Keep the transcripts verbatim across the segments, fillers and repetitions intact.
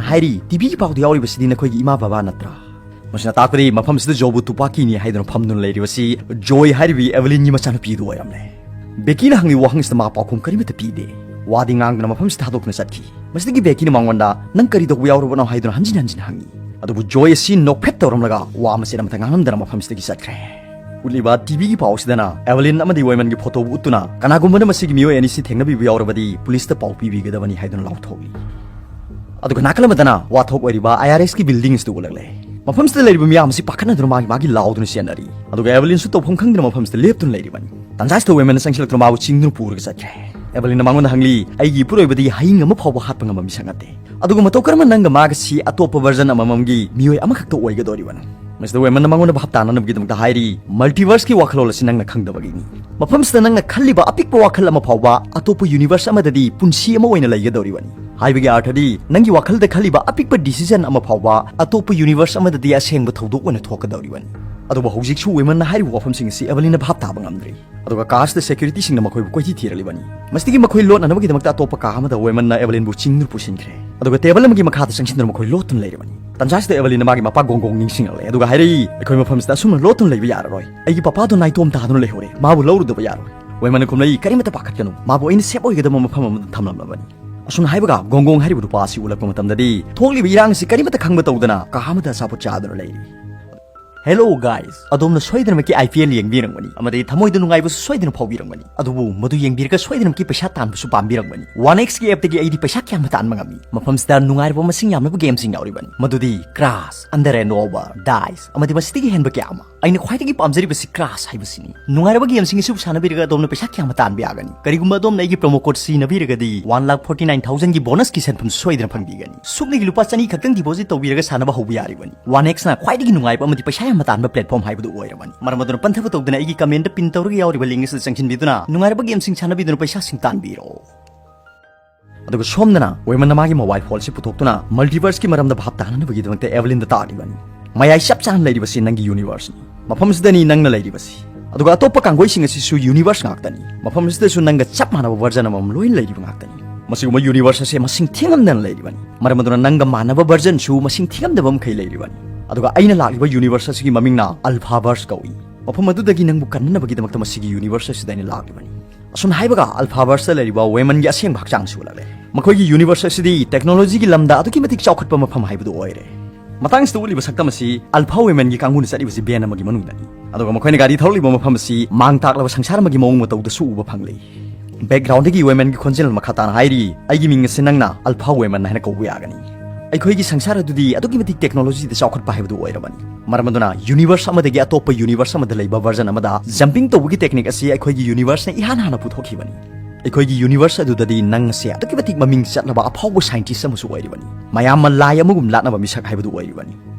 ꯍꯥꯏꯔꯤ, "ꯇꯤꯚꯤꯒꯤ ꯄꯥꯎꯗ ꯌꯥꯎꯔꯤꯕꯁꯤꯗꯤ ꯅꯈꯣꯏꯒꯤ ꯏꯃꯥ ꯕꯕꯥ ꯅꯠꯇ꯭ꯔꯥ?" ꯃꯁꯤꯅ ꯇꯥꯛꯄꯗꯤ ꯃꯐꯝꯁꯤꯗ ꯖꯣꯕꯨ ꯇꯨꯄꯥꯀꯤꯅꯤ ꯍꯥꯏꯗꯨꯅ ꯐꯝꯗꯨꯅ ꯂꯩꯔꯤꯕꯁꯤ ꯖꯣꯏ ꯍꯥꯏꯔꯤꯕꯤ ꯑꯦꯚꯦꯂꯤꯟꯒꯤ ꯃꯆꯥꯅꯨꯄꯤꯗꯨ ꯑꯣꯏꯔꯝꯂꯦ꯫ ꯕꯦꯀꯤꯅ ꯍꯪꯂꯤꯕ ꯋꯥꯍꯪꯁꯤꯗ ꯃꯥ ꯄꯥꯎꯈꯨꯝ ꯀꯔꯤꯃꯠꯇ ꯄꯤꯗꯦ꯫ ꯋꯥꯗꯤ ꯉꯥꯡꯗꯅ ꯃꯐꯝꯁꯤꯗ ꯊꯥꯗꯣꯛꯇꯨꯅ ꯆꯠꯈꯤ꯫ ꯃꯁꯤꯗꯒꯤ ꯕꯦꯀꯤꯅ ꯃꯉꯣꯟꯗ, "ꯅꯪ ꯀꯔꯤ ꯇꯧꯕ ꯌꯥꯎꯔꯕꯅꯣ?" ꯍꯥꯏꯗꯨꯅ ꯍꯟꯖꯤꯟ ꯍꯟꯖꯤꯟ ꯍꯪꯉꯤ꯫ ꯑꯗꯨꯕꯨ ꯖꯣꯏ ꯑꯁꯤ ꯅꯣꯛꯐꯦꯠ ꯇꯧꯔꯝꯂꯒ ꯋꯥ ꯃꯆꯦꯠ ꯑꯃꯠꯇ ꯉꯥꯡꯂꯝꯗꯅ ꯃꯐꯝꯁꯤꯗꯒꯤ ꯆꯠꯈ꯭ꯔꯦ꯫ ꯎꯠꯂꯤꯕ ꯇꯤꯚꯤꯒꯤ ꯄꯥꯎꯁꯤꯗꯅ ꯑꯦꯚꯦꯂꯤꯟ ꯑꯃꯗꯤ ꯋꯦꯃꯟꯒꯤ ꯐꯣꯇꯣꯕꯨ ꯎꯠꯇꯨꯅ, "ꯀꯅꯥꯒꯨꯝꯕꯅ ꯃꯁꯤꯒꯤ ꯃꯤꯑꯣꯏ ꯑꯅꯤꯁꯤ ꯊꯦꯡꯅꯕꯤꯕ ꯌꯥꯎꯔꯕꯗꯤ ꯄꯨꯂꯤꯁꯇ ꯄꯥꯎ ꯄꯤꯕꯤꯒꯗꯕꯅꯤ" ꯍꯥꯏꯗꯨꯅ ꯂꯥꯎꯊꯣꯛꯂꯤ꯫ ꯑꯗꯨꯒ ꯅꯥꯀꯜ ꯑꯃꯗꯅ ꯋꯥꯊꯣꯛ ꯑꯣꯏꯔꯤꯕ ꯑꯥꯏ ꯑꯥꯔ ꯑꯦꯁꯀꯤ ꯕꯤꯜꯗꯤꯡ ꯑꯁꯤꯗ ꯎꯠꯂꯛꯂꯦ꯫ ꯃꯐꯝꯁꯤꯗ ꯂꯩꯔꯤꯕ ꯃꯤꯌꯥꯝ ꯑꯁꯤ ꯄꯥꯈꯠꯅꯗꯨꯅ ꯃꯥꯒꯤ ꯃꯥꯒꯤ ꯂꯥꯎꯗꯨꯅ ꯆꯦꯟꯅꯔꯤ꯫ ꯑꯗꯨꯒ ꯑꯦꯚꯦꯂꯤꯟꯁꯨ ꯇꯧꯐꯝ ꯈꯪꯗꯅ ꯃꯐꯝꯁꯤꯗ ꯂꯦꯞꯇꯨꯅ ꯂꯩꯔꯤꯕꯅꯤ꯫ ꯇꯟꯖꯥꯁꯤꯗ ꯋꯦꯃꯟꯅ ꯆꯪꯁꯤꯜꯂꯛꯇꯨꯅ ꯃꯥꯕꯨ ꯆꯤꯡꯗꯨꯅ ꯄꯨꯔꯒ ꯆꯠꯈ꯭ꯔꯦ꯫ ꯑꯦꯚꯦꯂꯤꯟꯅ ꯃꯉꯣꯟꯗ ꯍꯪꯂꯤ, "ꯑꯩꯒꯤ ꯏꯄꯨꯔꯣꯏꯕꯗꯤ ꯍꯌꯤꯡ ꯑꯃ ꯐꯥꯎꯕ ꯍꯥꯠꯄ ꯉꯝꯕ ꯃꯤꯁꯛ ꯅꯠꯇꯦ꯫ ꯑꯗꯨꯒ ꯃꯇꯧ ꯀꯔꯝꯅ ꯅꯪꯒ ꯃꯥꯒꯁꯤ ꯑꯇꯣꯞꯄ ꯚꯔꯖꯟ ꯑꯃꯃꯝꯒꯤ ꯃꯤꯑꯣꯏ ꯑꯃꯈꯛꯇ ꯑꯣꯏꯒꯗꯧꯔꯤꯕꯅꯣ?" ꯃꯁꯤꯗ ꯋꯦꯃꯟꯅ ꯃꯉꯣꯟꯗ ꯚꯥꯞ ꯇꯥꯅꯅꯕꯒꯤꯗꯃꯛꯇ ꯍꯥꯏꯔꯤ, "ꯃꯜꯇꯤꯚꯔꯁꯀꯤ ꯋꯥꯈꯜꯂꯣꯟ ꯑꯁꯤ ꯅꯪꯅ ꯈꯪꯗꯕꯒꯤꯅꯤ꯫ ꯃꯐꯝꯁꯤꯗ ꯅꯪꯅ ꯈꯜꯂꯤꯕ ꯑꯄꯤꯛꯄ ꯋꯥꯈꯜ ꯑꯃ ꯐꯥꯎꯕ ꯑꯇꯣꯞꯄ ꯌꯨꯅꯤꯚꯔꯁ ꯑꯃꯗꯗꯤ ꯄꯨꯟꯁꯤ ꯑꯃ ꯑꯣꯏꯅ ꯂꯩꯒꯗꯧꯔꯤꯕꯅꯤ꯫ ꯍꯥꯏꯕꯒꯤ ꯑꯥꯔꯊꯗꯤ ꯅꯪꯒꯤ ꯋꯥꯈꯜꯗ ꯈꯜꯂꯤꯕ ꯑꯄꯤꯛꯄ ꯗꯤꯁꯤꯖꯟ ꯑꯃ ꯐꯥꯎꯕ ꯑꯇꯣꯞꯄ ꯌꯨꯅꯤꯚꯔꯁ ꯑꯃꯗꯗꯤ ꯑꯁꯦꯡꯕ ꯊꯧꯗꯣꯛ ꯑꯣꯏꯅ ꯊꯣꯛꯀꯗꯧꯔꯤꯕꯅꯤ꯫" ꯑꯗꯨꯕꯨ ꯍꯧꯖꯤꯛꯁꯨ ꯋꯦꯃꯟꯅ ꯍꯥꯏꯔꯤꯕ ꯋꯥꯐꯝꯁꯤꯡ ꯑꯁꯤ ꯑꯦꯚꯦꯂꯤꯟꯅ ꯚꯥꯞ ꯇꯥꯕ ꯉꯝꯗ꯭ꯔꯤ꯫ ꯑꯗꯨꯒ ꯀꯥꯔꯁꯇ ꯁꯦꯀ꯭ꯌꯨꯔꯤꯇꯤꯁꯤꯡꯅ ꯃꯈꯣꯏꯕꯨ ꯀꯣꯏꯊꯤ ꯊꯤꯔꯛꯂꯤꯕꯅꯤ꯫ ꯃꯁꯤꯗꯒꯤ ꯃꯈꯣꯏ ꯂꯣꯠꯅꯅꯕꯒꯤꯗꯃꯛꯇ ꯑꯇꯣꯞꯄ ꯀꯥ ꯑꯃꯗ ꯋꯦꯃꯟꯅ ꯑꯦꯚꯦꯂꯤꯟꯕꯨ ꯆꯤꯡꯗꯨꯅ ꯄꯨꯁꯤꯟꯈ꯭ꯔꯦ꯫ ꯑꯗꯨꯒ ꯇꯦꯕꯜ ꯑꯃꯒꯤ ꯃꯈꯥꯗ ꯆꯪꯁꯤꯟꯗꯨꯅ ꯃꯈꯣꯏ ꯂꯣꯠꯇꯨꯅ ꯂꯩꯔꯕꯅꯤ꯫ ꯇꯟꯖꯥꯁꯤꯗ ꯑꯦꯚꯦꯂꯤꯟꯅ ꯃꯥꯒꯤ ꯃꯄꯥ ꯒꯣꯡꯒꯣꯡ ꯅꯤꯡꯁꯤꯡꯂꯛꯂꯦ꯫ ꯑꯗꯨꯒ ꯍꯥꯏꯔꯛꯏ, "ꯑꯩꯈꯣꯏ ꯃꯐꯝꯁꯤꯗ ꯑꯁꯨꯝꯅ ꯂꯣꯠꯇꯨꯅ ꯂꯩꯕ ꯌꯥꯔꯔꯣꯏ꯫ ꯑꯩꯒꯤ ꯄꯄꯥꯗꯣ ꯅꯥꯏꯇꯣꯝ ꯇꯥꯗꯨꯅ ꯂꯩꯍꯧꯔꯦ꯫ ꯃꯥꯕꯨ ꯂꯧꯔꯨꯗꯕ ꯌꯥꯔꯣꯏ꯫" ꯋꯦꯃꯟꯅ ꯈꯨꯝꯂꯛꯏ, "ꯀꯔꯤꯃꯠꯇ ꯄꯥꯈꯠꯀꯅꯨ꯫ ꯃꯥꯕꯨ ꯑꯩꯅ ꯁꯦꯞ ꯑꯣꯏꯒꯗꯕ ꯃꯐꯝ ꯑꯃꯗ ꯊꯝꯂꯝꯂꯕꯅꯤ꯫" ꯑꯁꯨꯝꯅ ꯍꯥꯏꯕꯒ ꯒꯣꯡꯒꯣꯡ ꯍꯥꯏꯔꯤꯕ ꯅꯨꯄꯥ ꯑꯁꯤ ꯎꯠꯂꯛꯄ ꯃꯇꯝꯗꯗꯤ ꯊꯣꯛꯂꯤꯕ ꯏꯔꯥꯡ ꯑꯁꯤ ꯀꯔꯤꯃꯠꯇ ꯈꯪꯕ ꯇꯧꯗꯅ ꯀꯥ ꯑꯃꯗ ꯑꯆꯥꯄꯣꯠ ꯆꯥꯗꯨꯅ ꯂꯩꯔꯤ꯫ Hello guys, ꯑꯗꯣꯝꯅ ꯁꯣꯏꯗꯅꯃꯛꯀꯤ ꯑꯥꯏ ꯄꯤ ꯑꯦꯜ ꯌꯦꯡꯕꯤꯔꯝꯒꯅꯤ ꯑꯃꯗꯤ ꯊꯃꯣꯏꯗ ꯅꯨꯡꯉꯥꯏꯕꯁꯨ ꯁꯣꯏꯗꯅ ꯐꯥꯎꯕꯤꯔꯝꯒꯅꯤ꯫ ꯑꯗꯨꯕꯨ ꯃꯗꯨ ꯌꯦꯡꯕꯤꯔꯒ ꯁꯣꯏꯗꯅꯃꯛꯀꯤ ꯄꯩꯁꯥ ꯇꯥꯟꯕꯁꯨ ꯄꯥꯝꯕꯤꯔꯝꯒꯅꯤ꯫ ꯋꯥꯟ ꯑꯦꯛꯁꯀꯤ ꯑꯦꯞꯇꯒꯤ ꯑꯩꯗꯤ ꯄꯩꯁꯥ ꯀꯌꯥ ꯑꯃ ꯇꯥꯟꯕ ꯉꯝꯃꯤ꯫ ꯃꯐꯝꯁꯤꯗ ꯅꯨꯡꯉꯥꯏꯔꯕ ꯃꯁꯤꯡ ꯌꯥꯝꯂꯕ ꯒꯦꯝꯁꯤꯡ ꯌꯥꯎꯔꯤꯕꯅꯤ, ꯃꯗꯨꯗꯤ Crash, Under and Over, Dice ꯑꯃꯗꯤ ꯃꯁꯤꯗꯒꯤ ꯍꯦꯟꯕ ꯀꯌꯥ ꯑꯃ꯫ ꯑꯩꯅ ꯈ꯭ꯋꯥꯏꯗꯒꯤ ꯄꯥꯝꯖꯔꯤꯕꯁꯤ Crash ꯍꯥꯏꯕꯁꯤꯅꯤ꯫ ꯅꯨꯡꯉꯥꯏꯔꯕ ꯒꯦꯝꯁꯤꯡ ꯑꯁꯤꯕꯨ ꯁꯥꯟꯅꯕꯤꯔꯒ ꯑꯗꯣꯝꯅ ꯄꯩꯁꯥ ꯀꯌꯥ ꯑꯃ ꯇꯥꯟꯕ ꯌꯥꯒꯅꯤ꯫ ꯀꯔꯤꯒꯨꯝꯕ ꯑꯗꯣꯝꯅ ꯑꯩꯒꯤ ꯄ꯭ꯔꯣꯃꯣ ꯀꯣꯗ ꯁꯤꯖꯤꯟꯅꯕꯤꯔꯒꯗꯤ, ꯋꯥꯟ ꯂꯥꯈ ꯐꯣꯔꯇꯤ ꯅꯥꯏꯟ ꯊꯥꯎꯖꯟꯒꯤ ꯕꯣꯅꯁꯀꯤ ꯁꯦꯟꯐꯝ ꯁꯣꯏꯗꯅ ꯐꯪꯕꯤꯒꯅꯤ꯫ ꯁꯨꯞꯅꯒꯤ ꯂꯨꯄꯥ ꯆꯅꯤ ꯈꯛꯇꯪ ꯗꯤꯄꯣꯖꯤꯠ ꯇꯧꯕꯤꯔꯒ ꯁꯥꯟꯅꯕ ꯍꯧꯕ ꯌꯥꯔꯤꯕꯅꯤ꯫ ꯋꯥꯟ ꯑꯦꯛꯁꯅ ꯈ꯭ꯋꯥꯏꯗꯒꯤ ꯅꯨꯡꯉꯥꯏꯕ ꯑꯃꯗꯤ ꯄꯩꯁꯥ ꯌꯥꯝꯅ ꯇꯥꯟꯕ ꯄ꯭ꯂꯦꯠꯐꯣꯝ ꯍꯥꯏꯕꯗꯨ ꯑꯣꯏꯔꯕꯅꯤ꯫ ꯃꯔꯝ ꯑꯗꯨꯅ ꯄꯟꯊꯕ ꯇꯧꯗꯅ ꯑꯩꯒꯤ ꯀꯃꯦꯟꯗ ꯄꯤꯟ ꯇꯧꯔꯒ ꯌꯥꯎꯔꯤꯕ ꯂꯤꯡ ꯑꯁꯤꯗ ꯆꯪꯁꯤꯟꯕꯤꯗꯨꯅ ꯅꯨꯡꯉꯥꯏꯔꯕ ꯒꯦꯝꯁꯤꯡ ꯁꯥꯟꯅꯕꯤꯗꯨꯅ ꯄꯩꯁꯥꯁꯤꯡ ꯇꯥꯟꯕꯤꯔꯣ꯫ ꯑꯗꯨꯒ ꯁꯣꯝꯗꯅ ꯋꯦꯃꯟꯅ ꯃꯥꯒꯤ ꯃꯣꯕꯥꯏꯜ ꯐꯣꯟꯁꯤ ꯄꯨꯊꯣꯛꯇꯨꯅ ꯃꯜꯇꯤꯚꯔꯁꯀꯤ ꯃꯔꯝꯗ ꯚꯥꯞ ꯇꯥꯅꯅꯕꯒꯤꯗꯃꯛꯇ ꯑꯦꯚꯦꯂꯤꯟꯗ ꯇꯥꯛꯂꯤꯕꯅꯤ꯫ "ꯃꯌꯥꯏ ꯆꯞ ꯆꯥꯅ ꯂꯩꯔꯤꯕꯁꯤ ꯅꯪꯒꯤ ꯌꯨꯅꯤꯚꯔꯁꯅꯤ꯫ ꯃꯐꯝꯁꯤꯗꯅꯤ ꯅꯪꯅ ꯂꯩꯔꯤꯕꯁꯤ꯫ ꯑꯗꯨꯒ ꯑꯇꯣꯞꯄ ꯀꯥꯡꯒꯣꯏꯁꯤꯡ ꯑꯁꯤꯁꯨ ꯌꯨꯅꯤꯚꯔꯁ ꯉꯥꯛꯇꯅꯤ꯫ ꯃꯐꯝ ꯑꯁꯤꯗꯁꯨ ꯅꯪꯒ ꯆꯞ ꯃꯥꯟꯅꯕ ꯚꯔꯖꯟ ꯑꯃꯃꯝ ꯂꯣꯏꯅ ꯂꯩꯔꯤꯕ ꯉꯥꯛꯇꯅꯤ꯫" ꯃꯁꯤꯒꯨꯝꯕ ꯌꯨꯅꯤꯚꯔꯁ ꯑꯁꯦ ꯃꯁꯤꯡ ꯊꯤꯉꯝꯗꯅ ꯂꯩꯔꯤꯕꯅꯤ꯫ ꯃꯔꯝ ꯑꯗꯨꯅ ꯅꯪꯒ ꯃꯥꯟꯅꯕ ꯚꯔꯖꯟꯁꯨ ꯃꯁꯤꯡ ꯊꯤꯉꯝꯗꯕ ꯃꯈꯩ ꯂꯩꯔꯤꯕꯅꯤ꯫ ꯑꯗꯨꯒ ꯑꯩꯅ ꯂꯥꯛꯂꯤꯕ ꯌꯨꯅꯤꯚꯔꯁ ꯑꯁꯤꯒꯤ ꯃꯃꯤꯡꯅ ꯑꯜꯐꯥ ꯚꯔꯁ ꯀꯧꯏ꯫ ꯃꯐꯝ ꯑꯗꯨꯗꯒꯤ ꯅꯪꯕꯨ ꯀꯟꯅꯅꯕꯒꯤꯗꯃꯛꯇ ꯃꯁꯤꯒꯤ ꯌꯨꯅꯤꯚꯔꯁ ꯑꯁꯤꯗ ꯑꯩꯅ ꯂꯥꯛꯂꯤꯕꯅꯤ꯫ ꯑꯁꯨꯝꯅ ꯍꯥꯏꯕꯒ ꯑꯜꯐꯥ ꯚꯔꯁꯇ ꯂꯩꯔꯤꯕ ꯋꯦꯃꯟꯒꯤ ꯑꯁꯦꯡꯕ ꯍꯛꯆꯥꯡꯁꯨ ꯎꯠꯂꯛꯂꯦ꯫ ꯃꯈꯣꯏꯒꯤ ꯌꯨꯅꯤꯚꯔꯁ ꯑꯁꯤꯗꯤ ꯇꯦꯛꯅꯣꯂꯣꯖꯤꯒꯤ ꯂꯝꯗ ꯑꯗꯨꯛꯀꯤ ꯃꯇꯤꯛ ꯆꯥꯎꯈꯠꯄ ꯃꯐꯝ ꯍꯥꯏꯕꯗꯨ ꯑꯣꯏꯔꯦ꯫ ꯃꯇꯥꯡꯁꯤꯗ ꯎꯠꯂꯤꯕ ꯁꯛꯇꯝ ꯑꯁꯤ ꯑꯜꯐꯥ ꯋꯦꯃꯟꯒꯤ ꯀꯥꯡꯕꯨꯅ ꯆꯠꯂꯤꯕꯁꯤ ꯚꯦꯟ ꯑꯃꯒꯤ ꯃꯅꯨꯡꯗꯅꯤ꯫ ꯑꯗꯨꯒ ꯃꯈꯣꯏꯅ ꯒꯥꯔꯤ ꯊꯧꯔꯛꯂꯤꯕ ꯃꯐꯝ ꯑꯁꯤ ꯃꯥꯡ ꯇꯥꯛꯂꯕ ꯁꯪꯁꯥꯔ ꯑꯃꯒꯤ ꯃꯑꯣꯡ ꯃꯇꯧꯗꯁꯨ ꯎꯕ ꯐꯪꯂꯤ꯫ ꯕꯦꯛꯒ꯭ꯔꯥꯎꯟꯗꯒꯤ ꯋꯦꯃꯟꯒꯤ ꯈꯣꯟꯖꯦꯜ ꯃꯈꯥ ꯇꯥꯅ ꯍꯥꯏꯔꯤ, "ꯑꯩꯒꯤ ꯃꯤꯡ ꯑꯁꯤ ꯅꯪꯅ ꯑꯜꯐꯥ ꯋꯦꯃꯟ ꯍꯥꯏꯅ ꯀꯧꯕ ꯌꯥꯒꯅꯤ꯫" ꯑꯩꯈꯣꯏꯒꯤ ꯁꯪꯁꯥꯔ ꯑꯗꯨꯗꯤ ꯑꯗꯨꯛꯀꯤ ꯃꯇꯤꯛ ꯇꯦꯛꯅꯣꯂꯣꯖꯤꯗ ꯆꯥꯎꯈꯠꯄ ꯍꯥꯏꯕꯗꯨ ꯑꯣꯏꯔꯕꯅꯤ꯫ ꯃꯔꯝ ꯑꯗꯨꯅ ꯌꯨꯅꯤꯚꯔꯁ ꯑꯃꯗꯒꯤ ꯑꯇꯣꯞꯄ ꯌꯨꯅꯤꯚꯔꯁ ꯑꯃꯗ ꯂꯩꯕ ꯚꯔꯖꯟ ꯑꯃꯗ ꯖꯝꯄꯤꯡ ꯇꯧꯕꯒꯤ ꯇꯦꯛꯅꯤꯛ ꯑꯁꯤ ꯑꯩꯈꯣꯏꯒꯤ ꯌꯨꯅꯤꯚꯔꯁꯅ ꯏꯍꯥꯟ ꯍꯥꯟꯅ ꯄꯨꯊꯣꯛꯈꯤꯕꯅꯤ꯫ ꯑꯩꯈꯣꯏꯒꯤ ꯌꯨꯅꯤꯚꯔꯁ ꯑꯗꯨꯗꯗꯤ ꯅꯪ ꯑꯁꯦ ꯑꯗꯨꯛꯀꯤ ꯃꯇꯤꯛ ꯃꯃꯤꯡ ꯆꯠꯂꯕ ꯑꯐꯥꯎꯕ ꯁꯥꯏꯟꯇꯤꯁ ꯑꯃꯁꯨ ꯑꯣꯏꯔꯤꯕꯅꯤ꯫ ꯃꯌꯥꯝ ꯑꯃ ꯂꯥꯏ ꯑꯃꯒꯨꯝ ꯂꯥꯠꯅꯕ ꯃꯤꯁꯛ ꯍꯥꯏꯕꯗꯨ ꯑꯣꯏꯔꯤꯕꯅꯤ꯫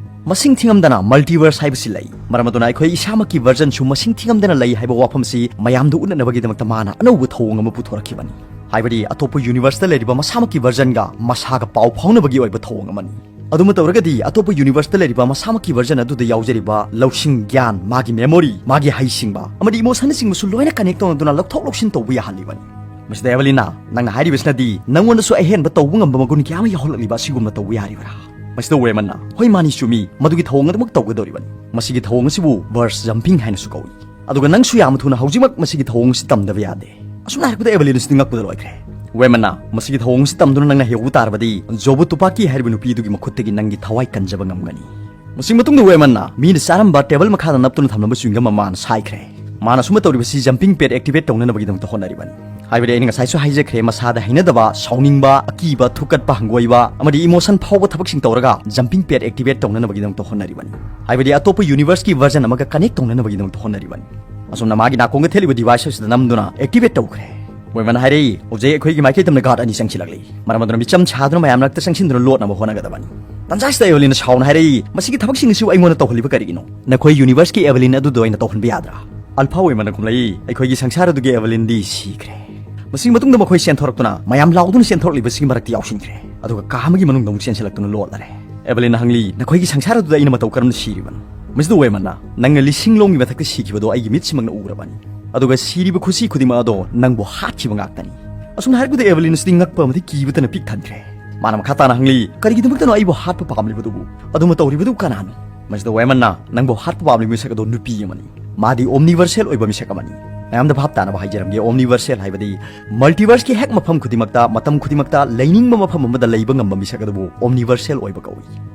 ꯃꯁꯤꯡ ꯊꯤꯉꯝꯗꯅ ꯃꯜꯇꯤꯚꯔꯁ ꯍꯥꯏꯕꯁꯤ ꯂꯩ꯫ ꯃꯔꯝ ꯑꯗꯨꯅ ꯑꯩꯈꯣꯏ ꯏꯁꯥꯃꯛꯀꯤ ꯚꯔꯖꯟꯁꯨ ꯃꯁꯤꯡ ꯊꯤꯉꯝꯗꯅ ꯂꯩ ꯍꯥꯏꯕ ꯋꯥꯐꯝ ꯑꯁꯤ ꯃꯌꯥꯝꯗ ꯎꯠꯅꯅꯕꯒꯤꯗꯃꯛꯇ ꯃꯥꯅ ꯑꯅꯧꯕ ꯊꯧꯑꯣꯡ ꯑꯃ ꯄꯨꯊꯣꯔꯛꯈꯤꯕꯅꯤ꯫ ꯍꯥꯏꯕꯗꯤ ꯑꯇꯣꯞꯄ ꯌꯨꯅꯤꯚꯔꯁꯇ ꯂꯩꯔꯤꯕ ꯃꯁꯥꯃꯛꯀꯤ ꯚꯔꯖꯟꯒ ꯃꯁꯥꯒ ꯄꯥꯎ ꯐꯥꯎꯅꯕꯒꯤ ꯑꯣꯏꯕ ꯊꯧꯑꯣꯡ ꯑꯃꯅꯤ꯫ ꯑꯗꯨꯃ ꯇꯧꯔꯒꯗꯤ ꯑꯇꯣꯞꯄ ꯌꯨꯅꯤꯚꯔꯁꯇ ꯂꯩꯔꯤꯕ ꯃꯁꯥꯃꯛꯀꯤ ꯚꯔꯖꯟ ꯑꯗꯨꯗ ꯌꯥꯎꯖꯔꯤꯕ ꯂꯧꯁꯤꯡ, ꯒ꯭ꯌꯥꯟ, ꯃꯥꯒꯤ ꯃꯦꯃꯣꯔꯤ, ꯃꯥꯒꯤ ꯍꯩꯁꯤꯡꯕ ꯑꯃꯗꯤ ꯏꯃꯣꯁꯟꯅꯆꯤꯡꯕꯁꯨ ꯂꯣꯏꯅ ꯀꯅꯦꯛ ꯇꯧꯅꯗꯨꯅ ꯂꯧꯊꯣꯛ ꯂꯧꯁꯤꯟ ꯇꯧꯕ ꯌꯥꯍꯜꯂꯤꯕꯅꯤ꯫ ꯃꯁꯤꯗ ꯑꯦꯚꯦꯂꯤꯟꯅ, "ꯅꯪꯅ ꯍꯥꯏꯔꯤꯕꯁꯤꯅꯗꯤ ꯅꯪꯉꯣꯟꯗꯁꯨ ꯑꯍꯦꯟꯕ ꯇꯧꯕ ꯉꯝꯕ ꯃꯒꯨꯟ ꯀꯌꯥ ꯑꯃ ꯌꯥꯎꯍꯜꯂꯛꯂꯤꯕ ꯑꯁꯤꯒꯨꯝꯅ ꯇꯧꯕ ꯌꯥꯔꯤꯕ꯭ꯔꯥ?" ꯃꯁꯤꯗ ꯋꯦꯃꯟꯅ, "ꯍꯣꯏ, ꯃꯥꯅꯤ, ꯆꯨꯝꯃꯤ, ꯃꯗꯨꯒꯤ ꯊꯧꯑꯣꯡ ꯑꯗꯨꯃꯛ ꯇꯧꯒꯗꯧꯔꯤꯕꯅꯤ꯫ ꯃꯁꯤꯒꯤ ꯊꯧꯑꯣꯡ ꯑꯁꯤꯕꯨ ꯕꯔꯁ ꯖꯝꯄꯤꯡ ꯍꯥꯏꯅꯁꯨ ꯀꯧꯏ꯫ ꯑꯗꯨꯒ ꯅꯪꯁꯨ ꯌꯥꯝꯅ ꯊꯨꯅ ꯍꯧꯖꯤꯛꯃꯛ ꯃꯁꯤꯒꯤ ꯊꯧꯑꯣꯡ ꯑꯁꯤ ꯇꯝꯗꯕ ꯌꯥꯗꯦ꯫" ꯑꯁꯨꯝꯅ ꯍꯥꯏꯔꯛꯄꯗ ꯑꯦꯚꯦꯂꯤꯟ ꯑꯁꯤꯗꯤ ꯉꯛꯄꯗ ꯂꯣꯏꯈ꯭ꯔꯦ꯫ ꯋꯦꯃꯟꯅ, "ꯃꯁꯤꯒꯤ ꯊꯧꯑꯣꯡ ꯑꯁꯤ ꯇꯝꯗꯨꯅ ꯅꯪꯅ ꯍꯩꯍꯧꯕ ꯇꯥꯔꯕꯗꯤ ꯖꯣꯕꯨ ꯇꯨꯄꯥꯀꯤ ꯍꯥꯏꯔꯤꯕ ꯅꯨꯄꯤ ꯑꯗꯨꯒꯤ ꯃꯈꯨꯠꯇꯒꯤ ꯅꯪꯒꯤ ꯊꯋꯥꯏ ꯀꯟꯖꯕ ꯉꯝꯒꯅꯤ꯫" ꯃꯁꯤꯒꯤ ꯃꯇꯨꯡꯗ ꯋꯦꯃꯟꯅ ꯃꯤꯅ ꯆꯥꯔꯝꯕ ꯇꯦꯕꯜ ꯃꯈꯥꯗ ꯅꯞꯇꯨꯅ ꯊꯝꯂꯝꯕ ꯆ꯭ꯋꯤꯡꯒꯝ ꯑꯃ ꯃꯥꯅ ꯁꯥꯏꯈ꯭ꯔꯦ꯫ ꯃꯥꯅ ꯑꯁꯨꯝꯕ ꯇꯧꯔꯤꯕꯁꯤ ꯖꯝꯄꯤꯡ ꯄꯦꯗ ꯑꯦꯛꯇꯤꯚꯦꯠ ꯇꯧꯅꯅꯕꯒꯤꯗꯃꯛꯇ ꯍꯣꯠꯅꯔꯤꯕꯅꯤ꯫ ꯍꯥꯏꯕꯗꯤ ꯑꯩꯅ ꯉꯁꯥꯏꯁꯨ ꯍꯥꯏꯖꯈ꯭ꯔꯦ, ꯃꯁꯥꯗ ꯍꯩꯅꯗꯕ, ꯁꯥꯎꯅꯤꯡꯕ, ꯑꯀꯤꯕ, ꯊꯨꯀꯠꯄ, ꯍꯪꯒꯣꯏꯕ ꯑꯃꯗꯤ ꯏꯃꯣꯁꯟ ꯐꯥꯎꯕ ꯊꯕꯛꯁꯤꯡ ꯇꯧꯔꯒ ꯖꯝꯄꯤꯡ ꯄꯦꯗ ꯑꯦꯛꯇꯤꯚꯦꯠ ꯇꯧꯅꯅꯕꯒꯤꯗꯃꯛꯇ ꯍꯣꯠꯅꯔꯤꯕꯅꯤ꯫ ꯍꯥꯏꯕꯗꯤ ꯑꯇꯣꯞꯄ ꯌꯨꯅꯤꯚꯔꯁꯀꯤ ꯚꯔꯖꯟ ꯑꯃꯒ ꯀꯅꯦꯛ ꯇꯧꯅꯅꯕꯒꯤꯗꯃꯛꯇ ꯍꯣꯠꯅꯔꯤꯕꯅꯤ꯫ ꯑꯁꯨꯝꯅ ꯃꯥꯒꯤ ꯅꯥꯀꯣꯡꯗ ꯊꯦꯠꯂꯤꯕ ꯗꯤꯚꯥꯏꯁ ꯑꯁꯤꯗ ꯅꯝꯗꯨꯅ ꯑꯦꯛꯇꯤꯚꯦꯠ ꯇꯧꯈ꯭ꯔꯦ꯫ ꯋꯦꯃꯟ ꯍꯥꯏꯔꯛꯏ, "ꯍꯧꯖꯤꯛ ꯑꯩꯈꯣꯏꯒꯤ ꯃꯥꯏꯀꯩ ꯇꯝꯅ ꯒꯥꯔꯗ ꯑꯅꯤ ꯆꯪꯁꯤꯜꯂꯛꯂꯤ꯫ ꯃꯔꯝ ꯑꯗꯨꯅ ꯃꯤꯆꯝ ꯁꯥꯗꯨꯅ ꯃꯌꯥꯝ ꯃꯔꯛꯇ ꯆꯪꯁꯤꯟꯗꯨꯅ ꯂꯣꯠꯅꯕ ꯍꯣꯠꯅꯒꯗꯕꯅꯤ꯫" ꯇꯟꯖꯥꯁꯤꯗ ꯑꯦꯚꯦꯂꯤꯟꯅ ꯁꯥꯎꯅ ꯍꯥꯏꯔꯛꯏ, "ꯃꯁꯤꯒꯤ ꯊꯕꯛꯁꯤꯡ ꯑꯁꯤꯕꯨ ꯑꯩꯉꯣꯟꯗ ꯇꯧꯍꯜꯂꯤꯕ ꯀꯔꯤꯒꯤꯅꯣ? ꯅꯈꯣꯏ ꯌꯨꯅꯤꯚꯔꯁꯀꯤ ꯑꯦꯚꯦꯂꯤꯟ ꯑꯗꯨꯗ ꯑꯣꯏꯅ ꯇꯧꯍꯟꯕ ꯌꯥꯗ꯭ꯔꯥ?" ꯑꯜꯐꯥ ꯋꯦꯃꯟꯅ ꯈꯨꯝꯂꯛꯏ, "ꯑꯩꯈꯣꯏꯒꯤ ꯁꯪꯁꯥꯔ ꯑꯗꯨꯒꯤ ꯑꯦꯚꯦꯂꯤꯟꯗꯤ ꯁꯤꯈ꯭ꯔꯦ꯫" ꯃꯁꯤꯒꯤ ꯃꯇꯨꯡꯗ ꯃꯈꯣꯏ ꯆꯦꯟꯊꯣꯔꯛꯇꯨꯅ ꯃꯌꯥꯝ ꯂꯥꯎꯗꯨꯅ ꯆꯦꯟꯊꯣꯔꯛꯂꯤꯕꯁꯤꯒꯤ ꯃꯔꯛꯇ ꯌꯥꯎꯁꯤꯟꯈ꯭ꯔꯦ꯫ ꯑꯗꯨꯒ ꯀꯥ ꯑꯃꯒꯤ ꯃꯅꯨꯡꯗ ꯑꯃꯨꯛ ꯆꯦꯟꯁꯤꯜꯂꯛꯇꯨꯅ ꯂꯣꯠꯂꯔꯦ꯫ ꯑꯦꯚꯦꯂꯤꯟꯅ ꯍꯪꯂꯤ, "ꯅꯈꯣꯏꯒꯤ ꯁꯪꯁꯥꯔ ꯑꯗꯨꯗ ꯑꯩꯅ ꯃꯇꯧ ꯀꯔꯝꯅ ꯁꯤꯔꯤꯕꯅꯣ?" ꯃꯁꯤꯗ ꯋꯦꯃꯟꯅ, "ꯅꯪꯅ ꯂꯤꯁꯤꯡ ꯂꯣꯝꯒꯤ ꯃꯊꯛꯇ ꯁꯤꯈꯤꯕꯗꯣ ꯑꯩꯒꯤ ꯃꯤꯠꯁꯤꯃꯛꯅ ꯎꯔꯕꯅꯤ꯫ ꯑꯗꯨꯒ ꯁꯤꯔꯤꯕ ꯈꯨꯁꯤ ꯈꯨꯗꯤꯡꯃꯛ ꯑꯗꯣ ꯅꯪꯕꯨ ꯍꯥꯠꯈꯤꯕ ꯉꯥꯛꯇꯅꯤ꯫ ꯑꯁꯨꯝꯅ ꯍꯥꯏꯔꯛꯄꯗ ꯑꯦꯚꯦꯂꯤꯟ ꯑꯁꯤꯗꯤ ꯉꯛꯄ ꯑꯃꯗꯤ ꯀꯤꯕꯇꯅ ꯄꯤꯛ ꯊꯟꯈ꯭ꯔꯦ꯫ ꯃꯥꯅ ꯃꯈꯥ ꯇꯥꯅ ꯍꯪꯂꯤ, "ꯀꯔꯤꯒꯤꯗꯃꯛꯇꯅꯣ ꯑꯩꯕꯨ ꯍꯥꯠꯄ ꯄꯥꯝꯂꯤꯕꯗꯨꯕꯨ? ꯑꯗꯨꯝꯅ ꯇꯧꯔꯤꯕꯗꯨ ꯀꯅꯥꯅꯣ?" ꯃꯁꯤꯗ ꯋꯦꯃꯟꯅ, "ꯅꯪꯕꯨ ꯍꯥꯠꯄ ꯄꯥꯝꯂꯤꯕ ꯃꯤꯁꯛ ꯑꯗꯣ ꯅꯨꯄꯤ ꯑꯃꯅꯤ꯫ ꯃꯥꯗꯤ ꯑꯣꯝꯅꯤꯚꯔꯁꯦꯜ ꯑꯣꯏꯕ ꯃꯤꯁꯛ ꯑꯃꯅꯤ꯫ ꯃꯌꯥꯝꯗ ꯚꯥꯞ ꯇꯥꯅꯕ ꯍꯥꯏꯖꯔꯝꯒꯦ, ꯑꯣꯝꯅꯤꯚꯔꯁꯦꯜ ꯍꯥꯏꯕꯗꯤ ꯃꯜꯇꯤꯚꯔꯁꯀꯤ ꯍꯦꯛ ꯃꯐꯝ ꯈꯨꯗꯤꯡꯃꯛꯇ, ꯃꯇꯝ ꯈꯨꯗꯤꯡꯃꯛꯇ ꯂꯩꯅꯤꯡꯕ ꯃꯐꯝ ꯑꯃꯗ ꯂꯩꯕ ꯉꯝꯕ ꯃꯤꯁꯛ ꯑꯗꯨꯕꯨ ꯑꯣꯝꯅꯤꯚꯔꯁꯦꯜ ꯑꯣꯏꯕ ꯀꯧꯏ꯫"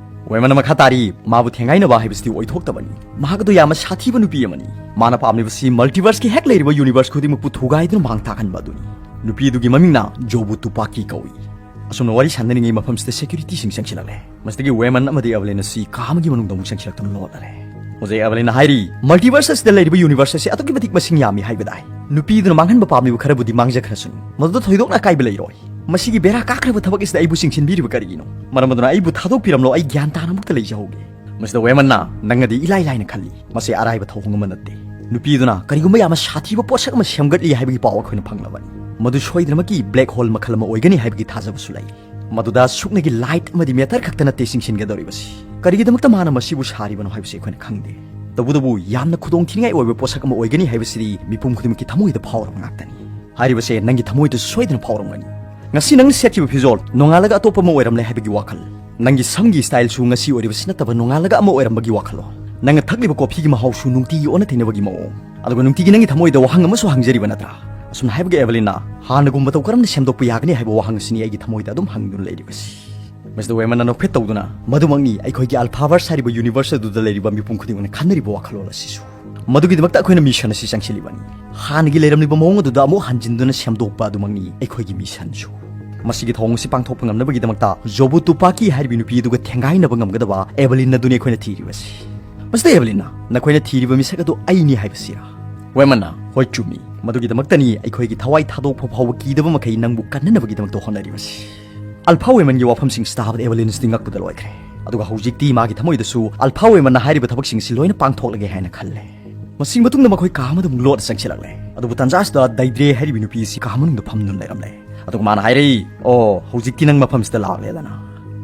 ꯋꯦꯃꯟꯅ ꯃꯈꯥ ꯇꯥꯔꯤ, "ꯃꯥꯕꯨ ꯊꯦꯡꯒꯥꯏꯅꯕ ꯍꯥꯏꯕꯁꯤꯗꯤ ꯑꯣꯏꯊꯣꯛꯇꯕꯅꯤ꯫ ꯃꯍꯥꯛ ꯑꯗꯨ ꯌꯥꯝꯅ ꯁꯥꯊꯤꯕ ꯅꯨꯄꯤ ꯑꯃꯅꯤ꯫ ꯃꯥꯅ ꯄꯥꯝꯂꯤꯕꯁꯤ ꯃꯜꯇꯤꯚꯔꯁꯀꯤ ꯍꯦꯛ ꯂꯩꯔꯤꯕ ꯌꯨꯅꯤꯚꯔꯁ ꯈꯨꯗꯤꯡꯃꯛꯄꯨ ꯊꯨꯒꯥꯏꯗꯨꯅ ꯃꯥꯡ ꯇꯥꯛꯍꯟꯕ ꯑꯗꯨꯅꯤ꯫ ꯅꯨꯄꯤ ꯑꯗꯨꯒꯤ ꯃꯃꯤꯡꯅ ꯖꯣꯕꯨ ꯇꯨꯄꯥꯀꯤ ꯀꯧꯏ꯫" ꯑꯁꯨꯝꯅ ꯋꯥꯔꯤ ꯁꯥꯟꯅꯔꯤꯉꯩ ꯃꯐꯝꯁꯤꯗ ꯁꯦꯀ꯭ꯌꯨꯔꯤꯇꯤꯁꯤꯡ ꯆꯪꯁꯤꯜꯂꯛꯂꯦ꯫ ꯃꯁꯤꯗꯒꯤ ꯋꯦꯃꯟ ꯑꯃꯗꯤ ꯑꯦꯚꯂꯤꯟ ꯑꯁꯤ ꯀꯥ ꯑꯃꯒꯤ ꯃꯅꯨꯡꯗ ꯑꯃꯨꯛ ꯆꯪꯁꯤꯜꯂꯛꯇꯨꯅ ꯂꯣꯠꯂꯔꯦ꯫ ꯍꯧꯖꯤꯛ ꯑꯦꯚꯂꯤꯟꯅ ꯍꯥꯏꯔꯤ, "ꯃꯜꯇꯤꯚꯔꯁ ꯑꯁꯤꯗ ꯂꯩꯔꯤꯕ ꯌꯨꯅꯤꯚꯔꯁ ꯑꯁꯤ ꯑꯗꯨꯛꯀꯤ ꯃꯇꯤꯛ ꯃꯁꯤꯡ ꯌꯥꯝꯃꯤ ꯍꯥꯏꯕ ꯇꯥꯏ꯫ ꯅꯨꯄꯤꯗꯨꯅ ꯃꯥꯡꯍꯟꯕ ꯄꯥꯝꯂꯤꯕ ꯈꯔꯕꯨꯗꯤ ꯃꯥꯡꯖꯈ꯭ꯔꯁꯅꯨ, ꯃꯗꯨꯗ ꯊꯣꯏꯗꯣꯛꯅ ꯑꯀꯥꯏꯕ ꯂꯩꯔꯣꯏ꯫ ꯃꯁꯤꯒꯤ ꯕꯦꯔꯥ ꯀꯥꯈ꯭ꯔꯕ ꯊꯕꯛ ꯑꯁꯤꯗ ꯑꯩꯕꯨ ꯆꯤꯡꯁꯤꯟꯕꯤꯔꯤꯕ ꯀꯔꯤꯒꯤꯅꯣ? ꯃꯔꯝ ꯑꯗꯨꯅ ꯑꯩꯕꯨ ꯊꯥꯗꯣꯛꯄꯤꯔꯝꯂꯣ, ꯑꯩ ꯒ꯭ꯌꯥꯟ ꯇꯥꯅ ꯑꯃꯨꯛꯇ ꯂꯩꯖꯍꯧꯒꯦ꯫" ꯃꯁꯤꯗ ꯋꯦꯃꯟꯅ, "ꯅꯪꯅꯗꯤ ꯏꯂꯥꯏ ꯂꯥꯏꯅ ꯈꯜꯂꯤ꯫ ꯃꯁꯤ ꯑꯔꯥꯏꯕ ꯊꯧꯑꯣꯡ ꯑꯃ ꯅꯠꯇꯦ꯫ ꯅꯨꯄꯤꯗꯨꯅ ꯀꯔꯤꯒꯨꯝꯕ ꯌꯥꯝꯅ ꯁꯥꯊꯤꯕ ꯄꯣꯠꯁꯛ ꯑꯃ ꯁꯦꯝꯒꯠꯂꯤ ꯍꯥꯏꯕꯒꯤ ꯄꯥꯎ ꯑꯩꯈꯣꯏꯅ ꯐꯪꯂꯕꯅꯤ꯫ ꯃꯗꯨ ꯁꯣꯏꯗꯅꯃꯛꯀꯤ ꯕ꯭ꯂꯦꯛ ꯍꯣꯜ ꯃꯈꯜ ꯑꯃ ꯑꯣꯏꯒꯅꯤ ꯍꯥꯏꯕꯒꯤ ꯊꯥꯖꯕꯁꯨ ꯂꯩ꯫ ꯃꯗꯨꯗ ꯁꯨꯞꯅꯒꯤ ꯂꯥꯏꯠ ꯑꯃꯗꯤ ꯃꯦꯇꯔ ꯈꯛꯇ ꯅꯠꯇꯦ ꯆꯤꯡꯁꯤꯟꯒꯗꯧꯔꯤꯕꯁꯤ꯫ ꯀꯔꯤꯒꯤꯗꯃꯛꯇ ꯃꯥꯅ ꯃꯁꯤꯕꯨ ꯁꯥꯔꯤꯕꯅꯣ ꯍꯥꯏꯕꯁꯤ ꯑꯩꯈꯣꯏꯅ ꯈꯪꯗꯦ꯫ ꯇꯧꯕꯇꯕꯨ ꯌꯥꯝꯅ ꯈꯨꯗꯣꯡꯊꯤꯅꯤꯡꯉꯥꯏ ꯑꯣꯏꯕ ꯄꯣꯠꯁꯛ ꯑꯃ ꯑꯣꯏꯒꯅꯤ ꯍꯥꯏꯕꯁꯤꯗꯤ ꯃꯤꯄꯨꯝ ꯈꯨꯗꯤꯡꯃꯛꯀꯤ ꯊꯃꯣꯏꯗ ꯐꯥꯎꯔꯕ ꯉꯥꯛꯇꯅꯤ꯫ ꯍꯥꯏꯔꯤꯕꯁꯦ ꯅꯪꯒꯤ ꯊꯃꯣꯏꯗꯁꯨ ꯁꯣꯏꯗꯅ ꯐꯥꯎꯔꯝꯒꯅꯤ꯫ ꯉꯁꯤ ꯅꯪꯅ ꯁꯦꯠꯈꯤꯕ ꯐꯤꯖꯣꯜ ꯅꯣꯡꯉꯥꯜꯂꯒ ꯑꯇꯣꯞꯄ ꯑꯃ ꯑꯣꯏꯔꯝꯂꯦ ꯍꯥꯏꯕꯒꯤ ꯋꯥꯈꯜ, ꯅꯪꯒꯤ ꯁꯝꯒꯤ ꯁ꯭ꯇꯥꯏꯜꯁꯨ ꯉꯁꯤ ꯑꯣꯏꯔꯤꯕꯁꯤ ꯅꯠꯇꯕ ꯅꯣꯡꯉꯥꯜꯂꯒ ꯑꯃ ꯑꯣꯏꯔꯝꯕꯒꯤ ꯋꯥꯈꯜꯂꯣꯟ, ꯅꯪꯅ ꯊꯛꯂꯤꯕ ꯀꯣꯐꯤꯒꯤ ꯃꯍꯥꯎꯁꯨ ꯅꯨꯡꯇꯤꯒꯤ ꯑꯣꯟꯅ ꯇꯩꯅꯕꯒꯤ ꯃꯑꯣꯡ, ꯑꯗꯨꯒ ꯅꯨꯡꯇꯤꯒꯤ ꯅꯪꯒꯤ ꯊꯃꯣꯏꯗ ꯋꯥꯍꯪ ꯑꯃꯁꯨ ꯍꯪꯖꯔꯤꯕ ꯅꯠꯇ꯭ꯔꯥ?" ꯑꯁꯨꯝꯅ ꯍꯥꯏꯕꯒ ꯑꯦꯚꯂꯤꯟꯅ, "ꯍꯥꯟꯅꯒꯨꯝ ꯃꯇꯧ ꯀꯔꯝꯅ ꯁꯦꯝꯗꯣꯛꯄ ꯌꯥꯒꯅꯤ ꯍꯥꯏꯕ ꯋꯥꯍꯪ ꯑꯁꯤꯅꯤ ꯑꯩꯒꯤ ꯊꯃꯣꯏꯗ ꯑꯗꯨꯝ ꯍꯪꯗꯨꯅ ꯂꯩꯔꯤꯕꯁꯤ꯫" ꯃꯁꯤꯗ ꯋꯦꯃꯟꯅ ꯅꯣꯛꯐꯦꯠ ꯇꯧꯗꯨꯅ, "ꯃꯗꯨꯃꯛꯅꯤ ꯑꯩꯈꯣꯏꯒꯤ ꯑꯜꯐꯥꯚꯔꯁ ꯍꯥꯏꯔꯤꯕ ꯌꯨꯅꯤꯚꯔꯁ ꯑꯗꯨꯗ ꯂꯩꯔꯤꯕ ꯃꯤꯄꯨꯝ ꯈꯨꯗꯤꯡꯃꯛꯅ ꯈꯟꯅꯔꯤꯕ ꯋꯥꯈꯜꯂꯣꯟ ꯑꯁꯤꯁꯨ꯫ ꯃꯗꯨꯒꯤꯗꯃꯛꯇ ꯑꯩꯈꯣꯏꯅ ꯃꯤꯁꯟ ꯑꯁꯤ ꯆꯪꯁꯤꯜꯂꯤꯕꯅꯤ꯫ ꯍꯥꯟꯅꯒꯤ ꯂꯩꯔꯝꯂꯤꯕ ꯃꯑꯣꯡ ꯑꯗꯨꯗ ꯑꯃꯨꯛ ꯍꯟꯖꯤꯟꯗꯨꯅ ꯁꯦꯝꯗꯣꯛꯄ ꯑꯗꯨꯃꯛꯅꯤ ꯑꯩꯈꯣꯏꯒꯤ ꯃꯤꯁꯟꯁꯨ꯫" ꯃꯁꯤꯒꯤ ꯊꯧꯑꯣꯡ ꯑꯁꯤ ꯄꯥꯡꯊꯣꯛꯄ ꯉꯝꯅꯕꯒꯤꯗꯃꯛꯇ ꯖꯣꯕꯨ ꯇꯨꯄꯥꯀꯤ ꯍꯥꯏꯔꯤꯕ ꯅꯨꯄꯤ ꯑꯗꯨꯒ ꯊꯦꯡꯒꯥꯏꯅꯕ ꯉꯝꯒꯗꯕ ꯑꯦꯚꯂꯤꯟ ꯑꯗꯨꯅꯤ ꯑꯩꯈꯣꯏꯅ ꯊꯤꯔꯤꯕꯁꯤ꯫ ꯃꯁꯤꯗ ꯑꯦꯚꯂꯤꯟꯅ, "ꯅꯈꯣꯏꯅ ꯊꯤꯔꯤꯕ ꯃꯤꯁꯛ ꯑꯗꯨ ꯑꯩꯅꯤ ꯍꯥꯏꯕꯁꯤꯔꯥ?" ꯋꯦꯃꯟꯅ, "ꯍꯣꯏ, ꯆꯨꯝꯃꯤ꯫ ꯃꯗꯨꯒꯤꯗꯃꯛꯇꯅꯤ ꯑꯩꯈꯣꯏꯒꯤ ꯊꯋꯥꯏ ꯊꯥꯗꯣꯛꯄ ꯐꯥꯎꯕ ꯀꯤꯗꯕ ꯃꯈꯩ ꯅꯪꯕꯨ ꯀꯟꯅꯅꯕꯒꯤꯗꯃꯛꯇ ꯍꯣꯠꯅꯔꯤꯕꯁꯤ꯫" ꯑꯜꯐꯥ ꯋꯦꯃꯟꯒꯤ ꯋꯥꯐꯝꯁꯤꯡ ꯇꯥꯕꯗ ꯑꯦꯚꯂꯤꯟꯁꯇꯤ ꯉꯛꯄꯗ ꯂꯣꯏꯈ꯭ꯔꯦ꯫ ꯑꯗꯨꯒ ꯍꯧꯖꯤꯛꯇꯤ ꯃꯥꯒꯤ ꯊꯃꯣꯏꯗꯁꯨ ꯑꯜꯐꯥ ꯋꯦꯃꯟꯅ ꯍꯥꯏꯔꯤꯕ ꯊꯕꯛꯁꯤꯡ ꯑꯁꯤ ꯂꯣꯏꯅ ꯄꯥꯡꯊꯣꯛꯂꯒꯦ ꯍꯥꯏꯅ ꯈꯜꯂꯦ꯫ ꯃꯁꯤꯒꯤ ꯃꯇꯨꯡꯗ ꯃꯈꯣꯏ ꯀꯥ ꯑꯃꯗ ꯑꯃꯨꯛ ꯂꯣꯠꯅ ꯆꯪꯁꯤꯜꯂꯛꯂꯦ꯫ ꯑꯗꯨꯕꯨ ꯇꯟꯖꯥꯁꯤꯗ ꯗꯩꯗ꯭ꯔꯦ ꯍꯥꯏꯔꯤꯕ ꯅꯨꯄꯤ ꯑꯁꯤ ꯀꯥ ꯃꯅꯨꯡꯗ ꯐꯝꯗꯨꯅ ꯂꯩꯔꯝꯂꯦ꯫ ꯑꯗꯨꯒ ꯃꯥꯅ ꯍꯥꯏꯔꯛꯏ, "ꯑꯣ, ꯍꯧꯖꯤꯛꯇꯤ ꯅꯪ ꯃꯐꯝꯁꯤꯗ ꯂꯥꯛꯂꯦꯗꯅ?"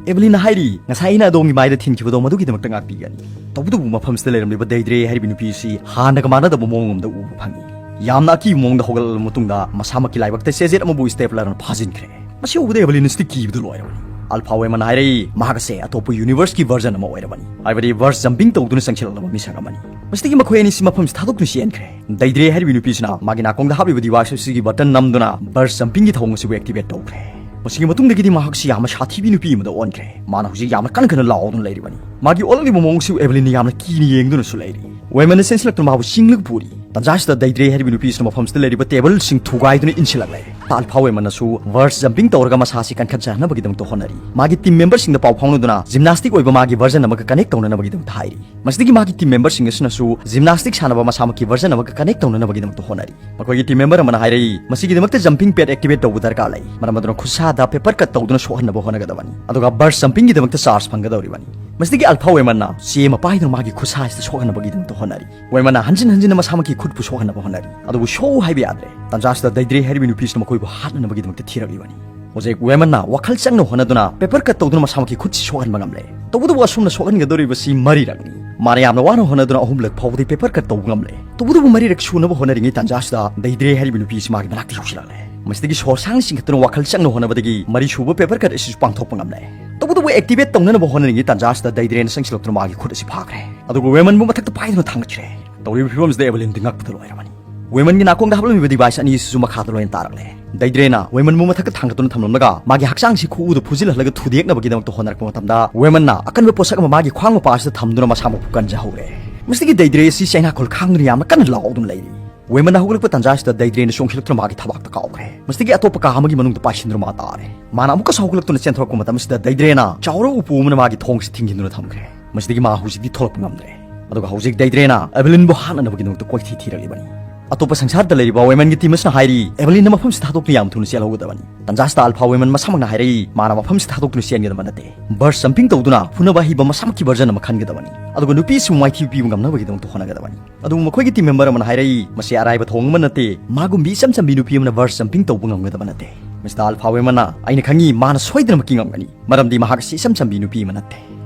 ꯑꯦꯚꯂꯤꯟꯅ ꯍꯥꯏꯔꯤ, "ꯉꯁꯥꯏ ꯑꯩꯅ ꯑꯗꯣꯝꯒꯤ ꯃꯥꯏꯗ ꯊꯤꯟꯈꯤꯕꯗꯣ ꯃꯗꯨꯒꯤꯗꯃꯛꯇ ꯉꯥꯛꯄꯤꯒꯅꯤ꯫" ꯇꯧꯕꯇꯕꯨ ꯃꯐꯝꯁꯤꯗ ꯂꯩꯔꯝꯂꯤꯕ ꯗꯩꯗ꯭ꯔꯦ ꯍꯥꯏꯔꯤꯕ ꯅꯨꯄꯤ ꯑꯁꯤ ꯍꯥꯟꯅꯒ ꯃꯥꯟꯅꯗꯕ ꯃꯑꯣꯡ ꯑꯃꯗ ꯎꯕ ꯐꯪꯉꯤ꯫ ꯌꯥꯝꯅ ꯑꯀꯤꯕ ꯃꯑꯣꯡꯗ ꯍꯧꯒꯠꯂꯕ ꯃꯇꯨꯡꯗ ꯃꯁꯥꯃꯛꯀꯤ ꯂꯥꯏꯕꯛꯇ ꯆꯦꯖꯦꯠ ꯑꯃꯕꯨ ꯁ꯭ꯇꯦꯄ꯭ꯂꯔꯅ ꯐꯥꯖꯤꯟꯈ꯭ꯔꯦ꯫ ꯃꯁꯤ ꯎꯕꯗ ꯑꯦꯚꯂꯤꯟ ꯑꯁꯤꯗꯤ ꯀꯤꯕꯗ ꯂꯣꯏꯔꯕꯅꯤ꯫ ꯑꯜꯐꯥ ꯋꯦꯃꯟꯅ ꯍꯥꯏꯔꯛꯏ, ꯃꯍꯥꯛ ꯑꯁꯦ ꯑꯇꯣꯞꯄ ꯌꯨꯅꯤꯚꯔꯁꯀꯤ ꯚꯔꯖꯟ ꯑꯃ ꯑꯣꯏꯔꯕꯅꯤ, ꯍꯥꯏꯕꯗꯤ ꯕꯔꯁ ꯖꯝꯄꯤꯡ ꯇꯧꯗꯨꯅ ꯆꯪꯁꯤꯜꯂꯛꯂꯕ ꯃꯤꯁꯛ ꯑꯃꯅꯤ꯫ ꯃꯁꯤꯗꯒꯤ ꯃꯈꯣꯏ ꯑꯅꯤꯁꯤ ꯃꯐꯝꯁꯤ ꯊꯥꯗꯣꯛꯇꯨꯅ ꯆꯦꯟꯈ꯭ꯔꯦ꯫ ꯗꯩꯗ꯭ꯔꯦ ꯍꯥꯏꯔꯤꯕ ꯅꯨꯄꯤꯁꯤꯅ ꯃꯥꯒꯤ ꯅꯥꯀꯣꯡꯗ ꯍꯥꯞꯂꯤꯕ ꯗꯤꯚꯥꯏꯁ ꯑꯁꯤꯒꯤ ꯕꯇꯟ ꯅꯝꯗꯨꯅ ꯕꯔꯁ ꯖꯝꯄꯤꯡꯒꯤ ꯊꯧꯑꯣꯡ ꯑꯁꯤꯕꯨ ꯑꯦꯛꯇꯤꯚꯦꯠ ꯇꯧꯈ꯭ꯔꯦ꯫ ꯃꯁꯤꯒꯤ ꯃꯇꯨꯡꯗꯒꯤꯗꯤ ꯃꯍꯥꯛꯁꯤ ꯌꯥꯝꯅ ꯁꯥꯊꯤꯕꯤ ꯅꯨꯄꯤ ꯑꯃꯗ ꯑꯣꯟꯈ꯭ꯔꯦ꯫ ꯃꯥꯅ ꯍꯧꯖꯤꯛ ꯌꯥꯝꯅ ꯀꯟꯅ ꯀꯟꯅ ꯂꯥꯎꯗꯨꯅ ꯂꯩꯔꯤꯕꯅꯤ꯫ ꯃꯥꯒꯤ ꯑꯣꯜꯂꯛꯂꯤꯕ ꯃꯑꯣꯡꯁꯤꯕꯨ ꯑꯦꯚꯂꯤꯟꯅ ꯌꯥꯝꯅ ꯀꯤꯅ ꯌꯦꯡꯗꯨꯅꯁꯨ ꯂꯩꯔꯤ꯫ ꯋꯦꯃꯟꯅ ꯆꯦꯟꯁꯤꯜꯂꯛꯇꯨꯅ ꯃꯥꯕꯨ ꯆꯤꯡꯂꯒ ꯄꯨꯔꯤ꯫ ꯇꯟꯖꯥꯁꯤꯗ ꯗꯩꯗ꯭ꯔꯦ ꯍꯥꯏꯔꯤꯕ ꯅꯨꯄꯤꯁꯤꯅ ꯃꯐꯝꯁꯤꯗ ꯂꯩꯔꯤꯕ ꯇꯦꯕꯜꯁꯤꯡ ꯊꯨꯒꯥꯏꯗꯨꯅ ꯏꯟꯁꯤꯜꯂꯛꯂꯦ꯫ ꯑꯜꯐꯥ ꯋꯦꯃꯟꯅꯁꯨ ꯕꯔꯁ ꯖꯝꯄꯤꯡ ꯇꯧꯔꯒ ꯃꯁꯥꯁꯤ ꯀꯟꯈꯠꯆꯅꯕꯒꯤꯗꯃꯛꯇ ꯍꯣꯠꯅꯔꯤ꯫ ꯃꯥꯒꯤ ꯇꯤꯝ ꯃꯦꯝꯕꯔꯁꯤꯡꯗ ꯄꯥꯎ ꯐꯥꯎꯅꯗꯨꯅ ꯖꯤꯝꯅꯥꯁꯇꯤꯛ ꯑꯣꯏꯕ ꯃꯥꯒꯤ ꯚꯔꯖꯟ ꯑꯃꯒ ꯀꯅꯦꯛ ꯇꯧꯅꯅꯕꯒꯤꯗꯃꯛꯇ ꯍꯥꯏꯔꯤ꯫ ꯃꯁꯤꯗꯒꯤ ꯃꯥꯒꯤ ꯇꯤꯝ ꯃꯦꯝꯕꯔꯁꯤꯡ ꯑꯁꯤꯅꯁꯨ ꯖꯤꯝꯅꯥꯁꯇꯤꯛ ꯁꯥꯟꯅꯕ ꯃꯁꯥꯃꯛꯀꯤ ꯚꯔꯖꯟ ꯑꯃꯒ ꯀꯅꯦꯛ ꯇꯧꯅꯅꯕꯒꯤꯗꯃꯛꯇ ꯍꯣꯠꯅꯔꯤ꯫ ꯃꯈꯣꯏꯒꯤ ꯇꯤꯝ ꯃꯦꯝꯕꯔ ꯑꯃꯅ ꯍꯥꯏꯔꯛꯏ, ꯃꯁꯤꯒꯤꯗꯃꯛꯇ ꯖꯝꯄꯤꯡ ꯄꯦꯗ ꯑꯦꯛꯇꯤꯚꯦꯠ ꯇꯧꯕ ꯗꯔꯀꯥꯔ ꯂꯩ, ꯃꯔꯝ ꯑꯗꯨꯅ ꯈꯨꯠꯁꯥꯗ ꯄꯦꯄꯔ ꯀꯠ ꯇꯧꯗꯨꯅ ꯁꯣꯛꯍꯟꯅꯕ ꯍꯣꯠꯅꯒꯗꯕꯅꯤ, ꯑꯗꯨꯒ ꯕꯔꯁ ꯖꯝꯄꯤꯡꯒꯤꯗꯃꯛꯇ ꯆꯥꯔꯖ ꯐꯪꯒꯗꯧꯔꯤꯕꯅꯤ꯫ ꯃꯁꯤꯗꯒꯤ ꯑꯜꯐꯥ ꯋꯦꯃꯟꯅ ꯆꯦ ꯑꯃ ꯄꯥꯏꯗꯨꯅ ꯃꯥꯒꯤ ꯈꯨꯠꯁꯥꯁꯤꯗ ꯁꯣꯛꯍꯟꯅꯕꯒꯤꯗꯃꯛꯇ ꯍꯣꯠꯅꯔꯤ꯫ ꯋꯦꯃꯟꯅ ꯍꯟꯖꯤꯟ ꯍꯟꯖꯤꯟꯅ ꯃꯁꯥꯃꯛꯀꯤ ꯈꯨꯠꯄꯨ ꯁꯣꯛꯍꯟꯅꯕ ꯍꯣꯠꯅꯔꯤ, ꯑꯗꯨꯕꯨ ꯁꯣꯛꯎ ꯍꯥꯏꯕ ꯌꯥꯗ꯭ꯔꯦ꯫ ꯇꯟꯖꯥꯁꯤꯗ ꯗꯩꯗ꯭ꯔꯦ ꯍꯥꯏꯔꯤꯕ ꯅꯨꯄꯤꯁꯤꯅ ꯃꯈꯣꯏꯕꯨ ꯍꯥꯠꯅꯅꯕꯒꯤꯗꯃꯛꯇ ꯊꯤꯔꯛꯂꯤꯕꯅꯤ꯫ ꯍꯧꯖꯤꯛ ꯋꯦꯃꯟꯅ ꯋꯥꯈꯜ ꯆꯪꯅ ꯍꯣꯠꯅꯗꯨꯅ ꯄꯦꯄꯔ ꯀꯠ ꯇꯧꯗꯨꯅ ꯃꯁꯥꯃꯛꯀꯤ ꯈꯨꯠꯁꯤ ꯁꯣꯛꯍꯟꯕ ꯉꯝꯂꯦ꯫ ꯇꯧꯕꯇꯕꯨ ꯑꯁꯨꯝꯅ ꯁꯣꯛꯍꯟꯒꯗꯧꯔꯤꯕꯁꯤ ꯃꯔꯤꯔꯛꯅꯤ꯫ ꯃꯥꯅ ꯌꯥꯝꯅ ꯋꯥꯅ ꯍꯣꯠꯅꯗꯨꯅ ꯑꯍꯨꯝꯂꯛ ꯐꯥꯎꯕꯗꯤ ꯄꯦꯄꯔ ꯀꯠ ꯇꯧꯕ ꯉꯝꯂꯦ꯫ ꯇꯧꯕꯇꯕꯨ ꯃꯔꯤꯔꯛ ꯁꯨꯅꯕ ꯍꯣꯠꯅꯔꯤꯉꯩ ꯇꯟꯖꯥꯁꯤꯗ ꯗꯩꯗ꯭ꯔꯦ ꯍꯥꯏꯔꯤꯕ ꯅꯨꯄꯤ ꯑꯁꯤ ꯃꯥꯒꯤ ꯃꯅꯥꯛꯇ ꯌꯧꯁꯤꯜꯂꯛꯂꯦ꯫ ꯃꯁꯤꯗꯒꯤ ꯁꯣꯔ ꯁꯥꯡꯅ ꯆꯤꯡꯈꯠꯇꯨꯅ ꯋꯥꯈꯜ ꯆꯪꯅ ꯍꯣꯠꯅꯕꯗꯒꯤ ꯃꯔꯤꯁꯨꯕ ꯄꯦꯄꯔ ꯀꯠ ꯑꯁꯤꯁꯨ ꯄꯥꯡꯊꯣꯛꯄ ꯉꯝꯂꯦ꯫ ꯇꯧꯕꯇꯕꯨ ꯑꯦꯛꯇꯤꯚꯦꯠ ꯇꯧꯅꯅꯕ ꯍꯣꯠꯅꯔꯤꯉꯩ ꯇꯟꯖꯥꯁꯤꯗ ꯗꯩꯗ꯭ꯔꯦꯅ ꯆꯪꯁꯤꯜꯂꯛꯇꯨꯅ ꯃꯥꯒꯤ ꯈꯨꯠ ꯑꯁꯤ ꯐꯥꯈ꯭ꯔꯦ꯫ ꯑꯗꯨꯒ ꯋꯦꯃꯟꯕꯨ ꯃꯊꯛꯇ ꯄꯥꯏꯗꯨꯅ ꯊꯥꯡꯒꯠꯈ꯭ꯔꯦ꯫ ꯇꯧꯔꯤꯕ ꯐꯤꯕꯝꯁꯤꯗ ꯑꯦꯚꯂꯤꯟꯗꯤ ꯉꯛꯄꯗ ꯂꯣꯏꯔꯕꯅꯤ꯫ ꯋꯦꯃꯟꯒꯤ ꯅꯥꯀꯣꯡꯗ ꯍꯥꯞꯂꯝꯃꯤꯕ ꯗꯤꯚꯥꯏꯁ ꯑꯅꯤ ꯑꯁꯤꯁꯨ ꯃꯈꯥꯗ ꯂꯣꯏꯅ ꯇꯥꯔꯛꯂꯦ꯫ ꯗꯩꯗ꯭ꯔꯦꯅ ꯋꯦꯃꯟꯕꯨ ꯃꯊꯛꯇ ꯊꯥꯡꯒꯠꯇꯨꯅ ꯊꯝꯂꯝꯂꯒ ꯃꯥꯒꯤ ꯍꯛꯆꯥꯡꯁꯤ ꯈꯨꯎꯗ ꯐꯨꯖꯤꯜꯍꯜꯂꯒ ꯊꯨꯗꯦꯛꯅꯕꯒꯤꯗꯃꯛꯇ ꯍꯣꯠꯅꯔꯛꯄ ꯃꯇꯝꯗ, ꯋꯦꯃꯟꯅ ꯑꯀꯟꯕ ꯄꯣꯠꯁꯛ ꯑꯃ ꯃꯥꯒꯤ ꯈ꯭ꯋꯥꯡ ꯃꯄꯥꯁꯤꯗ ꯊꯝꯗꯨꯅ ꯃꯁꯥꯃꯛꯄꯨ ꯀꯟꯖꯍꯧꯔꯦ꯫ ꯃꯁꯤꯗꯒꯤ ꯗꯩꯗ꯭ꯔꯦ ꯑꯁꯤ ꯆꯩꯅꯥꯈꯣꯜ ꯈꯥꯡꯗꯨꯅ ꯌꯥꯝꯅ ꯀꯟꯅ ꯂꯥꯎꯗꯨꯅ ꯂꯩꯔꯤ꯫ ꯋꯦꯃꯟꯅ ꯍꯧꯒꯠꯂꯛꯄ ꯇꯥꯟꯖꯥꯁꯤꯗ ꯗꯩꯗ꯭ꯔꯦꯅ ꯆꯣꯡꯁꯤꯜꯂꯛꯇꯨꯅ ꯃꯥꯒꯤ ꯊꯕꯥꯛꯇ ꯀꯥꯎꯈ꯭ꯔꯦ꯫ ꯃꯁꯤꯗꯒꯤ ꯑꯇꯣꯞꯄ ꯀꯥ ꯑꯃꯒꯤ ꯃꯅꯨꯡꯗ ꯄꯥꯏꯁꯤꯟꯗꯨꯅ ꯃꯥ ꯇꯥꯔꯦ꯫ ꯃꯥꯅ ꯑꯃꯨꯛꯀꯁꯨ ꯍꯧꯒꯠꯂꯛꯇꯨꯅ ꯆꯦꯟꯊꯣꯔꯛꯄ ꯃꯇꯝ ꯑꯁꯤꯗ ꯗꯩꯗ꯭ꯔꯦꯅ ꯆꯥꯎꯔꯕ ꯎꯄꯨ ꯑꯃꯅ ꯃꯥꯒꯤ ꯊꯣꯡꯁꯤ ꯊꯤꯡꯖꯤꯟꯗꯨꯅ ꯊꯝꯈ꯭ꯔꯦ꯫ ꯃꯁꯤꯗꯒꯤ ꯃꯥ ꯍꯧꯖꯤꯛꯇꯤ ꯊꯣꯛꯂꯛꯄ ꯉꯝꯗ꯭ꯔꯦ꯫ ꯑꯗꯨꯒ ꯍꯧꯖꯤꯛ ꯗꯩꯗ꯭ꯔꯦꯅ ꯑꯦꯚꯂꯤꯟꯕꯨ ꯍꯥꯠꯅꯅꯕꯒꯤꯗꯃꯛꯇ ꯀꯣꯏꯊꯤ ꯊꯤꯔꯛꯂꯤꯕꯅꯤ꯫ ꯑꯇꯣꯞꯄ ꯁꯪꯁꯥꯔꯗ ꯂꯩꯔꯤꯕ ꯋꯦꯃꯟꯒꯤ ꯇꯤꯝ ꯑꯁꯤꯅ ꯍꯥꯏꯔꯤ, ꯑꯦꯚꯂꯤꯟꯅ ꯃꯐꯝꯁꯤ ꯊꯥꯗꯣꯛꯇꯨꯅ ꯌꯥꯝ ꯊꯨꯅ ꯆꯦꯜꯍꯧꯒꯗꯕꯅꯤ꯫ ꯇꯟꯖꯥꯁꯤꯗ ꯑꯜꯐꯥ ꯋꯦꯃꯟ ꯃꯁꯥꯃꯛꯅ ꯍꯥꯏꯔꯛꯏ, ꯃꯥꯅ ꯃꯐꯝꯁꯤ ꯊꯥꯗꯣꯛꯇꯨꯅ ꯆꯦꯟꯒꯗꯕ ꯅꯠꯇꯦ꯫ ꯕꯔꯁ ꯖꯝꯄꯤꯡ ꯇꯧꯗꯨꯅ ꯐꯨꯅꯕ ꯑꯍꯩꯕ ꯃꯁꯥꯃꯛꯀꯤ ꯚꯔꯖꯟ ꯑꯃ ꯈꯟꯒꯗꯕꯅꯤ, ꯑꯗꯨꯒ ꯅꯨꯄꯤꯁꯤꯕꯨ ꯃꯥꯏꯊꯤꯕ ꯄꯤꯕ ꯉꯝꯅꯕꯒꯤꯗꯃꯛꯇ ꯍꯣꯠꯅꯒꯗꯕꯅꯤ꯫ ꯑꯗꯨꯕꯨ ꯃꯈꯣꯏꯒꯤ ꯇꯤꯝ ꯃꯦꯝꯕꯔ ꯑꯃꯅ ꯍꯥꯏꯔꯛꯏ, ꯃꯁꯤ ꯑꯔꯥꯏꯕ ꯊꯧꯑꯣꯡ ꯑꯃ ꯅꯠꯇꯦ꯫ ꯃꯥꯒꯨꯝꯕꯤ ꯏꯆꯝ ꯆꯝꯕꯤ ꯅꯨꯄꯤ ꯑꯃꯅ ꯕꯔꯁ ꯖꯝꯄꯤꯡ ꯇꯧꯕ ꯉꯝꯒꯗꯕ ꯅꯠꯇꯦ꯫ ꯃꯤꯁꯇꯔ ꯑꯜꯐꯥ ꯋꯦꯃꯟꯅ, ꯑꯩꯅ ꯈꯪꯉꯤ, ꯃꯥꯅ ꯁꯣꯏꯗꯅꯃꯛꯀꯤ ꯉꯝꯒꯅꯤ, ꯃꯔꯝꯗꯤ ꯃꯍꯥꯛ ꯑꯁꯤ ꯏꯆꯝ ꯆꯝꯕꯤ ꯅꯨꯄꯤ ꯑꯃ ꯅꯠꯇꯦ꯫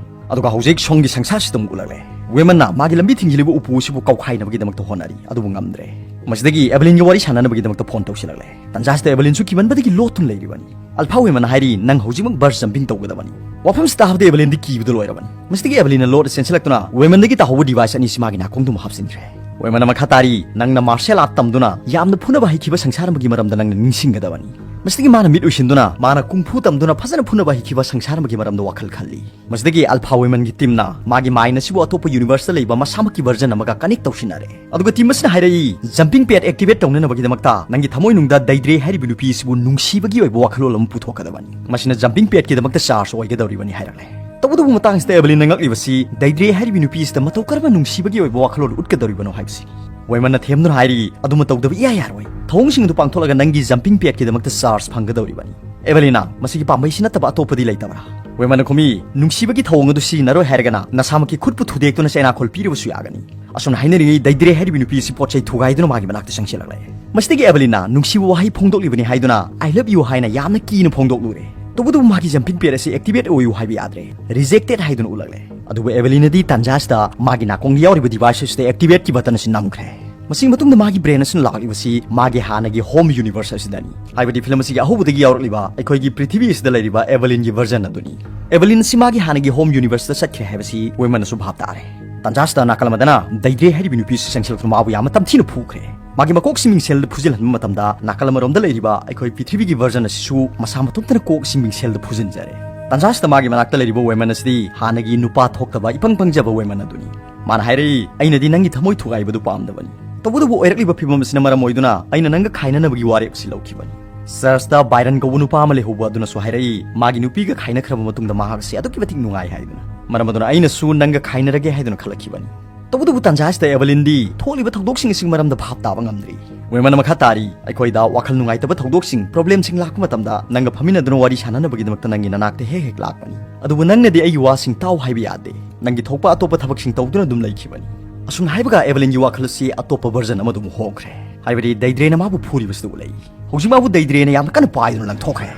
ꯑꯗꯨꯒ ꯍꯧꯖꯤꯛ ꯁꯣꯝꯒꯤ ꯁꯪꯁꯥꯔꯁꯤꯗ ꯑꯃꯨꯛ ꯎꯠꯂꯛꯂꯦ꯫ ꯋꯦꯃꯟꯅ ꯃꯥꯒꯤ ꯂꯝꯕꯤ ꯊꯤꯡꯖꯤꯜꯂꯤꯕ ꯎꯄꯨ ꯑꯁꯤꯕꯨ ꯀꯥꯎꯈꯥꯏꯅꯕꯒꯤꯗꯃꯛꯇ ꯍꯣꯠꯅꯔꯤ, ꯑꯗꯨꯕꯨ ꯉꯝꯗ꯭ꯔꯦ꯫ ꯃꯁꯤꯗꯒꯤ ꯑꯦꯕꯂꯤꯟꯒꯤ ꯋꯥꯔꯤ ꯁꯥꯟꯅꯅꯕꯒꯤꯗꯃꯛꯇ ꯐꯣꯟ ꯇꯧꯁꯤꯜꯂꯛꯂꯦ꯫ ꯇꯟꯖꯥꯁꯤꯗ ꯑꯦꯕꯂꯤꯟꯁꯨ ꯀꯤꯃꯟꯕꯗꯒꯤ ꯂꯣꯠꯇꯨꯅ ꯂꯩꯔꯤꯕꯅꯤ꯫ ꯑꯜꯐꯥ ꯋꯦꯃꯟꯅ ꯍꯥꯏꯔꯤ, "ꯅꯪ ꯍꯧꯖꯤꯛꯃꯛ ꯕꯔꯁ ꯖꯝꯄꯤꯡ ꯇꯧꯒꯗꯕꯅꯤ"꯫ ꯋꯥꯐꯝꯁꯤ ꯇꯥꯕꯗ ꯑꯦꯕꯂꯤꯟꯗꯤ ꯀꯤꯕꯗ ꯂꯣꯏꯔꯕꯅꯤ꯫ ꯃꯁꯤꯗꯒꯤ ꯑꯦꯕꯂꯤꯟꯅ ꯂꯣꯠꯅ ꯆꯦꯟꯁꯤꯜꯂꯛꯇꯨꯅ ꯋꯦꯃꯟꯗꯒꯤ ꯇꯥꯍꯧꯕ ꯗꯤꯚꯥꯏꯁ ꯑꯅꯤꯁꯤ ꯃꯥꯒꯤ ꯅꯥꯀꯣꯡꯗꯨꯃ ꯍꯥꯞꯆꯤꯟꯈ꯭ꯔꯦ꯫ ꯋꯦꯃꯟꯅ ꯃꯈꯥ ꯇꯥꯔꯤ, "ꯅꯪꯅ ꯃꯥꯔꯁꯦꯜ ꯑꯥꯔꯠ ꯇꯝꯗꯨꯅ ꯌꯥꯝꯅ ꯐꯨꯅꯕ ꯍꯩꯈꯤꯕ ꯁꯪꯁꯥꯔ ꯑꯃꯒꯤ ꯃꯔꯝꯗ ꯅꯪꯅ ꯅꯤꯡꯁꯤꯡꯒꯗꯕꯅꯤ"꯫ ꯃꯁꯤꯗꯒꯤ ꯃꯥꯅ ꯃꯤꯠ ꯎꯏꯁꯤꯟꯗꯨꯅ ꯃꯥꯅ ꯀꯨꯡꯐꯨ ꯇꯝꯗꯨꯅ ꯐꯖꯅ ꯐꯨꯅꯕ ꯍꯩꯈꯤꯕ ꯁꯪꯁꯥꯔ ꯑꯃꯒꯤ ꯃꯔꯝꯗ ꯋꯥꯈꯜ ꯈꯜꯂꯤ꯫ ꯃꯁꯤꯗꯒꯤ ꯑꯜꯐꯥ ꯋꯦꯃꯟꯒꯤ ꯇꯤꯝꯅ ꯃꯥꯒꯤ ꯃꯥꯏꯟ ꯑꯁꯤꯕꯨ ꯑꯇꯣꯞꯄ ꯌꯨꯅꯤꯚꯔꯁꯇ ꯂꯩꯕ ꯃꯁꯥꯃꯛꯀꯤ ꯚꯔꯖꯟ ꯑꯃꯒ ꯀꯅꯦꯛ ꯇꯧꯁꯤꯟꯅꯔꯦ꯫ ꯑꯗꯨꯒ ꯇꯤꯝ ꯑꯁꯤꯅ ꯍꯥꯏꯔꯛꯏ, "ꯖꯝꯄꯤꯡ ꯄꯦꯗ ꯑꯦꯛꯇꯤꯚꯦꯠ ꯇꯧꯅꯅꯕꯒꯤꯗꯃꯛꯇ ꯅꯪꯒꯤ ꯊꯃꯣꯏꯅꯨꯡꯗ ꯗꯩꯗ꯭ꯔꯦ ꯍꯥꯏꯔꯤꯕ ꯅꯨꯄꯤ ꯑꯁꯤꯕꯨ ꯅꯨꯡꯁꯤꯕꯒꯤ ꯑꯣꯏꯕ ꯋꯥꯈꯜꯂꯣꯟ ꯑꯃ ꯄꯨꯊꯣꯛꯀꯗꯕꯅꯤ"꯫ ꯃꯁꯤꯅ ꯖꯝꯄꯤꯡ ꯄꯦꯗꯀꯤꯗꯃꯛꯇ ꯆꯥꯔꯖ ꯑꯣꯏꯒꯗꯧꯔꯤꯕꯅꯤ ꯍꯥꯏꯔꯛꯂꯦ꯫ ꯇꯧꯕꯇꯕꯨ ꯃꯇꯥꯡꯁꯤꯗ ꯑꯦꯕꯂꯤꯟꯅ ꯉꯛꯂꯤꯕꯁꯤ ꯗꯩꯗ꯭ꯔꯦ ꯍꯥꯏꯔꯤꯕ ꯅꯨꯄꯤ ꯑꯁꯤꯗ ꯃꯇꯧ ꯀꯔꯝꯅ ꯅꯨꯡꯁꯤꯕꯒꯤ ꯑꯣꯏꯕ ꯋꯥꯈꯜꯂꯣꯟ ꯎꯠꯀꯗꯧꯔꯤꯕꯅꯣ ꯍꯥꯏꯕꯁꯤ꯫ ꯋꯦꯃꯟꯅ ꯊꯦꯝꯗꯨꯅ ꯍꯥꯏꯔꯤ, "ꯑꯗꯨꯃ ꯇꯧꯗꯕ ꯏꯌꯥ ꯌꯥꯔꯣꯏ꯫ ꯊꯧꯑꯣꯡꯁꯤꯡ ꯑꯗꯨ ꯄꯥꯡꯊꯣꯛꯂꯒ ꯅꯪꯒꯤ ꯖꯝꯄꯤꯡ ꯄꯦꯗꯀꯤꯗꯃꯛꯇ ꯆꯥꯔꯖ ꯐꯪꯒꯗꯧꯔꯤꯕꯅꯤ"꯫ ꯑꯦꯕꯂꯤꯟꯅ, "ꯃꯁꯤꯒꯤ ꯄꯥꯝꯕꯩꯁꯤ ꯅꯠꯇꯕ ꯑꯇꯣꯞꯄꯗꯤ ꯂꯩꯇꯕ꯭ꯔꯥ?" ꯋꯦꯃꯟꯅ ꯈꯨꯝꯃꯤ, "ꯅꯨꯡꯁꯤꯕꯒꯤ ꯊꯧꯑꯣꯡ ꯑꯗꯨ ꯁꯤꯖꯤꯟꯅꯔꯣꯏ ꯍꯥꯏꯔꯒꯅ ꯅꯁꯥꯃꯛꯀꯤ ꯈꯨꯠꯄꯨ ꯊꯨꯗꯦꯛꯇꯨꯅ ꯆꯩꯅꯥꯈꯣꯜ ꯄꯤꯔꯕꯁꯨ ꯌꯥꯒꯅꯤ"꯫ ꯑꯁꯨꯝꯅ ꯍꯥꯏꯅꯔꯤꯉꯩ ꯗꯩꯗ꯭ꯔꯦ ꯍꯥꯏꯔꯤꯕ ꯅꯨꯄꯤ ꯑꯁꯤ ꯄꯣꯠ ꯆꯩ ꯊꯨꯒꯥꯏꯗꯨꯅ ꯃꯥꯒꯤ ꯃꯅꯥꯛꯇ ꯆꯪꯁꯤꯜꯂꯛꯂꯦ꯫ ꯃꯁꯤꯗꯒꯤ ꯑꯦꯕꯂꯤꯟꯅ ꯅꯨꯡꯁꯤꯕ ꯋꯥꯍꯩ ꯐꯣꯡꯗꯣꯛꯂꯤꯕꯅꯤ ꯍꯥꯏꯗꯨꯅ "I love you" ꯍꯥꯏꯅ ꯌꯥꯝꯅ ꯀꯤꯅ ꯐꯣꯡꯗꯣꯛꯂꯨꯔꯦ꯫ ꯇꯧꯕꯇꯕꯨ ꯃꯥꯒꯤ ꯖꯝꯄꯤꯡ ꯄꯦꯗ ꯑꯁꯤ ꯑꯦꯛꯇꯤꯚꯦꯠ ꯑꯣꯏꯌꯨ ꯍꯥꯏꯕ ꯌꯥꯗ꯭ꯔꯦ, ꯔꯤꯖꯦꯛꯇꯦꯗ ꯍꯥꯏꯗꯨꯅ ꯎꯠꯂꯛꯂꯦ꯫ ꯑꯗꯨꯕꯨ ꯑꯦꯕꯂꯤꯟꯅꯗꯤ ꯇꯥꯟꯖꯥ ꯑꯁꯤꯗ ꯃꯥꯒꯤ ꯅꯥꯀꯣꯡꯗ ꯌꯥꯎꯔꯤꯕ ꯗꯤꯚꯥꯏꯁ ꯑꯁꯤꯗ ꯑꯦꯛꯇꯤꯚꯦꯠꯀꯤ ꯕꯇꯟ ꯑꯁꯤ ꯅꯝꯈ꯭ꯔꯦ꯫ ꯃꯁꯤꯒꯤ ꯃꯇꯨꯡꯗ ꯃꯥꯒꯤ ꯕ꯭ꯔꯦꯟ ꯑꯁꯤꯅ ꯂꯥꯛꯂꯤꯕꯁꯤ ꯃꯥꯒꯤ ꯍꯥꯟꯅꯒꯤ ꯍꯣꯝ ꯌꯨꯅꯤꯚꯔꯁ ꯑꯁꯤꯗꯅꯤ꯫ ꯍꯥꯏꯕꯗꯤ ꯐꯤꯂꯝ ꯑꯁꯤꯒꯤ ꯑꯍꯧꯕꯗꯒꯤ ꯌꯥꯎꯔꯛꯂꯤꯕ ꯑꯩꯈꯣꯏꯒꯤ ꯄ꯭ꯔꯤꯊꯤꯕꯤ ꯑꯁꯤꯗ ꯂꯩꯔꯤꯕ ꯑꯦꯕꯂꯤꯟꯒꯤ ꯚꯔꯖꯟ ꯑꯗꯨꯅꯤ꯫ ꯑꯦꯕꯂꯤꯟ ꯑꯁꯤ ꯃꯥꯒꯤ ꯍꯥꯟꯅꯒꯤ ꯍꯣꯝ ꯌꯨꯅꯤꯚꯔꯁꯇ ꯆꯠꯈ꯭ꯔꯦ ꯍꯥꯏꯕꯁꯤ ꯋꯦꯃꯟꯅꯁꯨ ꯚꯥꯞ ꯇꯥꯔꯦ꯫ ꯇꯥꯟꯖꯥꯁꯤꯗ ꯅꯥꯀꯜ ꯑꯃꯗꯅ ꯗꯩꯗ꯭ꯔꯦ ꯍꯥꯏꯔꯤꯕ ꯅꯨꯄꯤ ꯑꯁꯤ ꯆꯪꯁꯤꯜꯂꯛꯇꯨꯅ ꯃꯥꯕꯨ ꯌꯥꯝꯅ ꯇꯝꯊꯤꯅ ꯐꯨꯈ꯭ꯔꯦ꯫ ꯃꯥꯒꯤ ꯃꯀꯣꯛꯁꯤ ꯃꯤꯡꯁꯦꯜꯗ ꯐꯨꯖꯤꯜꯍꯟꯕ ꯃꯇꯝꯗ ꯅꯥꯀꯜ ꯑꯃꯔꯣꯝꯗ ꯂꯩꯔꯤꯕ ꯑꯩꯈꯣꯏ ꯄ꯭ꯔꯤꯊꯤꯕꯤꯒꯤ ꯚꯔꯖꯟ ꯑꯁꯤꯁꯨ ꯃꯁꯥ ꯃꯇꯣꯝꯇꯅ ꯀꯣꯛꯁꯤ ꯃꯤꯡꯁꯦꯜꯗ ꯐꯨꯖꯤꯟꯖꯔꯦ꯫ ꯇꯥꯟꯖꯥꯁꯤꯗ ꯃꯥꯒꯤ ꯃꯅꯥꯛꯇ ꯂꯩꯔꯤꯕ ꯋꯦꯃꯟ ꯑꯁꯤꯗꯤ ꯍꯥꯟꯅꯒꯤ ꯅꯨꯄꯥ ꯊꯣꯛꯇꯕ ꯏꯄꯪ ꯄꯪꯖꯕ ꯋꯦꯃꯟ ꯑꯗꯨꯅꯤ꯫ ꯃꯥꯅ ꯍꯥꯏꯔꯛꯏ, "ꯑꯩꯅꯗꯤ ꯅꯪꯒꯤ ꯊꯃꯣꯏ ꯊꯨꯒꯥꯏꯕꯗꯨ ꯄꯥꯝꯗꯕꯅꯤ꯫ ꯇꯧꯕꯇꯕꯨ ꯑꯣꯏꯔꯛꯂꯤꯕ ꯐꯤꯕꯝ ꯑꯁꯤꯅ ꯃꯔꯝ ꯑꯣꯏꯗꯨꯅ ꯑꯩꯅ ꯅꯪꯒ ꯈꯥꯏꯅꯅꯕꯒꯤ ꯋꯥꯔꯦꯞ ꯑꯁꯤ ꯂꯧꯈꯤꯕꯅꯤ"꯫ ꯆꯔꯆꯇ ꯕꯥꯏꯔꯟ ꯀꯧꯕ ꯅꯨꯄꯥ ꯑꯃ ꯂꯩꯍꯧꯕ ꯑꯗꯨꯅꯁꯨ ꯍꯥꯏꯔꯛꯏ, "ꯃꯥꯒꯤ ꯅꯨꯄꯤꯒ ꯈꯥꯏꯅꯈ꯭ꯔꯕ ꯃꯇꯨꯡꯗ ꯃꯍꯥꯛ ꯑꯁꯤ ꯑꯗꯨꯛꯀꯤ ꯃꯇꯤꯛ ꯅꯨꯡꯉꯥꯏ" ꯍꯥꯏꯗꯨꯅ꯫ ꯃꯔꯝ ꯑꯗꯨꯅ ꯑꯩꯅꯁꯨ ꯅꯪꯒ ꯈꯥꯏꯅꯔꯒꯦ ꯍꯥꯏꯗꯨꯅ ꯈꯜꯂꯛꯈꯤꯕꯅꯤ꯫ ꯇꯧꯕꯇꯕꯨ ꯇꯥꯟꯖꯥ ꯑꯁꯤꯗ ꯑꯦꯕꯂꯤꯟꯗꯤ ꯊꯣꯛꯂꯤꯕ ꯊꯧꯗꯣꯛꯁꯤꯡ ꯑꯁꯤꯒꯤ ꯃꯔꯝꯗ ꯚꯥꯞ ꯇꯥꯕ ꯉꯝꯗ꯭ꯔꯤ꯫ ꯋꯦꯃꯟꯅ ꯃꯈꯥ ꯇꯥꯔꯤ, "ꯑꯩꯈꯣꯏꯗ ꯋꯥꯈꯜ ꯅꯨꯡꯉꯥꯏꯇꯕ ꯊꯧꯗꯣꯛꯁꯤꯡ, ꯄ꯭ꯔꯣꯕ꯭ꯂꯦꯝꯁꯤꯡ ꯂꯥꯛꯄ ꯃꯇꯝꯗ ꯅꯪꯒ ꯐꯝꯃꯤꯟꯅꯗꯨꯅ ꯋꯥꯔꯤ ꯁꯥꯟꯅꯅꯕꯒꯤꯗꯃꯛꯇ ꯅꯪꯒꯤ ꯅꯅꯥꯛꯇ ꯍꯦꯛ ꯍꯦꯛ ꯂꯥꯛꯄꯅꯤ꯫ ꯑꯗꯨꯕꯨ ꯅꯪꯅꯗꯤ ꯑꯩꯒꯤ ꯋꯥꯁꯤꯡ ꯇꯥꯎ ꯍꯥꯏꯕ ꯌꯥꯗꯦ꯫ ꯅꯪꯒꯤ ꯊꯣꯛꯄ ꯑꯇꯣꯞꯄ ꯊꯕꯛꯁꯤꯡ ꯇꯧꯗꯨꯅ ꯑꯗꯨꯝ ꯂꯩꯈꯤꯕꯅꯤ"꯫ ꯑꯁꯨꯝꯅ ꯍꯥꯏꯕꯒ ꯑꯦꯕꯂꯤꯟꯒꯤ ꯋꯥꯈꯜ ꯑꯁꯤ ꯑꯇꯣꯞꯄ ꯚꯔꯖꯟ ꯑꯃꯗ ꯑꯃꯨꯛ ꯍꯣꯡꯈ꯭ꯔꯦ꯫ ꯍꯥꯏꯕꯗꯤ ꯗꯩꯗ꯭ꯔꯦꯅ ꯃꯥꯕꯨ ꯐꯨꯔꯤꯕꯁꯤꯗ ꯎꯠꯂꯛꯏ꯫ ꯍꯧꯖꯤꯛ ꯃꯥꯕꯨ ꯗꯩꯗ꯭ꯔꯦꯅ ꯌꯥꯝꯅ ꯀꯟꯅ ꯄꯥꯏꯗꯨꯅ ꯂꯪꯊꯣꯛꯈ꯭ꯔꯦ꯫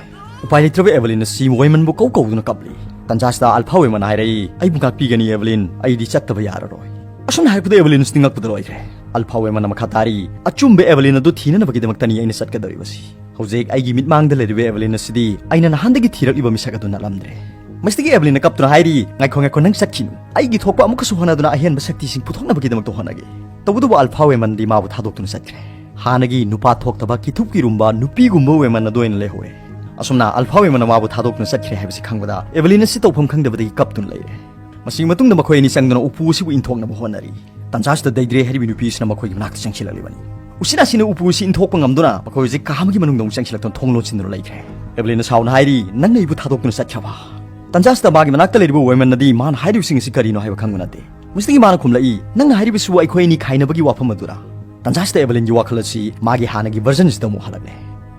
ꯎꯄꯥꯏ ꯂꯩꯇ꯭ꯔꯕ ꯑꯦꯕꯂꯤꯟ ꯑꯁꯤ ꯋꯦꯃꯟꯕꯨ ꯀꯧ ꯀꯧꯗꯨꯅ ꯀꯞꯂꯤ꯫ ꯇꯟꯖꯥꯁꯤꯗ ꯑꯜꯐꯥ ꯋꯦꯃꯟꯅ ꯍꯥꯏꯔꯛꯏ, "ꯑꯩꯕꯨ ꯉꯥꯛꯄꯤꯒꯅꯤ, ꯑꯦꯚꯂꯤꯟ, ꯑꯩꯗꯤ ꯆꯠꯇꯕ ꯌꯥꯔꯔꯣꯏ"꯫ ꯑꯁꯨꯝꯅ ꯍꯥꯏꯔꯛꯄꯗ ꯑꯦꯚꯂꯤꯟ ꯑꯁꯤꯗꯤ ꯉꯛꯄꯗ ꯂꯣꯏꯈ꯭ꯔꯦ꯫ ꯑꯜꯐꯥ ꯋꯦꯃꯟꯅ ꯃꯈꯥ ꯇꯥꯔꯤ, "ꯑꯆꯨꯝꯕ ꯑꯦꯚꯂꯤꯟ ꯑꯗꯨ ꯊꯤꯅꯅꯕꯒꯤꯗꯃꯛꯇꯅꯤ ꯑꯩꯅ ꯆꯠꯀꯗꯧꯔꯤꯕꯁꯤ꯫ ꯍꯧꯖꯤꯛ ꯑꯩꯒꯤ ꯃꯤꯠꯃꯥꯡꯗ ꯂꯩꯔꯤꯕ ꯑꯦꯚꯂꯤꯟ ꯑꯁꯤꯗꯤ ꯑꯩꯅ ꯅꯍꯥꯟꯗꯒꯤ ꯊꯤꯔꯛꯂꯤꯕ ꯃꯤꯁꯛ ꯑꯗꯨ ꯅꯠꯂꯝꯗ꯭ꯔꯦ"꯫ ꯃꯁꯤꯗꯒꯤ ꯑꯦꯚꯂꯤꯟꯅ ꯀꯞꯇꯨꯅ ꯍꯥꯏꯔꯤ, "ꯉꯥꯏꯈꯣ, ꯉꯥꯏꯈꯣ, ꯅꯪ ꯆꯠꯈꯤꯅꯨ꯫ ꯑꯩꯒꯤ ꯊꯣꯛꯄ ꯑꯃꯨꯛꯀꯁꯨ ꯍꯣꯠꯅꯗꯨꯅ ꯑꯍꯦꯟꯕ ꯁꯛꯇꯤꯁꯤꯡ ꯄꯨꯊꯣꯛꯅꯕꯒꯤꯗꯃꯛꯇ ꯍꯣꯠꯅꯒꯦ"꯫ ꯇꯧꯕꯇꯕꯨ ꯑꯜꯐꯥ ꯋꯦꯃꯟꯗꯤ ꯃꯥꯕꯨ ꯊꯥꯗꯣꯛꯇꯨꯅ ꯆꯠꯈ꯭ꯔꯦ꯫ ꯍꯥꯟꯅꯒꯤ ꯅꯨꯄꯥ ꯊꯣꯛꯇꯕ, ꯀꯤꯊꯨꯞ ꯀꯤꯔꯨꯝꯕ ꯅꯨꯄꯤꯒꯨꯝꯕ ꯋꯦꯃꯟ ꯑꯗꯨ ꯑꯣꯏꯅ ꯂꯩꯍꯧꯔꯦ꯫ ꯑꯁꯨꯝꯅ ꯑꯜꯐꯥ ꯋꯦꯃꯟꯅ ꯃꯥꯕꯨ ꯊꯥꯗꯣꯛꯇꯨꯅ ꯆꯠꯈ꯭ꯔꯦ ꯍꯥꯏꯕꯁꯤ ꯈꯪꯕꯗ ꯑꯦꯚꯂꯤꯟ ꯑꯁꯤ ꯇꯧꯐꯝ ꯈꯪꯗꯕꯗꯒꯤ ꯀꯞꯇꯨꯅ ꯂꯩꯔꯦ꯫ ꯃꯁꯤꯒꯤ ꯃꯇꯨꯡꯗ ꯃꯈꯣꯏ ꯑꯅꯤ ꯆꯪꯗꯨꯅ ꯎꯄꯨ ꯑꯁꯤꯕꯨ ꯏꯟꯊꯣꯛꯅꯕ ꯍꯣꯠꯅꯔꯤ꯫ ꯇꯟꯖꯥꯁꯤꯗ ꯗꯩꯗ꯭ꯔꯦ ꯍꯥꯏꯔꯤꯕ ꯅꯨꯄꯤ ꯑꯁꯤꯅ ꯃꯈꯣꯏꯒꯤ ꯃꯅꯥꯛꯇ ꯆꯪꯁꯤꯜꯂꯛꯂꯤꯕꯅꯤ꯫ ꯎꯆꯤꯟ ꯅꯥꯆꯤꯟꯅ ꯎꯄꯨ ꯑꯁꯤ ꯏꯟꯊꯣꯛꯄ ꯉꯝꯗꯨꯅ ꯃꯈꯣꯏ ꯍꯧꯖꯤꯛ ꯀꯥ ꯑꯃꯒꯤ ꯃꯅꯨꯡꯗ ꯑꯃꯨꯛ ꯆꯪꯁꯤꯜꯂꯛꯇꯨꯅ ꯊꯣꯡ ꯂꯣꯟꯁꯤꯟꯗꯨꯅ ꯂꯩꯈ꯭ꯔꯦ꯫ ꯑꯦꯚꯂꯤꯟꯅ ꯁꯥꯎꯅ ꯍꯥꯏꯔꯤ, "ꯅꯪꯅ ꯑꯩꯕꯨ ꯊꯥꯗꯣꯛꯇꯨꯅ ꯆꯠꯈ꯭ꯔꯕ?" ꯇꯟꯖꯥꯁꯤꯗ ꯃꯥꯒꯤ ꯃꯅꯥꯛꯇ ꯂꯩꯔꯤꯕ ꯋꯦꯃꯟ ꯑꯗꯤ ꯃꯥꯅ ꯍꯥꯏꯔꯤꯕꯁꯤꯡ ꯑꯁꯤ ꯀꯔꯤꯅꯣ ꯍꯥꯏꯕ ꯈꯪꯕ ꯅꯠꯇꯦ꯫ ꯃꯁꯤꯗꯒꯤ ꯃꯥꯅ ꯈꯨꯝꯂꯛꯏ, "ꯅꯪꯅ ꯍꯥꯏꯔꯤꯕꯁꯤꯕꯨ ꯑꯩꯈꯣꯏ ꯑꯅꯤ ꯈꯥꯏꯅꯕꯒꯤ ꯋꯥꯐꯝ ꯑꯗꯨꯔꯥ?" ꯇꯟꯖꯥꯁꯤꯗ ꯑꯦꯚꯂꯤꯟꯒꯤ ꯋꯥꯈꯜ ꯑꯁꯤ ꯃꯥꯒꯤ ꯍꯥꯟꯅꯒꯤ ꯚꯔꯖꯟꯁꯤꯗ ꯑꯃꯨꯛ ꯍꯜꯂꯛꯂꯦ꯫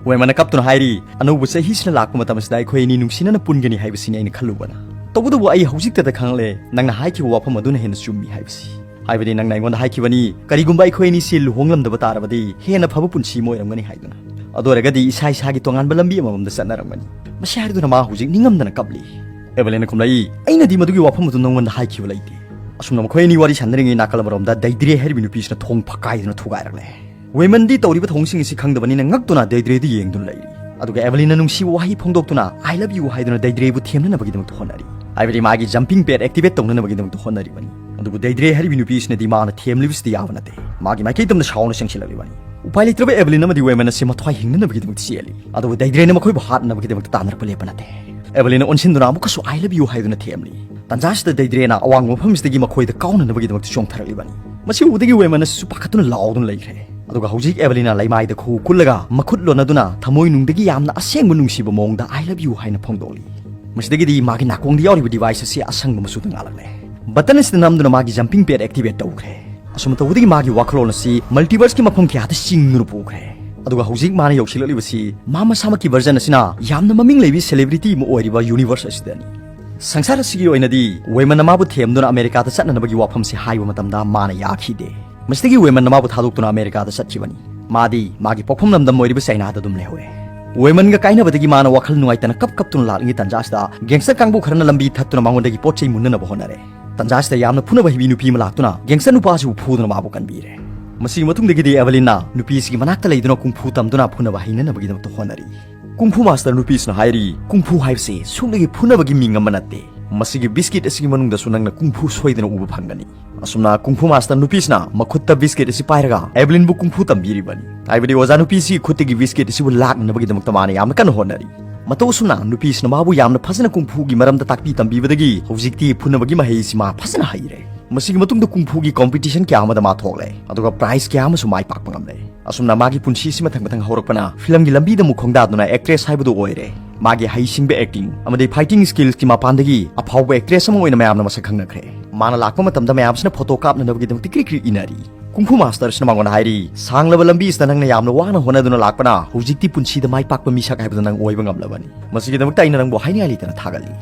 ꯋꯦꯃꯟꯅ ꯀꯞꯇꯨꯅ ꯍꯥꯏꯔꯤ, "ꯑꯅꯧꯕ ꯆꯍꯤꯁꯤꯅ ꯂꯥꯛꯄ ꯃꯇꯝ ꯑꯁꯤꯗ ꯑꯩꯈꯣꯏ ꯑꯅꯤ ꯅꯨꯡꯁꯤꯅꯅ ꯄꯨꯟꯒꯅꯤ ꯍꯥꯏꯕꯁꯤꯅꯤ ꯑꯩꯅ ꯈꯜꯂꯨꯕꯅ꯫ ꯇꯧꯕꯇꯕꯨ ꯑꯩ ꯍꯧꯖꯤꯛꯇꯗ ꯈꯪꯂꯦ, ꯅꯪꯅ ꯍꯥꯏꯈꯤꯕ ꯋꯥꯐꯝ ꯑꯗꯨꯅ ꯍꯦꯟꯅ ꯆꯨꯝꯃꯤ ꯍꯥꯏꯕꯁꯤ꯫ ꯍꯥꯏꯕꯗꯤ ꯅꯪꯅ ꯑꯩꯉꯣꯟꯗ ꯍꯥꯏꯈꯤꯕꯅꯤ, ꯀꯔꯤꯒꯨꯝꯕ ꯑꯩꯈꯣꯏ ꯑꯅꯤꯁꯤ ꯂꯨꯍꯣꯡꯂꯝꯗꯕ ꯇꯥꯔꯕꯗꯤ ꯍꯦꯟꯅ ꯐꯕ ꯄꯨꯟꯁꯤ ꯑꯃ ꯑꯣꯏꯔꯝꯒꯅꯤ ꯍꯥꯏꯗꯨꯅ꯫ ꯑꯗꯨ ꯑꯣꯏꯔꯒꯗꯤ ꯏꯁꯥ ꯏꯁꯥꯒꯤ ꯇꯣꯉꯥꯟꯕ ꯂꯝꯕꯤ ꯑꯃꯃꯝꯗ ꯆꯠꯅꯔꯝꯒꯅꯤ"꯫ ꯃꯁꯤ ꯍꯥꯏꯗꯨꯅ ꯃꯥ ꯍꯧꯖꯤꯛ ꯅꯤꯡꯉꯝꯗꯅ ꯀꯞꯂꯤ꯫ ꯑꯦꯚꯂꯤꯟꯅ ꯈꯨꯝꯂꯛꯏ, "ꯑꯩꯅꯗꯤ ꯃꯗꯨꯒꯤ ꯋꯥꯐꯝ ꯑꯗꯨ ꯅꯪꯉꯣꯟꯗ ꯍꯥꯏꯈꯤꯕ ꯂꯩꯇꯦ"꯫ ꯑꯁꯨꯝꯅ ꯃꯈꯣꯏ ꯑꯅꯤ ꯋꯥꯔꯤ ꯁꯥꯟꯅꯔꯤꯉꯩ ꯅꯥꯀꯜ ꯑꯃꯔꯣꯝꯗ ꯗꯩꯗ꯭ꯔꯦ ꯍꯥꯏꯔꯤꯕ ꯅꯨꯄꯤꯁꯤꯅ ꯊꯣꯡ ꯐꯛꯀꯥꯏꯗꯨꯅ ꯊꯨꯒꯥꯏꯔꯛꯂꯦ꯫ ꯋꯦꯃꯟꯗꯤ ꯇꯧꯔꯤꯕ ꯊꯧꯑꯣꯡꯁꯤꯡ ꯑꯁꯤ ꯈꯪꯗꯕꯅꯤꯅ ꯉꯛꯇꯨꯅ ꯗꯩꯗ꯭ꯔꯦꯗꯨ ꯌꯦꯡꯗꯨꯅ ꯂꯩꯔꯤ꯫ ꯑꯗꯨꯒ ꯑꯦꯚꯂꯤꯟꯅ ꯅꯨꯡꯁꯤꯕ ꯋꯥꯍꯩ ꯐꯣꯡꯗꯣꯛꯇꯨꯅ "I love you" ꯍꯥꯏꯗꯨꯅ ꯗꯩꯗ꯭ꯔꯦꯕꯨ ꯊꯦꯝꯅꯅꯕꯒꯤꯗꯃꯛꯇ ꯍꯣꯠꯅꯔꯤ꯫ ꯍꯥꯏꯕꯗꯤ ꯃꯥꯒꯤ ꯖꯝꯄꯤꯡ ꯄꯦꯗ ꯑꯦꯛꯇꯤꯚꯦꯠ ꯇꯧꯅꯅꯕꯒꯤꯗꯃꯛꯇ ꯍꯣꯠꯅꯔꯤꯕꯅꯤ꯫ ꯑꯗꯨꯕꯨ ꯗꯩꯗ꯭ꯔꯦ ꯍꯥꯏꯔꯤꯕ ꯅꯨꯄꯤ ꯑꯁꯤꯅꯗꯤ ꯃꯥꯅ ꯊꯦꯝꯂꯤꯕꯁꯤꯗꯤ ꯌꯥꯕ ꯅꯠꯇꯦ꯫ ꯃꯥꯒꯤ ꯃꯥꯏꯀꯩ ꯇꯝꯅ ꯁꯥꯎꯅ ꯆꯪꯁꯤꯜꯂꯛꯂꯤꯕꯅꯤ꯫ ꯎꯄꯥꯏ ꯂꯩꯇ꯭ꯔꯕ ꯑꯦꯚꯂꯤꯟ ꯑꯃꯗꯤ ꯋꯦꯃꯟ ꯑꯁꯤ ꯃꯊ꯭ꯋꯥꯏ ꯍꯤꯡꯅꯅꯕꯒꯤꯗꯃꯛꯇ ꯆꯦꯜꯂꯤ꯫ ꯑꯗꯨꯕꯨ ꯗꯩꯗ꯭ꯔꯦꯅ ꯃꯈꯣꯏꯕꯨ ꯍꯥꯠꯅꯕꯒꯤꯗꯃꯛꯇ ꯇꯥꯟꯅꯔꯛꯄ ꯂꯦꯞꯄ ꯅꯠꯇꯦ꯫ ꯑꯦꯚꯂꯤꯟꯅ ꯑꯣꯟꯁꯤꯟꯗꯨꯅ ꯑꯃꯨꯛꯀꯁꯨ "I love you" ꯍꯥꯏꯗꯨꯅ ꯊꯦꯝꯂꯤ꯫ ꯇꯟꯖꯥꯁꯤꯗ ꯗꯩꯗ꯭ꯔꯦꯅ ꯑꯋꯥꯡꯕ ꯃꯐꯝꯁꯤꯗꯒꯤ ꯃꯈꯣꯏꯗ ꯀꯥꯎꯅꯅꯕꯒꯤꯗꯃꯛꯇ ꯆꯣꯡꯊꯔꯛꯂꯤꯕꯅꯤ꯫ ꯃꯁꯤ ꯎꯕꯗꯒꯤ ꯋꯦꯃꯟ ꯑꯁꯤꯁꯨ ꯄꯥꯈꯠꯇꯨꯅ ꯂꯥꯎꯗꯨꯅ ꯂꯩꯈ꯭ꯔꯦ꯫ ꯑꯗꯨꯒ ꯍꯧꯖꯤꯛ ꯑꯦꯚꯂꯤꯟꯅ ꯂꯩꯃꯥꯏꯗ ꯈꯨꯎ ꯀꯨꯜꯂꯒ ꯃꯈꯨꯠ ꯂꯣꯟꯅꯗꯨꯅ ꯊꯃꯣꯏ ꯅꯨꯡꯗꯒꯤ ꯌꯥꯝꯅ ꯑꯁꯦꯡꯕ ꯅꯨꯡꯁꯤꯕ ꯃꯑꯣꯡꯗ "I love you" ꯍꯥꯏꯅ ꯐꯣꯡꯗꯣꯛꯂꯤ꯫ ꯃꯁꯤꯗꯒꯤꯗꯤ ꯃꯥꯒꯤ ꯅꯥꯀꯣꯡꯗ ꯌꯥꯎꯔꯤꯕ ꯗꯤꯚꯥꯏꯁ ꯑꯁꯤ ꯑꯁꯪꯕ ꯃꯆꯨꯗ ꯉꯥꯜꯂꯛꯂꯦ꯫ ꯕꯇꯟ ꯑꯁꯤꯗ ꯅꯝꯗꯨꯅ ꯃꯥꯒꯤ ꯖꯝꯄꯤꯡ ꯄꯦꯗ ꯑꯦꯛꯇꯤꯚꯦꯠ ꯇꯧꯈ꯭ꯔꯦ꯫ ꯑꯁꯨꯝꯅ ꯇꯧꯕꯗꯒꯤ ꯃꯥꯒꯤ ꯋꯥꯈꯜꯂꯣꯟ ꯑꯁꯤ ꯃꯜꯇꯤꯚꯔꯁꯀꯤ ꯃꯐꯝ ꯀꯌꯥꯗ ꯆꯤꯡꯗꯨꯅ ꯄꯨꯈ꯭ꯔꯦ꯫ ꯑꯗꯨꯒ ꯍꯧꯖꯤꯛ ꯃꯥꯅ ꯌꯧꯁꯤꯜꯂꯛꯂꯤꯕꯁꯤ ꯃꯥ ꯃꯁꯥꯃꯛꯀꯤ ꯚꯔꯖꯟ ꯑꯁꯤꯅ ꯌꯥꯝꯅ ꯃꯃꯤꯡ ꯂꯩꯕꯤ ꯁꯦꯂꯦꯕ꯭ꯔꯤꯇꯤ ꯑꯃ ꯑꯣꯏꯔꯤꯕ ꯌꯨꯅꯤꯚꯔꯁ ꯑꯁꯤꯗꯅꯤ꯫ ꯁꯪꯁꯥꯔ ꯑꯁꯤꯒꯤ ꯑꯣꯏꯅꯗꯤ ꯋꯦꯃꯟꯅ ꯃꯥꯕꯨ ꯊꯦꯝꯗꯨꯅ ꯑꯃꯦꯔꯤꯀꯥꯗ ꯆꯠꯅꯅꯕꯒꯤ ꯋꯥꯐꯝꯁꯤ ꯍꯥꯏꯕ ꯃꯇꯝꯗ ꯃꯥꯅ ꯌꯥꯈꯤꯗꯦ꯫ ꯃꯁꯤꯗꯒꯤ ꯋꯦꯃꯟꯅ ꯃꯥꯕꯨ ꯊꯥꯗꯣꯛꯇꯨꯅ ꯑꯃꯦꯔꯤꯀꯥꯗ ꯆꯠꯈꯤꯕꯅꯤ꯫ ꯃꯥꯗꯤ ꯃꯥꯒꯤ ꯄꯣꯛꯐꯝ ꯂꯝꯗꯝ ꯑꯣꯏꯔꯤꯕ ꯆꯥꯏꯅꯥꯗ ꯑꯗꯨꯝ ꯂꯩꯍꯧꯔꯦ꯫ ꯋꯦꯃꯟꯒ ꯀꯥꯏꯅꯕꯗꯒꯤ ꯃꯥꯅ ꯋꯥꯈꯜ ꯅꯨꯡꯉꯥꯏꯇꯅ ꯀꯞ ꯀꯞꯇꯨꯅ ꯂꯥꯛꯂꯤꯉꯩ ꯇꯥꯟꯖꯥꯁꯤꯗ ꯒꯦꯡꯁꯇꯔ ꯀꯥꯡꯕꯨ ꯈꯔꯅ ꯂꯝꯕꯤ ꯊꯠꯇꯨꯅ ꯃꯉꯣꯟꯗꯒꯤ ꯄꯣꯠ ꯆꯩ ꯃꯨꯟꯅꯅꯕ ꯍꯣꯠꯅꯔꯦ꯫ ꯇꯥꯟꯖꯥꯁꯤꯗ ꯌꯥꯝꯅ ꯐꯨꯅꯕ ꯍꯩꯕꯤ ꯅꯨꯄꯤ ꯑꯃ ꯂꯥꯛꯇꯨꯅ ꯒꯦꯡꯁꯇꯔ ꯅꯨꯄꯥꯁꯤꯕꯨ ꯐꯨꯗꯨꯅ ꯃꯥꯕꯨ ꯀꯟꯕꯤꯔꯦ꯫ ꯃꯁꯤꯒꯤ ꯃꯇꯨꯡꯗꯒꯤꯗꯤ ꯑꯦꯚꯦꯂꯤꯟꯅ ꯅꯨꯄꯤꯁꯤꯒꯤ ꯃꯅꯥꯛꯇ ꯂꯩꯗꯨꯅ ꯀꯨꯡꯐꯨ ꯇꯝꯗꯨꯅ ꯐꯨꯅꯕ ꯍꯩꯅꯅꯕꯒꯤꯗꯃꯛꯇ ꯍꯣꯠꯅꯔꯤ꯫ ꯀꯨꯡꯐꯨ ꯃꯥꯁꯇꯔ ꯅꯨꯄꯤꯁꯤꯅ ꯍꯥꯏꯔꯤ, "ꯀꯨꯡꯐꯨ ꯍꯥꯏꯕꯁꯤ ꯁꯨꯞꯅꯒꯤ ꯐꯨꯅꯕꯒꯤ ꯃꯤꯡ ꯑꯃ ꯅꯠꯇꯦ꯫ ꯃꯁꯤꯒꯤ ꯕꯤꯁꯀꯤꯠ ꯑꯁꯤꯒꯤ ꯃꯅꯨꯡꯗꯁꯨ ꯅꯪꯅ ꯀꯨꯡꯐꯨ ꯁꯣꯏꯗꯅ ꯎꯕ ꯐꯪꯒꯅꯤ"꯫ ꯑꯁꯨꯝꯅ ꯀꯨꯡꯐꯨ ꯃꯥꯁꯇꯔ ꯅꯨꯄꯤꯁꯤꯅ ꯃꯈꯨꯠꯇ ꯕꯤꯁꯀꯤꯠ ꯑꯁꯤ ꯄꯥꯏꯔꯒ ꯑꯦꯚꯦꯂꯤꯟꯕꯨ ꯀꯨꯡꯐꯨ ꯇꯝꯕꯤꯔꯤꯕꯅꯤ꯫ ꯍꯥꯏꯕꯗꯤ ꯑꯣꯖꯥ ꯅꯨꯄꯤꯁꯤꯒꯤ ꯈꯨꯠꯇꯒꯤ ꯕꯤꯁꯀꯤꯠ ꯑꯁꯤꯕꯨ ꯂꯥꯛꯅꯅꯕꯒꯤꯗꯃꯛꯇ ꯃꯥꯅ ꯌꯥꯝꯅ ꯀꯟꯅ ꯍꯣꯠꯅꯔꯤ꯫ ꯃꯇꯧ ꯑꯁꯨꯝꯅ ꯅꯨꯄꯤꯁꯤꯅ ꯃꯥꯕꯨ ꯌꯥꯝꯅ ꯐꯖꯅ ꯀꯨꯡꯐꯨꯒꯤ ꯃꯔꯝꯗ ꯇꯥꯛꯄꯤ ꯇꯝꯕꯤꯕꯗꯒꯤ ꯍꯧꯖꯤꯛꯇꯤ ꯐꯨꯅꯕꯒꯤ ꯃꯍꯩꯁꯤ ꯃꯥ ꯐꯖꯅ ꯍꯩꯔꯦ꯫ ꯃꯁꯤꯒꯤ ꯃꯇꯨꯡꯗ ꯀꯨꯡꯐꯨꯒꯤ ꯀꯣꯝꯄꯤꯇꯤꯁꯟ ꯀꯌꯥ ꯑꯃꯗ ꯃꯥ ꯊꯣꯛꯂꯦ, ꯑꯗꯨꯒ ꯄ꯭ꯔꯥꯏꯖ ꯀꯌꯥ ꯑꯃꯁꯨ ꯃꯥꯏ ꯄꯥꯛꯄ ꯉꯝꯂꯦ꯫ ꯑꯁꯨꯝꯅ ꯃꯥꯒꯤ ꯄꯨꯟꯁꯤꯁꯤ ꯃꯊꯪ ꯃꯊꯪ ꯍꯧꯔꯛꯄꯅ ꯐꯤꯂꯝꯒꯤ ꯂꯝꯕꯤꯗ ꯑꯃꯨꯛ ꯈꯣꯡꯗꯥꯗꯨꯅ ꯑꯦꯛꯇ꯭ꯔꯦꯁ ꯍꯥꯏꯕꯗꯨ ꯑꯣꯏꯔꯦ꯫ ꯃꯥꯒꯤ ꯍꯩꯁꯤꯡꯕ ꯑꯦꯛꯇꯤꯡ ꯑꯃꯗꯤ ꯐꯥꯏꯇꯤꯡ ꯁ꯭ꯀꯤꯜꯁꯀꯤ ꯃꯄꯥꯟꯗꯒꯤ ꯑꯐꯥꯎꯕ ꯑꯦꯛꯇ꯭ꯔꯦꯁ ꯑꯃ ꯑꯣꯏꯅ ꯃꯌꯥꯝꯅ ꯃꯁꯛ ꯈꯪꯅꯈ꯭ꯔꯦ꯫ ꯃꯥꯅ ꯂꯥꯛꯄ ꯃꯇꯝꯗ ꯃꯌꯥꯝꯁꯤꯅ ꯐꯣꯇꯣ ꯀꯥꯞꯅꯅꯕꯒꯤꯗꯃꯛꯇ ꯀ꯭ꯔꯤ ꯀ꯭ꯔꯤ ꯏꯅꯔꯤ꯫ ꯀꯨꯡꯐꯨ ꯃꯥꯁꯇꯔꯁꯤꯅ ꯃꯉꯣꯟꯗ ꯍꯥꯏꯔꯤ, "ꯁꯥꯡꯂꯕ ꯂꯝꯕꯤ ꯑꯁꯤꯗ ꯅꯪꯅ ꯌꯥꯝꯅ ꯋꯥꯅ ꯍꯣꯠꯅꯗꯨꯅ ꯂꯥꯛꯄꯅ ꯍꯧꯖꯤꯛꯇꯤ ꯄꯨꯟꯁꯤꯗ ꯃꯥꯏ ꯄꯥꯛꯄ ꯃꯤꯁꯛ ꯍꯥꯏꯕꯗꯨ ꯅꯪ ꯑꯣꯏꯕ ꯉꯝꯂꯕꯅꯤ꯫ ꯃꯁꯤꯒꯤꯗꯃꯛꯇ ꯑꯩꯅ ꯅꯪꯕꯨ ꯍꯥꯏꯅꯤꯡꯉꯥꯏ ꯂꯩꯇꯅ ꯊꯥꯒꯠꯂꯤ"꯫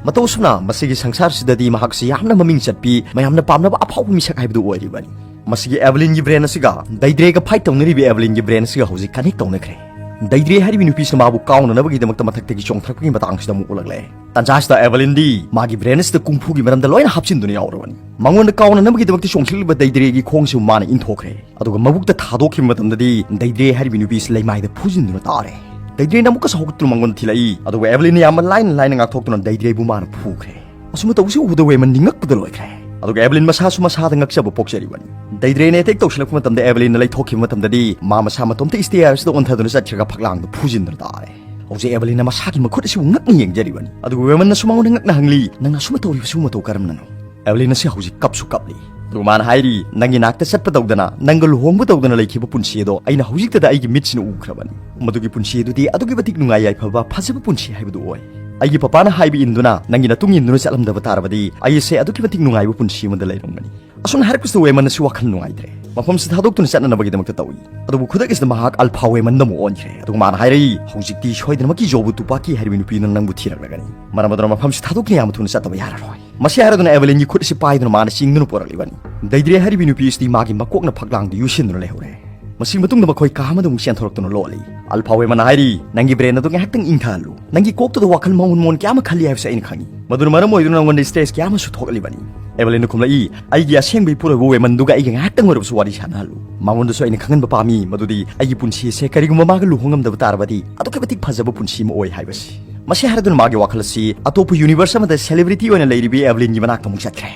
ꯃꯇꯧ ꯑꯁꯨꯝꯅ ꯃꯁꯤꯒꯤ ꯁꯪꯁꯥꯔꯁꯤꯗꯗꯤ ꯃꯍꯥꯛꯁꯤ ꯌꯥꯝꯅ ꯃꯃꯤꯡ ꯆꯠꯄꯤ, ꯃꯌꯥꯝꯅ ꯄꯥꯝꯅꯕ ꯑꯐꯥꯎꯕ ꯃꯤꯁꯛ ꯍꯥꯏꯕꯗꯨ ꯑꯣꯏꯔꯤꯕꯅꯤ꯫ ꯃꯁꯤꯒꯤ ꯑꯦꯚꯦꯂꯤꯟꯒꯤ ꯕ꯭ꯔꯦꯟ ꯑꯁꯤꯒ ꯗꯩꯗ꯭ꯔꯦꯒ ꯐꯥꯏꯠ ꯇꯧꯅꯔꯤꯕ ꯑꯦꯚꯦꯂꯤꯟꯒꯤ ꯕ꯭ꯔꯦꯟ ꯑꯁꯤꯒ ꯍꯧꯖꯤꯛ ꯀꯅꯦꯛ ꯇꯧꯅꯈ꯭ꯔꯦ꯫ ꯗꯩꯗ꯭ꯔꯦ ꯍꯥꯏꯔꯤꯕ ꯅꯨꯄꯤꯁꯤꯅ ꯃꯥꯕꯨ ꯀꯥꯎꯅꯅꯕꯒꯤꯗꯃꯛꯇ ꯃꯊꯛꯇꯒꯤ ꯆꯣꯡꯊꯔꯛꯄꯒꯤ ꯃꯇꯥꯡꯁꯤꯗ ꯑꯃꯨꯛ ꯎꯠꯂꯛꯂꯦ꯫ ꯇꯥꯟꯖꯥꯁꯤꯗ ꯑꯦꯚꯦꯂꯤꯟꯗꯤ ꯃꯥꯒꯤ ꯕ꯭ꯔꯦꯟ ꯑꯁꯤꯗ ꯀꯨꯡꯐꯨꯒꯤ ꯃꯔꯝꯗ ꯂꯣꯏꯅ ꯍꯥꯞꯆꯤꯟꯗꯨꯅ ꯌꯥꯎꯔꯕꯅꯤ꯫ ꯃꯉꯣꯟꯗ ꯀꯥꯎꯅꯅꯕꯒꯤꯗꯃꯛꯇ ꯆꯣꯡꯁꯤꯜꯂꯤꯕ ꯗꯩꯗ꯭ꯔꯦꯒꯤ ꯈꯣꯡꯁꯤꯕꯨ ꯃꯥꯅ ꯏꯟꯊꯣꯛꯈ꯭ꯔꯦ꯫ ꯑꯗꯨꯒ ꯃꯕꯨꯛꯇ ꯊꯥꯗꯣꯛꯈꯤꯕ ꯃꯇꯝꯗꯗꯤ ꯗꯩꯗ꯭ꯔꯦ ꯍꯥꯏꯔꯤꯕ ꯅꯨꯄꯤꯁꯤ ꯂꯩꯃꯥꯏꯗ ꯐꯨꯖꯤꯟꯗꯨꯅ ꯇꯥꯔꯦ꯫ ꯗꯩꯗ꯭ꯔꯦꯅ ꯑꯃꯨꯛꯀꯁꯨ ꯍꯧꯒꯠꯇꯨꯅ ꯃꯉꯣꯟꯗ ꯊꯤꯜꯂꯛꯏ, ꯑꯗꯨꯒ ꯑꯦꯚꯦꯂꯤꯟꯅ ꯌꯥꯝꯅ ꯂꯥꯏꯅ ꯂꯥꯏꯅ ꯉꯥꯛꯊꯣꯛꯇꯨꯅ ꯗꯩꯗ꯭ꯔꯦꯕꯨ ꯃꯥꯅ ꯐꯨꯈ꯭ꯔꯦ꯫ ꯑꯁꯨꯝꯅ ꯇꯧꯕꯁꯤ ꯎꯕꯗ ꯋꯦꯃꯟꯗꯤ ꯉꯛꯄꯗ ꯂꯣꯏꯈ꯭ꯔꯦ꯫ ꯑꯗꯨꯒ ꯑꯦꯚꯦꯂꯤꯟ ꯃꯁꯥꯁꯨ ꯃꯁꯥꯗ ꯉꯛꯆꯕ ꯄꯣꯛꯆꯔꯤꯕꯅꯤ꯫ ꯗꯩꯗ꯭ꯔꯦꯅ ꯑꯦꯇꯦꯛ ꯇꯧꯁꯤꯜꯂꯛꯄ ꯃꯇꯝꯗ ꯑꯦꯚꯦꯂꯤꯟꯅ ꯂꯩꯊꯣꯛꯈꯤꯕ ꯃꯇꯝꯗꯗꯤ ꯃꯥ ꯃꯁꯥ ꯃꯇꯣꯝꯇ ꯁ꯭ꯇꯦꯌꯔꯁꯤꯗ ꯑꯣꯟꯊꯗꯨꯅ ꯆꯠꯈ꯭ꯔꯒ ꯐꯛꯂꯥꯡꯗ ꯐꯨꯖꯤꯟꯗꯨꯅ ꯇꯥꯔꯦ꯫ ꯍꯧꯖꯤꯛ ꯑꯦꯚꯦꯂꯤꯟꯅ ꯃꯁꯥꯒꯤ ꯃꯈꯨꯠ ꯑꯁꯤꯕꯨ ꯉꯛꯅ ꯌꯦꯡꯖꯔꯤꯕꯅꯤ꯫ ꯑꯗꯨꯒ ꯋꯦꯃꯟꯅꯁꯨ ꯃꯉꯣꯟꯗ ꯉꯛꯅ ꯍꯪꯂꯤ, "ꯅꯪꯅ ꯑꯁꯨꯝꯅ ꯇꯧꯔꯤꯕꯁꯤꯕꯨ ꯃꯇꯧ ꯀꯔꯝꯅꯅꯣ?" ꯑꯦꯚꯦꯂꯤꯟ ꯑꯁꯤ ꯍꯧꯖꯤꯛ ꯀꯞꯁꯨ ꯀꯞꯂꯤ꯫ ꯑꯗꯨꯒ ꯃꯥꯅ ꯍꯥꯏꯔꯤ, "ꯅꯪꯒꯤ ꯅꯥꯛꯇ ꯆꯠꯄ ꯇꯧꯗꯅ, ꯅꯪꯒ ꯂꯨꯍꯣꯡꯕ ꯇꯧꯗꯅ ꯂꯩꯈꯤꯕ ꯄꯨꯟꯁꯤ ꯑꯗꯣ ꯑꯩꯅ ꯍꯧꯖꯤꯛꯇꯗ ꯑꯩꯒꯤ ꯃꯤꯠꯁꯤꯅ ꯎꯈ꯭ꯔꯕꯅꯤ꯫ ꯃꯗꯨꯒꯤ ꯄꯨꯟꯁꯤ ꯑꯗꯨꯗꯤ ꯑꯗꯨꯛꯀꯤ ꯃꯇꯤꯛ ꯅꯨꯡꯉꯥꯏ ꯌꯥꯏꯐꯕ, ꯐꯖꯕ ꯄꯨꯟꯁꯤ ꯍꯥꯏꯕꯗꯨ ꯑꯣꯏ꯫ ꯑꯩꯒꯤ ꯄꯄꯥꯅ ꯍꯥꯏꯕ ꯏꯟꯗꯨꯅ, ꯅꯪꯒꯤ ꯅꯇꯨꯡ ꯏꯟꯗꯨꯅ ꯆꯠꯂꯝꯗꯕ ꯇꯥꯔꯕꯗꯤ ꯑꯩꯁꯦ ꯑꯗꯨꯛꯀꯤ ꯃꯇꯤꯛ ꯅꯨꯡꯉꯥꯏꯕ ꯄꯨꯟꯁꯤ ꯑꯃꯗ ꯂꯩꯔꯝꯒꯅꯤ"꯫ ꯑꯁꯨꯝꯅ ꯍꯥꯏꯔꯛꯄꯁꯤꯗ ꯋꯦꯃꯟ ꯑꯁꯤ ꯋꯥꯈꯜ ꯅꯨꯡꯉꯥꯏꯇ꯭ꯔꯦ꯫ ꯃꯐꯝꯁꯤ ꯊꯥꯗꯣꯛꯇꯨꯅ ꯆꯠꯅꯅꯕꯒꯤꯗꯃꯛꯇ ꯇꯧꯏ꯫ ꯑꯗꯨꯕꯨ ꯈꯨꯗꯛ ꯑꯁꯤꯗ ꯃꯍꯥꯛ ꯑꯜꯐꯥ ꯋꯦꯃꯟꯗ ꯑꯃꯨꯛ ꯑꯣꯟꯈ꯭ꯔꯦ꯫ ꯑꯗꯨꯒ ꯃꯥꯅ ꯍꯥꯏꯔꯛꯏ, "ꯍꯧꯖꯤꯛꯇꯤ ꯁꯣꯏꯗꯅꯃꯛꯀꯤ ꯖꯣꯕꯨ ꯇꯨꯄꯥꯀꯤ ꯍꯥꯏꯔꯤꯕ ꯅꯨꯄꯤꯗꯨꯅ ꯅꯪꯕꯨ ꯊꯤꯔꯛꯂꯒꯅꯤ꯫ ꯃꯔꯝ ꯑꯗꯨꯅ ꯃꯐꯝꯁꯤ ꯊꯥꯗꯣꯛꯇꯨꯅ ꯌꯥꯝꯅ ꯊꯨꯅ ꯆꯠꯇꯕ ꯌꯥꯔꯔꯣꯏ"꯫ ꯃꯁꯤ ꯍꯥꯏꯔꯗꯨꯅ ꯑꯦꯚꯦꯂꯤꯟꯒꯤ ꯈꯨꯠ ꯑꯁꯤ ꯄꯥꯏꯗꯨꯅ ꯃꯥꯅ ꯆꯤꯡꯗꯨꯅ ꯄꯨꯔꯛꯂꯤꯕꯅꯤ꯫ ꯗꯩꯗ꯭ꯔꯦ ꯍꯥꯏꯔꯤꯕꯤ ꯅꯨꯄꯤ ꯑꯁꯤꯗꯤ ꯃꯥꯒꯤ ꯃꯀꯣꯛꯅ ꯐꯛꯂꯥꯡꯗ ꯌꯨꯁꯤꯟꯗꯨꯅ ꯂꯩꯍꯧꯔꯦ꯫ ꯃꯁꯤꯒꯤ ꯃꯇꯨꯡꯗ ꯃꯈꯣꯏ ꯀꯥ ꯑꯃꯗ ꯑꯃꯨꯛ ꯆꯦꯟꯊꯣꯔꯛꯇꯨꯅ ꯂꯣꯜꯂꯤ꯫ ꯑꯜꯐꯥ ꯋꯦꯃꯟꯅ ꯍꯥꯏꯔꯤ, "ꯅꯪꯒꯤ ꯕ꯭ꯔꯦꯟ ꯑꯗꯨ ꯉꯥꯏꯍꯥꯛꯇꯪ ꯏꯪꯊꯍꯜꯂꯨ꯫ ꯅꯪꯒꯤ ꯀꯣꯛꯇꯨꯗ ꯋꯥꯈꯜ ꯃꯑꯣꯟ ꯃꯑꯣꯟ ꯀꯌꯥ ꯑꯃ ꯈꯜꯂꯤ ꯍꯥꯏꯕꯁꯤ ꯑꯩꯅ ꯈꯪꯏ꯫ ꯃꯗꯨꯅ ꯃꯔꯝ ꯑꯣꯏꯗꯨꯅ ꯅꯉꯣꯟꯗ ꯁ꯭ꯇ꯭ꯔꯦꯁ ꯀꯌꯥ ꯑꯃꯁꯨ ꯊꯣꯛꯍꯜꯂꯤꯕꯅꯤ꯫" ꯑꯦꯚꯦꯂꯤꯟꯅ ꯈꯨꯝꯂꯛꯏ, "ꯑꯩꯒꯤ ꯑꯁꯦꯡꯕ ꯏꯄꯨꯔꯣꯏꯕ ꯋꯦꯃꯟꯗꯨꯒ ꯑꯩꯒ ꯉꯥꯏꯍꯥꯛꯇꯪ ꯑꯣꯏꯔꯕꯁꯨ ꯋꯥꯔꯤ ꯁꯥꯟꯅꯍꯜꯂꯨ꯫ ꯃꯉꯣꯟꯗꯁꯨ ꯑꯩꯅ ꯈꯪꯍꯟꯕ ꯄꯥꯝꯃꯤ ꯃꯗꯨꯗꯤ ꯑꯩꯒꯤ ꯄꯨꯟꯁꯤ ꯑꯁꯦ ꯀꯔꯤꯒꯨꯝꯕ ꯃꯥꯒ ꯂꯨꯍꯣꯡꯉꯝꯗꯕ ꯇꯥꯔꯕꯗꯤ ꯑꯗꯨꯛꯀꯤ ꯃꯇꯤꯛ ꯐꯖꯕ ꯄꯨꯟꯁꯤ ꯑꯃ ꯑꯣꯏ ꯍꯥꯏꯕꯁꯤ꯫" ꯃꯁꯤ ꯍꯥꯏꯔꯗꯨꯅ ꯃꯥꯒꯤ ꯋꯥꯈꯜ ꯑꯁꯤ ꯑꯇꯣꯞꯄ ꯌꯨꯅꯤꯚꯔꯁ ꯑꯃꯗ ꯁꯦꯂꯦꯕ꯭ꯔꯤꯇꯤ ꯑꯣꯏꯅ ꯂꯩꯔꯤꯕꯤ ꯑꯦꯚꯦꯂꯤꯟꯒꯤ ꯃꯅꯥꯛꯇ ꯑꯃꯨꯛ ꯆꯠꯈ꯭ꯔꯦ꯫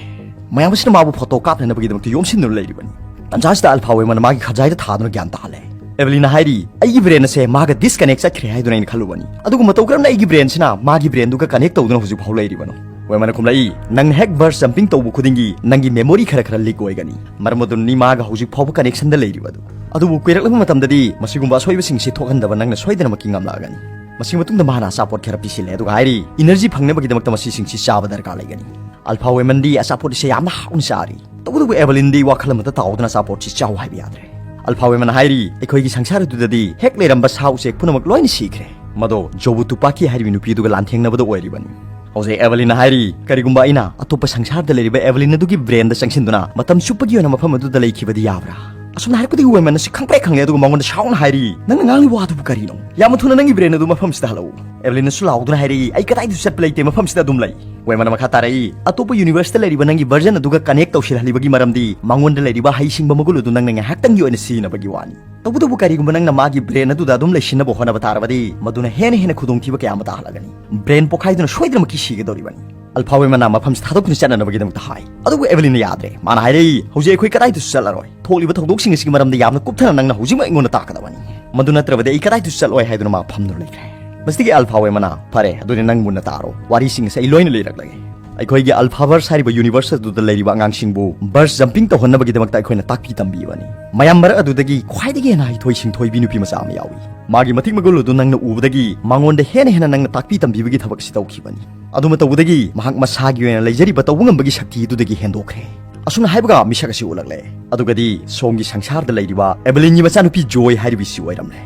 ꯃꯌꯥꯝ ꯑꯁꯤꯅ ꯃꯥꯕꯨ ꯐꯣꯇꯣ ꯀꯥꯞꯅꯅꯕꯒꯤꯗꯃꯛꯇ ꯌꯣꯝꯁꯤꯟꯗꯨꯅ ꯂꯩꯔꯤꯕꯅꯤ꯫ ꯇꯟꯖꯥ ꯑꯁꯤꯗ ꯑꯜꯐꯥ ꯋꯦꯃꯟꯅ ꯃꯥꯒꯤ ꯈꯖꯥꯏꯗ ꯊꯥꯗꯨꯅ ꯒ꯭ꯌꯥꯟ ꯇꯥꯍꯜꯂꯦ꯫ ꯑꯦꯚꯦꯂꯤꯟꯅ ꯍꯥꯏꯔꯤ, "ꯑꯩꯒꯤ ꯕ꯭ꯔꯦꯟ ꯑꯁꯦ ꯃꯥꯒ ꯗꯤꯁꯀꯅꯦꯛ ꯆꯠꯈ꯭ꯔꯦ ꯍꯥꯏꯗꯨꯅ ꯑꯩꯅ ꯈꯜꯂꯨꯕꯅꯤ꯫ ꯑꯗꯨꯒ ꯃꯇꯧ ꯀꯔꯝꯅ ꯑꯩꯒꯤ ꯕ꯭ꯔꯦꯟꯁꯤꯅ ꯃꯥꯒꯤ ꯕ꯭ꯔꯦꯟꯗꯨꯒ ꯀꯅꯦꯛ ꯇꯧꯗꯨꯅ ꯍꯧꯖꯤꯛ ꯐꯥꯎ ꯂꯩꯔꯤꯕꯅꯣ?" ꯋꯦꯃꯟꯅ ꯈꯨꯝꯂꯛꯏ, "ꯅꯪꯅ ꯍꯦꯛ ꯕꯔꯁ ꯖꯝꯄꯤꯡ ꯇꯧꯕ ꯈꯨꯗꯤꯡꯒꯤ ꯅꯪꯒꯤ ꯃꯦꯃꯣꯔꯤ ꯈꯔ ꯈꯔ ꯂꯤꯛ ꯑꯣꯏꯒꯅꯤ꯫ ꯃꯔꯝ ꯑꯗꯨꯅꯅꯤ ꯃꯥꯒ ꯍꯧꯖꯤꯛ ꯐꯥꯎꯕ ꯀꯅꯦꯛꯁꯟꯗ ꯂꯩꯔꯤꯕꯗꯨ꯫ ꯑꯗꯨꯕꯨ ꯀꯨꯏꯔꯛꯂꯕ ꯃꯇꯝꯗꯗꯤ ꯃꯁꯤꯒꯨꯝꯕ ꯑꯁꯣꯏꯕꯁꯤꯡꯁꯤ ꯊꯣꯛꯍꯟꯗꯕ ꯅꯪꯅ ꯁꯣꯏꯗꯅꯃꯛꯀꯤ ꯉꯝꯂꯛꯑꯒꯅꯤ꯫" ꯃꯁꯤꯒꯤ ꯃꯇꯨꯡꯗ ꯃꯍꯥꯛꯅ ꯑꯆꯥꯄꯣꯠ ꯈꯔ ꯄꯤꯁꯤꯜꯂꯦ, ꯑꯗꯨꯒ ꯍꯥꯏꯔꯤ, "ꯏꯅꯔꯖꯤ ꯐꯪꯅꯕꯒꯤꯗꯃꯛꯇ ꯃꯁꯤꯁꯤꯡꯁꯤ ꯆꯥꯕ ꯗꯔꯀꯥꯔ ꯂꯩꯒꯅꯤ꯫" ꯑꯜꯐꯥ ꯋꯦꯃꯟꯗꯤ ꯑꯆꯥꯄꯣꯠ ꯑꯁꯦ ꯌꯥꯝꯅ ꯍꯥꯎꯅ ꯆꯥꯔꯤ꯫ ꯇꯧꯕꯇꯕꯨ ꯑꯦꯚꯦꯂꯤꯟꯗꯤ ꯋꯥꯈꯜ ꯑꯃꯗ ꯇꯥꯎꯗꯨꯅ ꯑꯆꯥꯄꯣꯠꯁꯤ ꯆꯥꯎ ꯍꯥꯏꯕ ꯌꯥꯗ꯭ꯔꯦ꯫ ꯑꯜꯐꯥ ꯋꯦꯃꯟꯅ ꯍꯥꯏꯔꯤ, "ꯑꯩꯈꯣꯏꯒꯤ ꯁꯪꯁꯥꯔ ꯑꯗꯨꯗꯗꯤ ꯍꯦꯛ ꯂꯩꯔꯝꯕ ꯁꯥ ꯎꯆꯦꯛ ꯄꯨꯝꯅꯃꯛ ꯂꯣꯏꯅ ꯁꯤꯈ꯭ꯔꯦ꯫ ꯃꯗꯣ ꯖꯣꯕꯨ ꯇꯨꯄꯥꯀꯤ ꯍꯥꯏꯔꯤꯕ ꯅꯨꯄꯤꯗꯨꯒ ꯂꯥꯟꯊꯦꯡꯅꯕꯗ ꯑꯣꯏꯔꯤꯕꯅꯤ꯫" ꯍꯧꯖꯤꯛ ꯑꯦꯚꯦꯂꯤꯟꯅ ꯍꯥꯏꯔꯤ, "ꯀꯔꯤꯒꯨꯝꯕ ꯑꯩꯅ ꯑꯇꯣꯞꯄ ꯁꯪꯁꯥꯔꯗ ꯂꯩꯔꯤꯕ ꯑꯦꯚꯦꯂꯤꯟ ꯑꯗꯨꯒꯤ ꯕ꯭ꯔꯦꯟꯗ ꯆꯪꯁꯤꯟꯗꯨꯅ ꯃꯇꯝ ꯆꯨꯞꯄꯒꯤ ꯑꯣꯏꯅ ꯃꯐꯝ ꯑꯗꯨꯗ ꯂꯩꯈꯤꯕꯗꯤ ꯌꯥꯕ꯭ꯔꯥ?" ꯑꯁꯨꯝꯅ ꯍꯥꯏꯔꯛꯄꯗꯒꯤ ꯋꯦꯃꯟ ꯑꯁꯤ ꯈꯪꯄ꯭ꯔꯦꯛ ꯈꯪꯂꯦ, ꯑꯗꯨꯒ ꯃꯉꯣꯟꯗ ꯁꯥꯎꯅ ꯍꯥꯏꯔꯤ, "ꯅꯪꯅ ꯉꯥꯡꯂꯤꯕ ꯋꯥꯗꯨꯕꯨ ꯀꯔꯤꯅꯣ? ꯌꯥꯝꯅ ꯊꯨꯅ ꯅꯪꯒꯤ ꯕ꯭ꯔꯦꯟ ꯑꯗꯨ ꯃꯐꯝꯁꯤꯗ ꯍꯜꯂꯛꯎ꯫" ꯑꯦꯚꯦꯂꯤꯟꯅꯁꯨ ꯂꯥꯎꯗꯨꯅ ꯍꯥꯏꯔꯛꯏ, "ꯑꯩ ꯀꯗꯥꯏꯗꯁꯨ ꯆꯠꯄ ꯂꯩꯇꯦ, ꯃꯐꯝꯁꯤꯗ ꯑꯗꯨꯝ ꯂꯩ꯫" ꯋꯦꯃꯟꯅ ꯃꯈꯥ ꯇꯥꯔꯛꯏ, "ꯑꯇꯣꯞꯄ ꯌꯨꯅꯤꯚꯔꯁꯇ ꯂꯩꯔꯤꯕ ꯅꯪꯒꯤ ꯚꯔꯖꯟ ꯑꯗꯨꯒ ꯀꯅꯦꯛ ꯇꯧꯁꯤꯜꯍꯜꯂꯤꯕꯒꯤ ꯃꯔꯝꯗꯤ ꯃꯉꯣꯟꯗ ꯂꯩꯔꯤꯕ ꯍꯩꯁꯤꯡꯕ ꯃꯒꯨꯟ ꯑꯗꯨ ꯅꯪꯅ ꯉꯥꯏꯍꯥꯛꯇꯪꯒꯤ ꯑꯣꯏꯅ ꯁꯤꯖꯤꯟꯅꯕꯒꯤ ꯋꯥꯅꯤ꯫ ꯇꯧꯕꯇꯕꯨ ꯀꯔꯤꯒꯨꯝꯕ ꯅꯪꯅ ꯃꯥꯒꯤ ꯕ꯭ꯔꯦꯟ ꯑꯗꯨꯗ ꯑꯗꯨꯝ ꯂꯩꯁꯤꯟꯅꯕ ꯍꯣꯠꯅꯕ ꯇꯥꯔꯕꯗꯤ ꯃꯗꯨꯅ ꯍꯦꯟꯅ ꯍꯦꯟꯅ ꯈꯨꯗꯣꯡꯊꯤꯕ ꯀꯌꯥ ꯑꯃ ꯇꯥꯍꯜꯂꯒꯅꯤ꯫ ꯕ꯭ꯔꯦꯟ ꯄꯣꯈꯥꯏꯗꯨꯅ ꯁꯣꯏꯗꯅꯃꯛꯀꯤ ꯁꯤꯒꯗꯧꯔꯤꯕꯅꯤ꯫" ꯑꯜꯐꯥ ꯋꯦꯃꯟꯅ ꯃꯐꯝꯁꯤ ꯊꯥꯗꯣꯛꯇꯨꯅ ꯆꯠꯅꯅꯕꯒꯤꯗꯃꯛꯇ ꯍꯥꯏ꯫ ꯑꯗꯨꯕꯨ ꯑꯦꯚꯦꯂꯤꯟꯅ ꯌꯥꯗ꯭ꯔꯦ꯫ ꯃꯥꯅ ꯍꯥꯏꯔꯛꯏ, "ꯍꯧꯖꯤꯛ ꯑꯩꯈꯣꯏ ꯀꯗꯥꯏꯗꯁꯨ ꯆꯠꯂꯔꯣꯏ꯫ ꯊꯣꯛꯂꯤꯕ ꯊꯧꯗꯣꯛꯁꯤꯡ ꯑꯁꯤꯒꯤ ꯃꯔꯝꯗ ꯌꯥꯝꯅ ꯀꯨꯞꯊꯅ ꯅꯪꯅ ꯍꯧꯖꯤꯛꯃꯛ ꯑꯩꯉꯣꯟꯗ ꯇꯥꯛꯀꯗꯕꯅꯤ꯫ ꯃꯗꯨ ꯅꯠꯇ꯭ꯔꯕꯗꯤ ꯑꯩ ꯀꯗꯥꯏꯗꯁꯨ ꯆꯠꯂꯣꯏ" ꯍꯥꯏꯗꯨꯅ ꯃꯥ ꯐꯝꯗꯨꯅ ꯂꯩꯈ꯭ꯔꯦ꯫ ꯃꯁꯤꯗꯒꯤ ꯑꯜꯐꯥ ꯋꯦꯃꯟꯅ, "ꯐꯔꯦ, ꯑꯗꯨꯗꯤ ꯅꯪ ꯃꯨꯟꯅ ꯇꯥꯔꯣ꯫ ꯋꯥꯔꯤꯁꯤꯡ ꯑꯁꯤ ꯑꯩ ꯂꯣꯏꯅ ꯂꯤꯔꯛꯂꯒꯦ꯫ ꯑꯩꯈꯣꯏꯒꯤ ꯑꯜꯐꯥꯚꯔꯁ ꯍꯥꯏꯔꯤꯕ ꯌꯨꯅꯤꯚꯔꯁ ꯑꯗꯨꯗ ꯂꯩꯔꯤꯕ ꯑꯉꯥꯡꯁꯤꯡꯕꯨ ꯕꯔꯁ ꯖꯝꯄꯤꯡ ꯇꯧꯍꯟꯅꯕꯒꯤꯗꯃꯛꯇ ꯑꯩꯈꯣꯏꯅ ꯇꯥꯛꯄꯤ ꯇꯝꯕꯤꯕꯅꯤ꯫ ꯃꯌꯥꯝ ꯃꯔꯛ ꯑꯗꯨꯗꯒꯤ ꯈ꯭ꯋꯥꯏꯗꯒꯤ ꯍꯦꯟꯅ ꯍꯩꯊꯣꯏ ꯁꯤꯡꯊꯣꯏꯕꯤ ꯅꯨꯄꯤ ꯃꯆꯥ ꯑꯃ ꯌꯥꯎꯏ꯫ ꯃꯥꯒꯤ ꯃꯇꯤꯛ ꯃꯒꯨꯟ ꯑꯗꯨ ꯅꯪꯅ ꯎꯕꯗꯒꯤ ꯃꯉꯣꯟꯗ ꯍꯦꯟꯅ ꯍꯦꯟꯅ ꯅꯪꯅ ꯇꯥꯛꯄꯤ ꯇꯝꯕꯤꯕꯒꯤ ꯊꯕꯛ ꯑꯁꯤ ꯇꯧꯈꯤꯕꯅꯤ꯫ ꯑꯗꯨ ꯃꯇꯧꯕꯗꯒꯤ ꯃꯍꯥꯛ ꯃꯁꯥꯒꯤ ꯑꯣꯏꯅ ꯂꯩꯖꯔꯤꯕ ꯇꯧꯕ ꯉꯝꯕꯒꯤ ꯁꯛꯇꯤ ꯑꯗꯨꯗꯒꯤ ꯍꯦꯟꯗꯣꯛꯈ꯭ꯔꯦ꯫" ꯑꯁꯨꯝꯅ ꯍꯥꯏꯕꯒ ꯃꯤꯁꯛ ꯑꯁꯤ ꯎꯠꯂꯛꯂꯦ꯫ ꯑꯗꯨꯒꯗꯤ ꯁꯣꯝꯒꯤ ꯁꯪꯁꯥꯔꯗ ꯂꯩꯔꯤꯕ ꯑꯦꯚꯦꯂꯤꯟꯒꯤ ꯃꯆꯥꯅꯨꯄꯤ ꯖꯣꯏ ꯍꯥꯏꯔꯤꯕꯁꯤ ꯑꯣꯏꯔꯝꯂꯦ꯫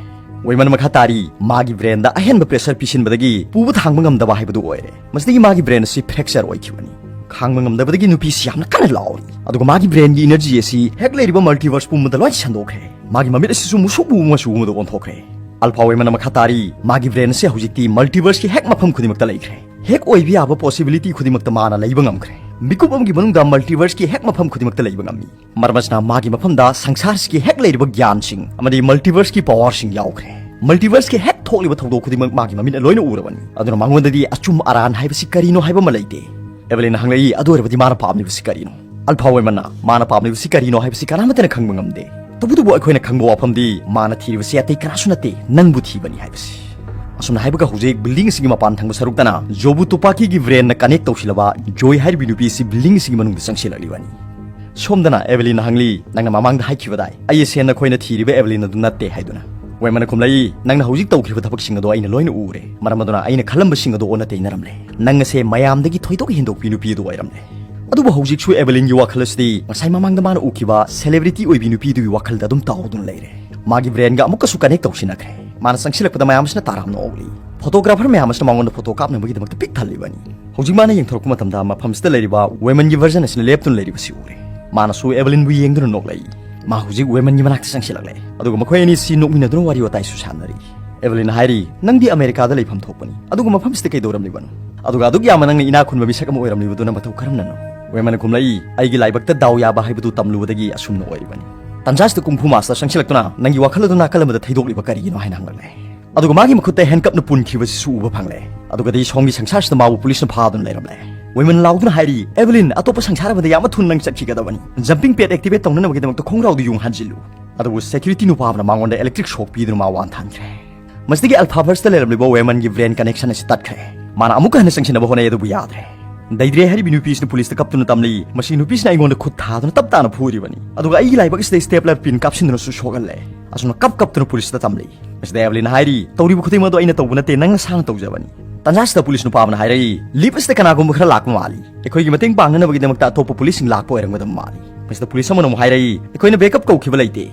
ꯋꯦꯃꯟ ꯃꯈꯥ ꯇꯥꯔꯤ, "ꯃꯥꯒꯤ ꯕ꯭ꯔꯦꯟꯗ ꯑꯍꯦꯟꯕ ꯄ꯭ꯔꯦꯁꯔ ꯄꯤꯁꯤꯟꯕꯗꯒꯤ ꯄꯨꯕ ꯊꯥꯡꯕ ꯉꯝꯗꯕ ꯍꯥꯏꯕꯗꯨ ꯑꯣꯏꯔꯦ꯫ ꯃꯁꯤꯗꯒꯤ ꯃꯥꯒꯤ ꯕ꯭ꯔꯦꯟ ꯑꯁꯤ ꯐ꯭ꯔꯦꯛꯆꯔ ꯑꯣꯏꯈꯤꯕꯅꯤ꯫ ꯈꯥꯡꯕ ꯉꯝꯗꯕꯗꯒꯤ ꯅꯨꯄꯤꯁꯤ ꯌꯥꯝꯅ ꯀꯟꯅ ꯂꯥꯎꯔꯤ꯫ ꯑꯗꯨꯒ ꯃꯥꯒꯤ ꯕ꯭ꯔꯦꯟꯒꯤ ꯏꯅꯔꯖꯤ ꯑꯁꯤ ꯍꯦꯛ ꯂꯩꯔꯤꯕ ꯃꯜꯇꯤꯚꯔꯁ ꯄꯨꯝꯕꯗ ꯂꯣꯏ ꯁꯟꯗꯣꯛꯈ꯭ꯔꯦ꯫ ꯃꯥꯒꯤ ꯃꯃꯤꯠ ꯑꯁꯤꯁꯨ ꯃꯨꯁꯨꯛ ꯃꯨꯕ ꯃꯆꯨ ꯑꯃꯗ ꯑꯣꯟꯊꯣꯛꯈ꯭ꯔꯦ꯫ ꯑꯜꯐꯥ ꯋꯦꯃꯟꯅ ꯃꯈꯥ ꯇꯥꯔꯤ, ꯃꯥꯒꯤ ꯕ꯭ꯔꯦꯟ ꯑꯁꯤ ꯍꯧꯖꯤꯛꯇꯤ ꯃꯜꯇꯤꯚꯔꯁꯀꯤ ꯍꯦꯛ ꯃꯐꯝ ꯈꯨꯗꯤꯡꯃꯛꯇ ꯂꯩꯈ꯭ꯔꯦ꯫ ꯍꯦꯛ ꯑꯣꯏꯕ ꯌꯥꯕ ꯄꯣꯁꯤꯕꯤꯂꯤꯇꯤ ꯈꯨꯗꯤꯡꯃꯛꯇ ꯃꯥꯅ ꯂꯩꯕ ꯉꯝꯈ꯭ꯔꯦ꯫ ꯃꯤꯀꯨꯞ ꯑꯃꯒꯤ ꯃꯅꯨꯡꯗ ꯃꯜꯇꯤꯚꯔꯁꯀꯤ ꯍꯦꯛ ꯃꯐꯝ ꯈꯨꯗꯤꯡꯃꯛꯇ ꯂꯩꯕ ꯉꯝꯃꯤ꯫ ꯃꯔꯝ ꯑꯁꯤꯅ ꯃꯥꯒꯤ ꯃꯐꯝꯗ ꯁꯪꯁꯥꯔꯁꯤꯒꯤ ꯍꯦꯛ ꯂꯩꯔꯤꯕ ꯒ꯭ꯌꯥꯟꯁꯤꯡ ꯑꯃꯗꯤ ꯃꯜꯇꯤꯚꯔꯁꯀꯤ ꯄꯋꯥꯔꯁꯤꯡ ꯌꯥꯎꯈ꯭ꯔꯦ꯫ ꯃꯜꯇꯤꯚꯔꯁꯀꯤ ꯍꯦꯛ ꯊꯣꯛꯂꯤꯕ ꯊꯧꯗꯣꯛ ꯈꯨꯗꯤꯡꯃꯛ ꯃꯥꯒꯤ ꯃꯃꯤꯠꯅ ꯂꯣꯏꯅ ꯎꯔꯕꯅꯤ꯫ ꯑꯗꯨꯅ ꯃꯉꯣꯟꯗꯗꯤ ꯑꯆꯨꯝ ꯑꯔꯥꯟ ꯍꯥꯏꯕꯁꯤ ꯀꯔꯤꯅꯣ ꯍꯥꯏꯕ ꯑꯃ ꯂꯩꯇꯦ꯫ ꯑꯦꯚꯦꯂꯤꯟꯅ ꯍꯪꯂꯛꯏ, "ꯑꯗꯨ ꯑꯣꯏꯔꯕꯗꯤ ꯃꯥꯅ ꯄꯥꯝꯂꯤꯕꯁꯤ ꯀꯔꯤꯅꯣ?" ꯑꯜꯐꯥ ꯋꯦꯃꯟꯅ, "ꯃꯥꯅ ꯄꯥꯝꯂꯤꯕꯁꯤ ꯀꯔꯤꯅꯣ ꯍꯥꯏꯕꯁꯤ ꯀꯅꯥꯃꯠꯇꯅ ꯈꯪꯕ ꯉꯝꯗꯦ꯫ ꯇꯧꯕꯇꯕꯨ ꯑꯩꯈꯣꯏꯅ ꯈꯪꯕ ꯋꯥꯐꯝꯗꯤ ꯃꯥꯅ ꯊꯤꯔꯤꯕꯁꯤ ꯑꯇꯩ ꯀꯅꯥꯁꯨ ꯅꯠꯇꯦ, ꯅꯪꯕꯨ ꯊꯤꯕꯅꯤ ꯍꯥꯏꯕꯁꯤ꯫" ꯑꯁꯨꯝꯅ ꯍꯥꯏꯕꯒ ꯍꯧꯖꯤꯛ ꯕꯤꯜꯗꯤꯡ ꯑꯁꯤꯒꯤ ꯃꯄꯥꯟ ꯊꯪꯕ ꯁꯔꯨꯛꯇꯅ ꯖꯣꯕꯨ ꯇꯨꯄꯥꯀꯤꯒꯤ ꯕ꯭ꯔꯦꯟꯅ ꯀꯅꯦꯛ ꯇꯧꯁꯤꯜꯂꯕ ꯖꯣꯏ ꯍꯥꯏꯔꯤꯕꯤ ꯅꯨꯄꯤ ꯑꯁꯤ ꯕꯤꯜꯗꯤꯡ ꯑꯁꯤꯒꯤ ꯃꯅꯨꯡꯗ ꯆꯪꯁꯤꯜꯂꯛꯂꯤꯕꯅꯤ꯫ ꯁꯣꯝꯗꯅ ꯑꯦꯚꯦꯂꯤꯟꯅ ꯍꯪꯂꯤ, "ꯅꯪꯅ ꯃꯃꯥꯡꯗ ꯍꯥꯏꯈꯤꯕꯗꯥꯏ ꯑꯩ ꯑꯁꯦ ꯅꯈꯣꯏꯅ ꯊꯤꯔꯤꯕ ꯑꯦꯚꯦꯂꯤꯟ ꯑꯗꯨ ꯅꯠꯇꯦ ꯍꯥꯏꯗꯨꯅ?" ꯋꯦꯃꯟꯅ ꯈꯨꯝꯂꯛꯏ, "ꯅꯪꯅ ꯍꯧꯖꯤꯛ ꯇꯧꯈ꯭ꯔꯤꯕ ꯊꯕꯛꯁꯤꯡ ꯑꯗꯣ ꯑꯩꯅ ꯂꯣꯏꯅ ꯎꯔꯦ꯫ ꯃꯔꯝ ꯑꯗꯨꯅ ꯑꯩꯅ ꯈꯜꯂꯝꯕꯁꯤꯡ ꯑꯗꯣ ꯑꯣꯟꯅ ꯇꯩꯅꯔꯝꯂꯦ꯫ ꯅꯪ ꯑꯁꯦ ꯃꯌꯥꯝꯗꯒꯤ ꯊꯣꯏꯗꯣꯛ ꯍꯦꯟꯗꯣꯛꯄꯤ ꯅꯨꯄꯤ ꯑꯗꯨ ꯑꯣꯏꯔꯝꯂꯦ꯫" ꯑꯗꯨꯕꯨ ꯍꯧꯖꯤꯛꯁꯨ ꯑꯦꯚꯦꯂꯤꯟꯒꯤ ꯋꯥꯈꯜ ꯑꯁꯤꯗꯤ ꯉꯁꯥꯏ ꯃꯃꯥꯡꯗ ꯃꯥꯅ ꯎꯈꯤꯕ ꯁꯦꯂꯦꯕ꯭ꯔꯤꯇꯤ ꯑꯣꯏꯕꯤ ꯅꯨꯄꯤꯗꯨꯒꯤ ꯋꯥꯈꯜꯗ ꯑꯗꯨꯝ ꯇꯥꯎꯗꯨꯅ ꯂꯩꯔꯦ꯫ ꯃꯥꯒꯤ ꯕ꯭ꯔꯦꯟꯒ ꯑꯃꯨꯛꯀꯁꯨ ꯀꯅꯦꯛ ꯇꯧꯁꯤꯟꯅꯈ꯭ꯔꯦ꯫ ꯃꯥꯅ ꯆꯪꯁꯤꯜꯂꯛꯄꯗ ꯃꯌꯥꯝ ꯑꯁꯤꯅ ꯇꯥꯔꯥꯝꯅ ꯑꯣꯛꯂꯤ꯫ ꯐꯣꯇꯣꯒ꯭ꯔꯥꯐꯔ ꯃꯌꯥꯝ ꯑꯁꯤꯅ ꯃꯉꯣꯟꯗ ꯐꯣꯇꯣ ꯀꯥꯞꯅꯕꯒꯤꯗꯃꯛꯇ ꯄꯤꯛ ꯊꯜꯂꯤꯕꯅꯤ꯫ ꯍꯧꯖꯤꯛ ꯃꯥꯅ ꯌꯦꯡꯊꯣꯔꯛꯄ ꯃꯇꯝꯗ ꯃꯐꯝꯁꯤꯗ ꯂꯩꯔꯤꯕ ꯋꯦꯃꯟꯒꯤ ꯚꯔꯖꯟ ꯑꯁꯤꯅ ꯂꯦꯞꯇꯨꯅ ꯂꯩꯔꯤꯕꯁꯤ ꯎꯔꯦ꯫ ꯃꯥꯅꯁꯨ ꯑꯦꯚꯦꯂꯤꯟꯕꯨ ꯌꯦꯡꯗꯨꯅ ꯅꯣꯛꯂꯛꯏ꯫ ꯃꯥ ꯍꯧꯖꯤꯛ ꯋꯦꯃꯟꯒꯤ ꯃꯅꯥꯛꯇ ꯆꯪꯁꯤꯜꯂꯛꯂꯦ꯫ ꯑꯗꯨꯒ ꯃꯈꯣꯏ ꯑꯅꯤꯁꯤ ꯅꯣꯛꯃꯤꯟꯅꯗꯨꯅ ꯋꯥꯔꯤ ꯋꯥꯇꯥꯏꯁꯨ ꯁꯥꯟꯅꯔꯤ꯫ ꯑꯦꯚꯦꯂꯤꯟ ꯍꯥꯏꯔꯤ, "ꯅꯪꯗꯤ ꯑꯃꯦꯔꯤꯀꯥꯗ ꯂꯩꯐꯝ ꯊꯣꯛꯄꯅꯤ, ꯑꯗꯨꯒ ꯃꯐꯝꯁꯤꯗ ꯀꯩꯗꯧꯔꯝꯂꯤꯕꯅꯣ? ꯑꯗꯨꯒ ꯑꯗꯨꯛ ꯌꯥꯝꯅ ꯅꯪꯅ ꯏꯅꯥꯛ ꯈꯨꯟꯕ ꯃꯤꯁꯛ ꯑꯃ ꯑꯣꯏꯔꯝꯂꯤꯕꯗꯨꯅ ꯃꯇꯧ ꯀꯔꯝꯅꯅꯣ?" ꯋꯦꯃꯟꯅ ꯈꯨꯝꯂꯛꯏ, "ꯑꯩꯒꯤ ꯂꯥꯏꯕꯛꯇ ꯗꯥꯎ ꯌꯥꯕ ꯍꯥꯏꯕꯗꯨ ꯇꯝꯂꯨꯕꯗꯒꯤ ꯑꯁꯨꯝꯅ ꯑꯣꯏꯔꯤꯕꯅꯤ꯫" ꯇꯟꯖꯥꯁꯤꯗ ꯀꯨꯡꯐꯨ ꯃꯥꯁꯇꯔ ꯆꯪꯁꯤꯜꯂꯛꯇꯨꯅ, "ꯅꯪꯒꯤ ꯋꯥꯈꯜ ꯑꯗꯨ ꯅꯥꯀꯜ ꯑꯃꯗ ꯊꯩꯗꯣꯛꯂꯤꯕ ꯀꯔꯤꯒꯤꯅꯣ?" ꯍꯥꯏꯅ ꯍꯪꯂꯛꯂꯦ꯫ ꯑꯗꯨꯒ ꯃꯥꯒꯤ ꯃꯈꯨꯠꯇ ꯍꯦꯟꯀꯞꯅ ꯄꯨꯟꯈꯤꯕꯁꯤꯁꯨ ꯎꯕ ꯐꯪꯂꯦ꯫ ꯑꯗꯨꯒꯗꯤ ꯁꯣꯝꯒꯤ ꯁꯪꯁꯥꯔꯁꯤꯗ ꯃꯥꯕꯨ ꯄꯨꯂꯤꯁꯅ ꯐꯥꯗꯨꯅ ꯂꯩꯔꯝꯂꯦ꯫ ꯋꯦꯃꯟ ꯂꯥꯎꯗꯨꯅ ꯍꯥꯏꯔꯤ, "ꯑꯦꯚꯦꯂꯤꯟ, ꯑꯇꯣꯞꯄ ꯁꯪꯁꯥꯔ ꯑꯃꯗ ꯌꯥꯝꯅ ꯊꯨꯅ ꯅꯪ ꯆꯠꯈꯤꯒꯗꯕꯅꯤ꯫ ꯖꯝꯄꯤꯡ ꯄꯦꯗ ꯑꯦꯛꯇꯤꯚꯦꯠ ꯇꯧꯅꯅꯕꯒꯤꯗꯃꯛꯇ ꯈꯣꯡꯒ꯭ꯔꯥꯎꯗꯨ ꯌꯨꯡ ꯍꯟꯖꯤꯜꯂꯨ꯫" ꯑꯗꯨꯕꯨ ꯁꯦꯀ꯭ꯌꯨꯔꯤꯇꯤ ꯅꯨꯄꯥ ꯑꯃꯅ ꯃꯉꯣꯟꯗ ꯏꯂꯦꯛꯇ꯭ꯔꯤꯛ ꯁꯣꯛ ꯄꯤꯗꯨꯅ ꯃꯥ ꯋꯥꯟꯊꯍꯟꯈ꯭ꯔꯦ꯫ ꯃꯁꯤꯗꯒꯤ ꯑꯜꯐꯥꯚꯔꯁꯇ ꯂꯩꯔꯝꯂꯤꯕ ꯋꯦꯃꯟꯒꯤ ꯕ꯭ꯔꯦꯟ ꯀꯅꯦꯛꯁꯟ ꯑꯁꯤ ꯇꯠꯈ꯭ꯔꯦ꯫ ꯃꯥꯅ ꯑꯃꯨꯛꯀ ꯍꯟꯅ ꯆꯪꯁꯤꯟꯅꯕ ꯍꯣꯠꯅꯩ, ꯑꯗꯨꯕꯨ ꯌꯥꯗ꯭ꯔꯦ꯫ ꯗꯩꯗ꯭ꯔꯦ ꯍꯥꯏꯔꯤꯕꯤ ꯅꯨꯄꯤꯁꯤꯅ ꯄꯨꯂꯤꯁꯇ ꯀꯞꯇꯨꯅ ꯇꯝꯂꯤ, "ꯃꯁꯤ ꯅꯨꯄꯤꯁꯤꯅ ꯑꯩꯉꯣꯟꯗ ꯈꯨꯠ ꯊꯥꯗꯨꯅ ꯇꯞ ꯇꯥꯅ ꯐꯨꯔꯤꯕꯅꯤ, ꯑꯗꯨꯒ ꯑꯩꯒꯤ ꯂꯥꯏꯕꯛ ꯑꯁꯤꯗ ꯁ꯭ꯇꯦꯞꯂꯔ ꯄꯤꯟ ꯀꯥꯞꯁꯤꯟꯗꯨꯅꯁꯨ ꯁꯣꯛꯍꯜꯂꯦ꯫" ꯑꯁꯨꯝꯅ ꯀꯞ ꯀꯞꯇꯨꯅ ꯄꯨꯂꯤꯁꯇ ꯇꯝꯂꯤ꯫ ꯃꯁꯤꯗ ꯑꯦꯚꯂꯤꯟꯅ ꯍꯥꯏꯔꯤ, "ꯇꯧꯔꯤꯕ ꯈꯨꯗꯤꯡꯃꯛ ꯑꯗꯨ ꯑꯩꯅ ꯇꯧꯕ ꯅꯠꯇꯦ, ꯅꯪ ꯅꯁꯥꯅ ꯇꯧꯖꯕꯅꯤ꯫" ꯇꯟꯖꯥꯁꯤꯗ ꯄꯨꯂꯤꯁ ꯅꯨꯄꯥ ꯑꯃꯅ ꯍꯥꯏꯔꯛꯏ, "ꯂꯤꯐ ꯑꯁꯤꯗ ꯀꯅꯥꯒꯨꯝꯕ ꯈꯔ ꯂꯥꯛꯄ ꯃꯥꯜꯂꯤ꯫ ꯑꯩꯈꯣꯏꯒꯤ ꯃꯇꯦꯡ ꯄꯥꯡꯅꯅꯕꯒꯤꯗꯃꯛꯇ ꯑꯇꯣꯞꯄ ꯄꯨꯂꯤꯁꯁꯤꯡ ꯂꯥꯛꯄ ꯑꯣꯏꯔꯝꯒꯗꯕ ꯃꯥꯜꯂꯤ꯫" ꯃꯁꯤꯗ ꯄꯨꯂꯤꯁ ꯑꯃꯅ ꯑꯃꯨꯛ ꯍꯥꯏꯔꯛꯏ, "ꯑꯩꯈꯣꯏꯅ ꯕꯦꯛꯑꯞ ꯀꯧꯈꯤꯕ ꯂꯩꯇꯦ꯫"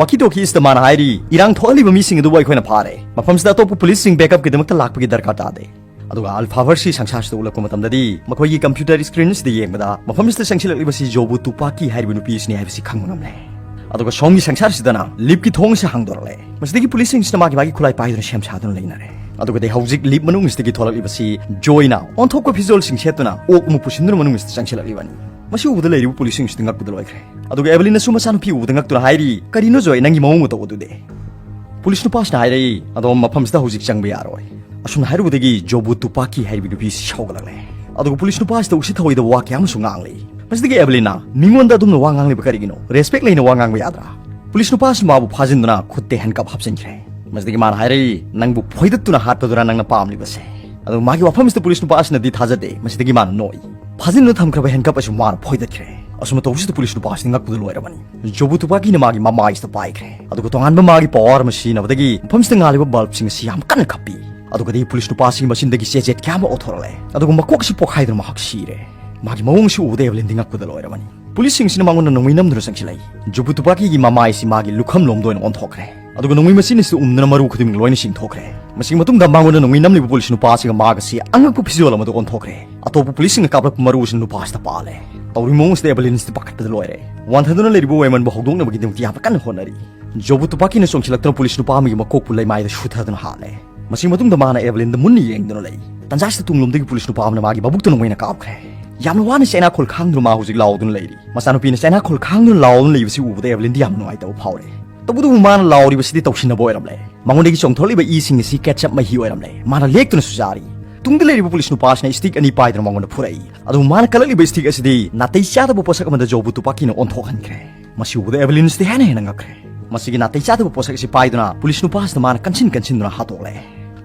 ꯋꯥꯀꯤ ꯇꯣꯀꯤ ꯑꯁꯤꯗ ꯃꯥꯅ ꯍꯥꯏꯔꯤ, "ꯏꯔꯥꯡ ꯊꯣꯛꯍꯜꯂꯤꯕ ꯃꯤꯁꯤꯡ ꯑꯗꯨꯕꯨ ꯑꯩꯈꯣꯏꯅ ꯐꯥꯔꯦ꯫ ꯃꯐꯝꯁꯤꯗ ꯑꯇꯣꯞꯄ ꯄꯨꯂꯤꯁꯁꯤꯡ ꯕꯦꯛꯑꯞꯀꯤꯗꯃꯛꯇ ꯂꯥꯛꯄꯒꯤ ꯗꯔꯀꯥꯔ ꯇꯥꯗꯦ꯫" ꯑꯗꯨꯒ ꯑꯜꯐꯥꯚꯔꯁꯤ ꯁꯪꯁꯥꯔꯁꯤꯗ ꯎꯠꯂꯛꯄ ꯃꯇꯝꯗꯗꯤ ꯃꯈꯣꯏꯒꯤ ꯀꯝꯄ꯭ꯌꯨꯇꯔ ꯁ꯭ꯀ꯭ꯔꯤꯟꯁꯤꯗ ꯌꯦꯡꯕꯗ ꯃꯐꯝꯁꯤꯗ ꯆꯪꯁꯤꯜꯂꯛꯂꯤꯕꯁꯤ ꯖꯣꯕꯨ ꯇꯨꯄꯥꯀꯤ ꯍꯥꯏꯔꯤꯕ ꯅꯨꯄꯤ ꯑꯁꯤꯅꯤ ꯍꯥꯏꯕꯁꯤ ꯈꯪꯕ ꯉꯝꯂꯦ꯫ ꯑꯗꯨꯒ ꯁꯣꯝꯒꯤ ꯁꯪꯁꯥꯔꯁꯤꯗꯅ ꯂꯤꯞꯀꯤ ꯊꯣꯡꯁꯦ ꯍꯥꯡꯗꯣꯔꯛꯂꯦ꯫ ꯃꯁꯤꯗꯒꯤ ꯄꯨꯂꯤꯁꯁꯤꯡꯁꯤꯅ ꯃꯥꯒꯤ ꯃꯥꯒꯤ ꯈꯨꯠꯂꯥꯏ ꯄꯥꯏꯗꯨꯅ ꯁꯦꯝ ꯁꯥꯗꯨꯅ ꯂꯩꯅꯔꯦ꯫ ꯑꯗꯨꯒꯗꯤ ꯍꯧꯖꯤꯛ ꯂꯤꯞ ꯃꯅꯨꯡꯁꯤꯗꯒꯤ ꯊꯣꯛꯂꯛꯂꯤꯕꯁꯤ ꯖꯣꯏꯅ ꯑꯣꯟꯊꯣꯛꯄ ꯐꯤꯖꯣꯜꯁꯤꯡ ꯁꯦꯠꯇꯨꯅ ꯑꯣꯛ ꯑꯃ ꯄꯨꯁꯤꯟꯗꯨꯅ ꯃꯅꯨꯡꯁꯤꯗ ꯆꯪꯁꯤꯜꯂꯛꯂꯤꯕꯅꯤ꯫ ꯃꯁꯤ ꯎꯕꯗ ꯂꯩꯔꯤꯕ ꯄꯨꯂꯤꯁꯁꯤꯡꯁꯤꯗꯤ ꯉꯛꯄꯗ ꯂꯣꯏꯈ꯭ꯔꯦ꯫ ꯑꯗꯨꯒ ꯑꯦꯕꯦꯂꯤꯟꯅꯁꯨ ꯃꯆꯥꯅꯨꯄꯤ ꯎꯕꯗ ꯉꯛꯇꯨꯅ ꯍꯥꯏꯔꯤ, "ꯀꯔꯤꯅꯣ ꯖꯣꯏ, ꯅꯪꯒꯤ ꯃꯑꯣꯡ ꯃꯇꯧ ꯑꯗꯨꯗꯤ?" ꯄꯨꯂꯤꯁ ꯅꯨꯄꯥꯁꯤꯅ ꯍꯥꯏꯔꯛꯏ, "ꯑꯗꯣꯝ ꯃꯐꯝꯁꯤꯗ ꯍꯧꯖꯤꯛ ꯆꯪꯕ ꯌꯥꯔꯣꯏ"꯫ ꯑꯁꯨꯝꯅ ꯍꯥꯏꯔꯨꯕꯗꯒꯤ ꯖꯣꯕꯨ ꯇꯨꯄꯥꯀꯤ ꯍꯥꯏꯔꯤꯕ ꯅꯨꯄꯤꯁꯤ ꯁꯥꯎꯒꯠꯂꯛꯂꯦ꯫ ꯑꯗꯨꯒ ꯄꯨꯂꯤꯁ ꯅꯨꯄꯥꯁꯤꯗ ꯎꯁꯤꯠ ꯊꯑꯣꯏꯗꯕ ꯋꯥ ꯀꯌꯥ ꯑꯃꯁꯨ ꯉꯥꯡꯂꯤ꯫ ꯃꯁꯤꯗꯒꯤ ꯑꯦꯕꯦꯂꯤꯟꯅ, "ꯃꯤꯉꯣꯟꯗ ꯑꯗꯨꯝꯅ ꯋꯥ ꯉꯥꯡꯂꯤꯕ ꯀꯔꯤꯒꯤꯅꯣ? ꯔꯦꯁꯄꯦꯛ ꯂꯩꯅ ꯋꯥ ꯉꯥꯡꯕ ꯌꯥꯗ꯭ꯔꯥ?" ꯄꯨꯂꯤꯁ ꯅꯨꯄꯥꯁꯤꯅ ꯃꯥꯕꯨ ꯐꯥꯖꯤꯟꯗꯨꯅ ꯈꯨꯠꯇ ꯍꯦꯟꯀꯞ ꯍꯥꯞꯆꯤꯟꯈ꯭ꯔꯦ꯫ ꯃꯁꯤꯗꯒꯤ ꯃꯥꯅ ꯍꯥꯏꯔꯛꯏ, "ꯅꯪꯕꯨ ꯐꯣꯏꯗꯠꯇꯨꯅ ꯍꯥꯠꯄꯗꯨꯔꯥ ꯅꯪꯅ ꯄꯥꯝꯂꯤꯕꯁꯦ?" ꯑꯗꯨ ꯃꯥꯒꯤ ꯋꯥꯐꯝꯁꯤꯗ ꯄꯨꯂꯤꯁ ꯅꯨꯄꯥ ꯑꯁꯤꯅꯗꯤ ꯊꯥꯖꯗꯦ꯫ ꯃꯁꯤꯗꯒꯤ ꯃꯥꯅ ꯅꯣꯛꯏ꯫ ꯐꯥꯖꯤꯟꯗꯨꯅ ꯊꯝꯈ꯭ꯔꯕ ꯍꯦꯟꯀꯞ ꯑꯁꯤ ꯃꯥꯅ ꯐꯣꯏꯗꯠꯈ꯭ꯔꯦ꯫ ꯑꯁꯨꯝꯅ ꯇꯧꯕꯁꯤꯗ ꯄꯨꯂꯤꯁ ꯅꯨꯄꯥ ꯑꯁꯤ ꯉꯛꯄꯗ ꯂꯣꯏꯔꯕꯅꯤ꯫ ꯖꯣꯕꯨ ꯇꯨꯄꯥꯀꯤꯅ ꯃꯥꯒꯤ ꯃꯃꯥꯏꯁꯤꯗ ꯄꯥꯏꯈ꯭ꯔꯦ꯫ ꯑꯗꯨꯒ ꯇꯣꯉꯥꯟꯕ ꯃꯥꯒꯤ ꯄꯋꯥꯔ ꯑꯃ ꯁꯤꯖꯤꯟꯅꯕꯗꯒꯤ ꯃꯐꯝꯁꯤꯗ ꯉꯥꯜꯂꯤꯕ ꯕꯜꯕꯁꯤꯡ ꯑꯁꯤ ꯌꯥꯝ ꯀꯟꯅ ꯈꯞꯄꯤ꯫ ꯑꯗꯨꯒꯗꯤ ꯄꯨꯂꯤꯁ ꯅꯨꯄꯥꯁꯤꯒꯤ ꯃꯆꯤꯟꯗꯒꯤ ꯆꯦꯆꯦꯠ ꯀꯌꯥ ꯑꯃ ꯑꯣꯊꯣꯔꯛꯂꯦ꯫ ꯑꯗꯨꯒ ꯃꯀꯣꯛ ꯑꯁꯤ ꯄꯣꯛꯈꯥꯏꯗꯨꯅ ꯃꯍꯥꯛ ꯁꯤꯔꯦ꯫ ꯃꯥꯒꯤ ꯃꯑꯣꯡ ꯑꯁꯤ ꯎꯕꯗ ꯑꯦꯕꯦꯂꯤꯟꯗꯤ ꯉꯛꯄꯗ ꯂꯣꯏꯔꯕꯅꯤ꯫ ꯄꯨꯂꯤꯁꯁꯤꯡꯁꯤꯅ ꯃꯉꯣꯟꯗ ꯅꯣꯡꯃꯩ ꯅꯝꯗꯨꯅ ꯆꯪꯁꯤꯜꯂꯛꯏ꯫ ꯖꯨꯕꯨ ꯇꯨꯄꯥꯀꯤꯒꯤ ꯃꯃꯥꯏꯁꯤ ꯃꯥꯒꯤ ꯂꯨꯈꯝ ꯂꯣꯝꯗ ꯑꯣꯏꯅ ꯑꯣꯟꯊꯣꯛꯈ꯭ꯔꯦ꯫ ꯑꯗꯨꯒ ꯅꯣꯡꯃꯩ ꯃꯆꯤꯟ ꯑꯁꯤꯗ ꯎꯝꯗꯨꯅ ꯃꯔꯨ ꯈꯨꯗꯤꯡꯃꯛ ꯂꯣꯏꯅ ꯆꯤꯡꯊꯣꯛꯈ꯭ꯔꯦ꯫ ꯃꯁꯤꯒꯤ ꯃꯇꯨꯡꯗ ꯃꯉꯣꯟꯗ ꯅꯣꯡꯃꯩ ꯅꯝꯂꯤꯕ ꯄꯨꯂꯤꯁ ꯅꯨꯄꯥꯁꯤꯒ ꯃꯥꯒꯁꯤ ꯑꯉꯛꯄ ꯐꯤꯖꯣꯜ ꯑꯃꯗ ꯑꯣꯟꯊꯣꯛꯈ꯭ꯔꯦ꯫ ꯑꯇꯣꯞꯄ ꯄꯨꯂꯤꯁꯁꯤꯡꯅ ꯀꯥꯞꯂꯛꯄ ꯃꯔꯨꯁꯤꯅ ꯅꯨꯄꯥꯁꯤꯗ ꯄꯥꯜꯂꯦ꯫ ꯇꯧꯔꯤꯕ ꯃꯑꯣꯡ ꯑꯁꯤꯗ ꯑꯦꯕꯦꯂꯤꯟꯁꯤꯗꯤ ꯄꯥꯈꯠꯄꯗ ꯂꯣꯏꯔꯦ꯫ ꯋꯥꯟꯊꯗꯨꯅ ꯂꯩꯔꯤꯕ ꯋꯦꯃꯟꯕꯨ ꯍꯧꯗꯣꯛꯅꯕꯒꯤꯗꯃꯛꯇ ꯌꯥꯝꯅ ꯀꯟꯅ ꯍꯣꯠꯅꯔꯤ꯫ ꯖꯣꯕꯨ ꯇꯨꯄꯥꯀꯤꯅ ꯆꯣꯡꯁꯤꯜꯂꯛꯇꯨꯅ ꯄꯨꯂꯤꯁ ꯅꯨꯄꯥ ꯑꯃꯒꯤ ꯃꯀꯣꯛꯄꯨ ꯂꯩꯃꯥꯏꯗ ꯁꯨꯊꯗꯨꯅ ꯍꯥꯠꯂꯦ꯫ ꯃꯁꯤꯒꯤ ꯃꯇꯨꯡꯗ ꯃꯥꯅ ꯑꯦꯕꯦꯂꯤꯟꯗ ꯃꯨꯟꯅ ꯌꯦꯡꯗꯨꯅ ꯂꯩ꯫ ꯇꯟꯖꯥꯁꯤꯗ ꯇꯨꯡꯂꯣꯝꯗꯒꯤ ꯄꯨꯂꯤꯁ ꯅꯨꯄꯥ ꯑꯃꯅ ꯃꯥꯒꯤ ꯃꯕꯨꯛꯇ ꯅꯣꯡꯃꯩꯅ ꯀꯥꯞꯈ꯭ꯔꯦ꯫ ꯌꯥꯝꯅ ꯋꯥꯅ ꯆꯩꯅꯥꯈꯣꯜ ꯈꯥꯡꯗꯨꯅ ꯃꯥ ꯍꯧꯖꯤꯛ ꯂꯥꯎꯗꯨꯅ ꯂꯩꯔꯤ꯫ ꯃꯆꯥꯅꯨꯄꯤꯅ ꯆꯩꯅꯥꯈꯣꯜ ꯈꯥꯡꯗꯨꯅ ꯂꯥꯎꯗꯨꯅ ꯂꯩꯕꯁꯤ ꯎꯕꯗ ꯑꯦꯕꯦꯂꯤꯟꯗꯤ ꯌꯥꯝꯅ ꯅꯨꯡꯉꯥꯏꯇꯕ ꯐꯥꯎꯔꯦ꯫ ꯇꯧꯕꯇꯕꯨ ꯃꯥꯅ ꯂꯥꯎꯔꯤꯕꯁꯤꯗꯤ ꯇꯧꯁꯤꯟꯅꯕ ꯑꯣꯏꯔꯝꯂꯦ꯫ ꯃꯉꯣꯟꯗꯒꯤ ꯆꯣꯡꯊꯣꯔꯛꯂꯤꯕ ꯏꯁꯤꯡ ꯑꯁꯤ ꯀꯦꯠꯆꯞ ꯃꯍꯤ ꯑꯣꯏꯔꯝꯂꯦ꯫ ꯃꯥꯅ ꯂꯦꯛꯇꯨꯅꯁꯨ ꯆꯥꯔꯤ꯫ ꯇꯨꯡꯗ ꯂꯩꯔꯤꯕ ꯄꯨꯂꯤꯁ ꯅꯨꯄꯥꯁꯤꯅ ꯁ꯭ꯇꯤꯛ ꯑꯅꯤ ꯄꯥꯏꯗꯨꯅ ꯃꯉꯣꯟꯗ ꯐꯨꯔꯛꯏ꯫ ꯑꯗꯨꯕꯨ ꯃꯥꯅ ꯀꯜꯂꯛꯂꯤꯕ ꯁ꯭ꯇꯤꯛ ꯑꯁꯤꯗꯤ ꯅꯥꯇꯩ ꯆꯥꯗꯕ ꯄꯣꯠꯁꯛ ꯑꯃꯗ ꯖꯣꯕꯨ ꯇꯨꯄꯥꯀꯤꯅ ꯑꯣꯟꯊꯣꯛꯍꯟꯈ꯭ꯔꯦ꯫ ꯃꯁꯤ ꯎꯕꯗ ꯑꯦꯕꯦꯂꯤꯟꯁꯤꯗꯤ ꯍꯦꯟꯅ ꯍꯦꯟꯅ ꯉꯛꯈ꯭ꯔꯦ꯫ ꯃꯁꯤꯒꯤ ꯅꯥꯇꯩ ꯆꯥꯗꯕ ꯄꯣꯠꯁꯛ ꯑꯁꯤ ꯄꯥꯏꯗꯨꯅ ꯄꯨꯂꯤꯁ ꯅꯨꯄꯥꯁꯤꯗ ꯃꯥꯅ ꯀꯟꯁꯤꯟ ꯀꯟꯁꯤꯟꯗꯨꯅ ꯍꯥꯠꯇꯣꯛꯂꯦ꯫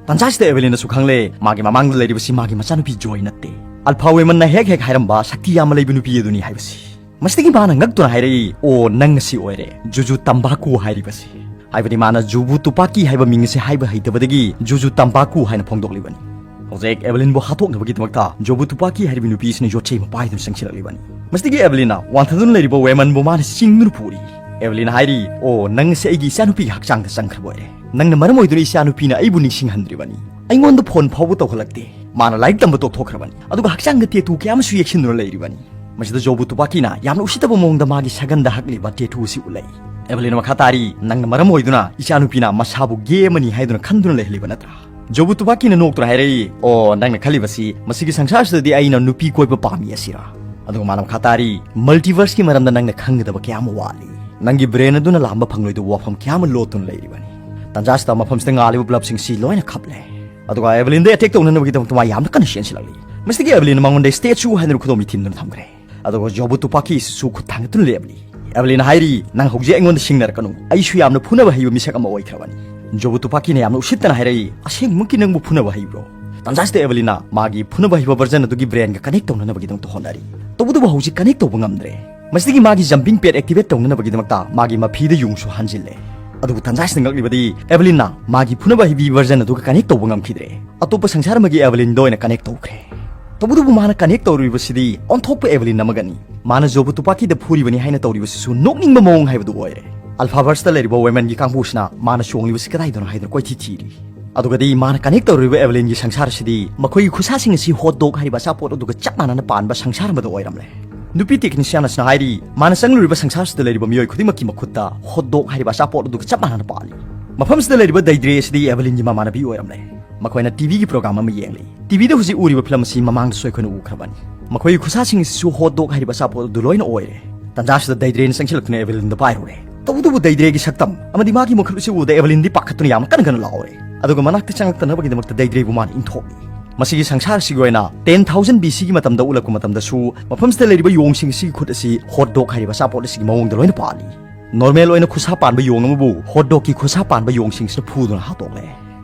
ꯇꯟꯖꯥꯁꯤꯗ ꯑꯦꯕꯦꯂꯤꯟꯅꯁꯨ ꯈꯪꯂꯦ, ꯃꯥꯒꯤ ꯃꯃꯥꯡꯗ ꯂꯩꯔꯤꯕꯁꯤ ꯃꯥꯒꯤ ꯃꯆꯥꯅꯨꯄꯤ ꯖꯣꯏ ꯅꯠꯇꯦ꯫ ꯑꯜꯐꯥ ꯋꯦꯃꯟꯅ ꯍꯦꯛ ꯍꯦꯛ ꯍꯥꯏꯔꯝꯕ ꯁꯛꯇꯤ ꯌꯥꯝꯅ ꯂꯩꯕ ꯅꯨꯄꯤ ꯑꯗꯨꯅꯤ ꯍꯥꯏꯕꯁꯤ꯫ ꯃꯁꯤꯗꯒꯤ ꯃꯥꯅ ꯉꯛꯇꯨꯅ ꯍꯥꯏꯔꯛꯏ, "ꯑꯣ, ꯅꯪ ꯑꯁꯤ ꯑꯣꯏꯔꯦ, ꯖꯨꯖꯨ ꯇꯝꯕꯥꯀꯨ ꯍꯥꯏꯔꯤꯕꯁꯤ"꯫ ꯍꯥꯏꯕꯗꯤ ꯃꯥꯅ ꯖꯨꯕꯨ ꯇꯨꯄꯥꯀꯤ ꯍꯥꯏꯕ ꯃꯤꯡ ꯑꯁꯤ ꯍꯥꯏꯕ ꯍꯩꯇꯕꯗꯒꯤ ꯖꯨꯖꯨ ꯇꯝꯕꯥꯀꯨ ꯍꯥꯏꯅ ꯐꯣꯡꯗꯣꯛꯂꯤꯕꯅꯤ꯫ ꯍꯧꯖꯤꯛ ꯑꯦꯕꯦꯂꯤꯟꯕꯨ ꯍꯥꯠꯇꯣꯛꯅꯕꯒꯤꯗꯃꯛꯇ ꯖꯣꯕꯨ ꯇꯨꯄꯥꯀꯤ ꯍꯥꯏꯔꯤꯕ ꯅꯨꯄꯤ ꯑꯁꯤꯅ ꯌꯣꯠꯆꯩ ꯑꯃ ꯄꯥꯏꯗꯨꯅ ꯆꯪꯁꯤꯜꯂꯛꯂꯤꯕꯅꯤ꯫ ꯃꯁꯤꯗꯒꯤ ꯑꯦꯕꯦꯂꯤꯟꯅ ꯋꯥꯟꯊꯗꯨꯅ ꯂꯩꯔꯤꯕ ꯋꯦꯃꯟꯕꯨ ꯃꯥꯅ ꯆꯤꯡꯗꯨꯅ ꯐꯨꯔꯤ꯫ ꯑꯦꯕꯦꯂꯤꯟꯅ ꯍꯥꯏꯔꯤ, "ꯑꯣ, ꯅꯪ ꯑꯁꯤ ꯑꯩꯒꯤ ꯏꯆꯥꯅꯨꯄꯤꯒꯤ ꯍꯛꯆꯥꯡꯗ ꯆꯪꯈ꯭ꯔꯕ ꯑꯣꯏꯔꯦ꯫ ꯅꯪꯅ ꯃꯔꯝ ꯑꯣꯏꯗꯨꯅ ꯏꯆꯥꯅꯨꯄꯤꯅ ꯑꯩꯕꯨ ꯅꯤꯡꯁꯤꯡꯍꯟꯗ꯭ꯔꯤꯕꯅꯤ꯫ ꯑꯩꯉꯣꯟꯗ ꯐꯣꯟ ꯐꯥꯎꯕ ꯇꯧꯍꯜꯂꯛꯇꯦ꯫ ꯃꯥꯅ ꯂꯥꯏꯔꯤꯛ ꯇꯝꯕ ꯇꯣꯛꯊꯣꯛꯈ꯭ꯔꯕꯅꯤ꯫ ꯑꯗꯨꯒ ꯍꯛꯆꯥꯡꯗ ꯇꯦꯇꯨ ꯀꯌꯥ ꯑꯃꯁꯨ ꯌꯦꯛꯁꯤꯟꯗꯨꯅ ꯂꯩꯔꯤꯕꯅꯤ"꯫ ꯃꯁꯤꯗ ꯖꯣꯕꯨ ꯇꯨꯄꯥꯀꯤꯅ ꯌꯥꯝꯅ ꯎꯁꯤꯠꯇꯕ ꯃꯑꯣꯡꯗ ꯃꯥꯒꯤ ꯁꯒꯟꯗ ꯍꯛꯂꯤꯕ ꯇꯦꯇꯨ ꯑꯁꯤ ꯎꯠꯂꯛꯏ꯫ ꯑꯦꯚꯂꯤꯟꯅ ꯃꯈꯥ ꯇꯥꯔꯤ, "ꯅꯪꯅ ꯃꯔꯝ ꯑꯣꯏꯗꯨꯅ ꯏꯆꯥꯅꯨꯄꯤꯅ ꯃꯁꯥꯕꯨ ꯒꯦ ꯑꯃꯅꯤ ꯍꯥꯏꯗꯨꯅ ꯈꯟꯗꯨꯅ ꯂꯩꯍꯜꯂꯤꯕ ꯅꯠꯇ꯭ꯔꯥ?" ꯖꯣꯕꯨ ꯇꯨꯄꯥꯀꯤꯅ ꯅꯣꯛꯇꯨꯅ ꯍꯥꯏꯔꯛꯏ, "ꯑꯣ, ꯅꯪꯅ ꯈꯜꯂꯤꯕꯁꯤ ꯃꯁꯤꯒꯤ ꯁꯪꯁꯥꯔꯁꯤꯗꯗꯤ ꯑꯩꯅ ꯅꯨꯄꯤ ꯀꯣꯏꯕ ꯄꯥꯝꯃꯤ ꯑꯁꯤꯔꯥ?" ꯑꯗꯨꯒ ꯃꯥꯅ ꯃꯈꯥ ꯇꯥꯔꯤ, "ꯃꯜꯇꯤꯚꯔꯁꯀꯤ ꯃꯔꯝꯗ ꯅꯪꯅ ꯈꯪꯒꯗꯕ ꯀꯌꯥ ꯑꯃ ꯋꯥꯠꯂꯤ꯫ ꯅꯪꯒꯤ ꯕ꯭ꯔꯦꯟ ꯑꯗꯨꯅ ꯂꯥꯝꯕ ꯐꯪꯂꯣꯏꯗꯕ ꯋꯥꯐꯝ ꯀꯌꯥ ꯑꯃ ꯂꯣꯠꯇꯨꯅ ꯂꯩꯔꯤꯕꯅꯤ꯫ ꯇꯟꯖꯥꯁꯤꯗ ꯃꯐꯝꯁꯤꯗ ꯉꯥꯜꯂꯤꯕ ꯕ꯭ꯂꯕꯁꯤꯡꯁꯤ ꯂꯣꯏꯅ ꯈꯞꯂꯦ꯫ ꯑꯗꯨꯒ ꯑꯦꯚꯂꯤꯟꯗ ꯑꯦꯇꯦꯛ ꯇꯧꯅꯅꯕꯒꯤꯗꯃꯛꯇ ꯃꯥ ꯌꯥꯝꯅ ꯀꯟꯅ ꯆꯦꯟꯁꯤꯜꯂꯛꯂꯤ꯫ ꯃꯁꯤꯗꯒꯤ ꯑꯦꯚꯂꯤꯟꯅ ꯃꯉꯣꯟꯗ ꯁ꯭ꯇꯦꯆꯨ ꯍꯥꯏꯗꯅ ꯈꯨꯗꯣꯝꯕꯤ ꯊꯤꯟꯗꯨꯅ ꯊꯝꯈ꯭ꯔꯦ꯫ ꯑꯗꯨꯒ ꯖꯣꯕꯨ ꯇꯨꯄꯥꯀꯤꯁꯤꯁꯨ ꯈꯨꯠ ꯊꯥꯡꯒꯠꯇꯨꯅ ꯂꯦꯞꯂꯤ꯫ ꯑꯦꯚꯂꯤꯟꯅ ꯍꯥꯏꯔꯤ, "ꯅꯪ ꯍꯧꯖꯤꯛ ꯑꯩꯉꯣꯟꯗ ꯁꯤꯡꯅꯔꯛꯀꯅꯨ꯫ ꯑꯩꯁꯨ ꯌꯥꯝꯅ ꯐꯨꯅꯕ ꯍꯩꯕ ꯃꯤꯁꯛ ꯑꯃ ꯑꯣꯏꯈ꯭ꯔꯕꯅꯤ꯫" ꯖꯣꯕꯨ ꯇꯨꯄꯥꯀꯤꯅ ꯌꯥꯝꯅ ꯎꯁꯤꯠꯇꯅ ꯍꯥꯏꯔꯛꯏ, "ꯑꯁꯦꯡꯕꯃꯛꯀꯤ ꯅꯪꯕꯨ ꯐꯨꯅꯕ ꯍꯩꯕ꯭ꯔꯣ?" ꯇꯟꯖꯥꯁꯤꯗ ꯑꯦꯚꯂꯤꯟꯅ ꯃꯥꯒꯤ ꯐꯨꯅꯕ ꯍꯩꯕ ꯚꯔꯖꯟ ꯑꯗꯨꯒꯤ ꯕ꯭ꯔꯦꯟꯒ ꯀꯅꯦꯛ ꯇꯧꯅꯅꯕꯒꯤꯗꯃꯛꯇ ꯍꯣꯠꯅꯔꯤ꯫ ꯇꯧꯕꯇꯕꯨ ꯍꯧꯖꯤꯛ ꯀꯅꯦꯛ ꯇꯧꯕ ꯉꯝꯗ꯭ꯔꯦ꯫ ꯃꯁꯤꯗꯒꯤ ꯃꯥꯒꯤ ꯖꯝꯄꯤꯡ ꯄꯦꯗ ꯑꯦꯛꯇꯤꯚꯦꯠ ꯇꯧꯅꯅꯕꯒꯤꯗꯃꯛꯇ ꯃꯥꯒꯤ ꯃꯐꯤꯗ ꯌꯨꯡꯁꯨ ꯍꯥꯟꯖꯤꯜꯂꯦ꯫ ꯑꯗꯨꯕꯨ ꯇꯟꯖꯥꯁꯤꯗ ꯉꯛꯂꯤꯕꯗꯤ ꯑꯦꯚꯂꯤꯟꯅ ꯃꯥꯒꯤ ꯐꯨꯅꯕ ꯍꯩꯕꯤ ꯚꯔꯖꯟ ꯑꯗꯨꯒ ꯀꯅꯦꯛ ꯇꯧꯕ ꯉꯝꯈꯤꯗ꯭ꯔꯦ꯫ ꯑꯇꯣꯞꯄ ꯁꯪꯁꯥꯔ ꯑꯃꯒꯤ ꯑꯦꯚꯂꯤꯟꯗ ꯑꯣꯏꯅ ꯀꯅꯦꯛ ꯇꯧꯈ꯭ꯔꯦ꯫ ꯇꯧꯕꯇꯕꯨ ꯃꯥꯅ ꯀꯅꯦꯛ ꯇꯧꯔꯨꯔꯤꯕꯁꯤꯗꯤ ꯑꯣꯟꯊꯣꯛꯄ ꯑꯦꯚꯂꯤꯟ ꯑꯃꯒꯅꯤ꯫ ꯃꯥꯅ ꯖꯣꯕꯨ ꯇꯨꯄꯥꯀꯤꯗ ꯐꯨꯔꯤꯕꯅꯤ ꯍꯥꯏꯅ ꯇꯧꯔꯤꯕꯁꯤꯁꯨ ꯅꯣꯛꯅꯤꯡꯕ ꯃꯑꯣꯡ ꯍꯥꯏꯕꯗꯨ ꯑꯣꯏꯔꯦ꯫ ꯑꯜꯐꯥꯚꯔꯁꯇ ꯂꯩꯔꯤꯕ ꯋꯦꯃꯟꯒꯤ ꯀꯥꯡꯕꯨꯁꯤꯅ ꯃꯥꯅ ꯆꯣꯡꯂꯤꯕꯁꯤ ꯀꯗꯥꯏꯗꯅꯣ ꯍꯥꯏꯗꯅ ꯀꯣꯏꯊꯤ ꯊꯤꯔꯤ꯫ ꯑꯗꯨꯒꯗꯤ ꯃꯥꯅ ꯀꯅꯦꯛ ꯇꯧꯔꯨꯔꯤꯕ ꯑꯦꯚꯂꯤꯟꯒꯤ ꯁꯪꯁꯥꯔ ꯑꯁꯤꯗꯤ ꯃꯈꯣꯏꯒꯤ ꯈꯨꯠꯁꯥꯁꯤꯡ ꯑꯁꯤ ꯍꯣꯠ ꯗꯣꯒ ꯍꯥꯏꯔꯤꯕ ꯑꯆꯥꯄꯣꯠ ꯑꯗꯨꯒ ꯆꯞ ꯃꯥꯟꯅꯅ ꯄꯥꯟꯕ ꯁꯪꯁꯥꯔ ꯑꯃꯗ ꯑꯣꯏꯔꯝꯂꯦ꯫ ꯅꯨꯄꯤ ꯇꯦꯛꯅꯤꯁꯤꯌꯥꯟ ꯑꯁꯤꯅ ꯍꯥꯏꯔꯤ, ꯃꯥꯅ ꯆꯪꯂꯨꯔꯤꯕ ꯁꯪꯁꯥꯔꯁꯤꯗ ꯂꯩꯔꯤꯕ ꯃꯤꯑꯣꯏ ꯈꯨꯗꯤꯡꯃꯛꯀꯤ ꯃꯈꯨꯠꯇ ꯍꯣꯠ ꯗꯣꯒ ꯍꯥꯏꯔꯤꯕ ꯑꯆꯥꯄꯣꯠ ꯑꯗꯨꯒ ꯆꯞ ꯃꯥꯟꯅꯅ ꯄꯥꯜꯂꯤ꯫ ꯃꯐꯝꯁꯤꯗ ꯂꯩꯔꯤꯕ ꯗꯩꯗ꯭ꯔꯦ ꯑꯁꯤꯗꯤ ꯑꯦꯚꯂꯤꯟꯒꯤ ꯃꯃꯥꯟꯅꯕꯤ ꯑꯣꯏꯔꯝꯂꯦ꯫ ꯃꯈꯣꯏꯅ ꯇꯤꯚꯤꯒꯤ ꯄ꯭ꯔꯣꯒ꯭ꯔꯥꯝ ꯑꯃ ꯌꯦꯡꯂꯤ꯫ ꯇꯤꯚꯤꯗ ꯍꯧꯖꯤꯛ ꯎꯔꯤꯕ ꯐꯤꯂꯝ ꯑꯁꯤ ꯃꯃꯥꯡꯗꯁꯨ ꯑꯩꯈꯣꯏꯅ ꯎꯈ꯭ꯔꯕꯅꯤ꯫ ꯃꯈꯣꯏꯒꯤ ꯈꯨꯠꯁꯥꯁꯤꯡ ꯑꯁꯤꯁꯨ ꯍꯣꯠ ꯗꯣꯒ ꯍꯥꯏꯔꯤꯕ ꯑꯆꯥꯄꯣꯠ ꯑꯗꯨ ꯂꯣꯏꯅ ꯑꯣꯏꯔꯦ꯫ ꯇꯟꯖꯥꯁꯤꯗ ꯗꯩꯗ꯭ꯔꯦꯅ ꯆꯪꯁꯤꯜꯂꯛꯇꯨꯅ ꯑꯦꯚꯂꯤꯟꯗ ꯄꯥꯏꯔꯨꯔꯦ꯫ ꯇꯧꯕꯇꯕꯨ ꯗꯩꯗ꯭ꯔꯦꯒꯤ ꯁꯛꯇꯝ ꯑꯃꯗꯤ ꯃꯥꯒꯤ ꯃꯈꯨꯠ ꯑꯁꯤ ꯎꯕꯗ ꯑꯦꯚꯂꯤꯟꯗꯤ ꯄꯥꯈꯠꯇꯨꯅ ꯌꯥꯝꯅ ꯀꯟꯅ ꯀꯟꯅ ꯂꯥꯎꯔꯦ꯫ ꯑꯗꯨꯒ ꯃꯅꯥꯛꯇ ꯆꯪꯂꯛꯇꯅꯕꯒꯤꯗꯃꯛꯇ ꯗꯩꯗ꯭ꯔꯦꯕꯨ ꯃꯥꯅ ꯏꯟꯊꯣꯛꯂꯤ꯫ ꯃꯁꯤꯒꯤ ꯁꯪꯁꯥꯔ ꯑꯁꯤꯒꯤ ꯑꯣꯏꯅ ꯇꯦꯟ ꯊꯥꯎꯖꯟ ꯕꯤ ꯁꯤꯒꯤ ꯃꯇꯝꯗ ꯎꯠꯂꯛꯄ ꯃꯇꯝꯗꯁꯨ ꯃꯐꯝꯁꯤꯗ ꯂꯩꯔꯤꯕ ꯌꯣꯡꯁꯤꯡ ꯑꯁꯤꯒꯤ ꯈꯨꯠ ꯑꯁꯤ ꯍꯣꯠ ꯗꯣꯒ ꯍꯥꯏꯔꯤꯕ ꯑꯆꯥꯄꯣꯠ ꯑꯁꯤꯒꯤ ꯃꯑꯣꯡꯗ ꯂꯣꯏꯅ ꯄꯥꯜꯂꯤ꯫ ꯅꯣꯔꯃꯦꯜ ꯑꯣꯏꯅ ꯈꯨꯠꯁꯥ ꯄꯥꯟꯕ ꯌꯣꯡ ꯑꯃꯕꯨ ꯍꯣꯠ ꯗꯣꯒꯀꯤ ꯈꯨꯠꯁꯥ ꯄꯥꯟꯕ ꯌꯣꯡꯁꯤꯡꯁꯤꯅ ꯐꯨꯗꯨꯅ ꯍꯥꯠꯇꯣꯛꯂꯦ꯫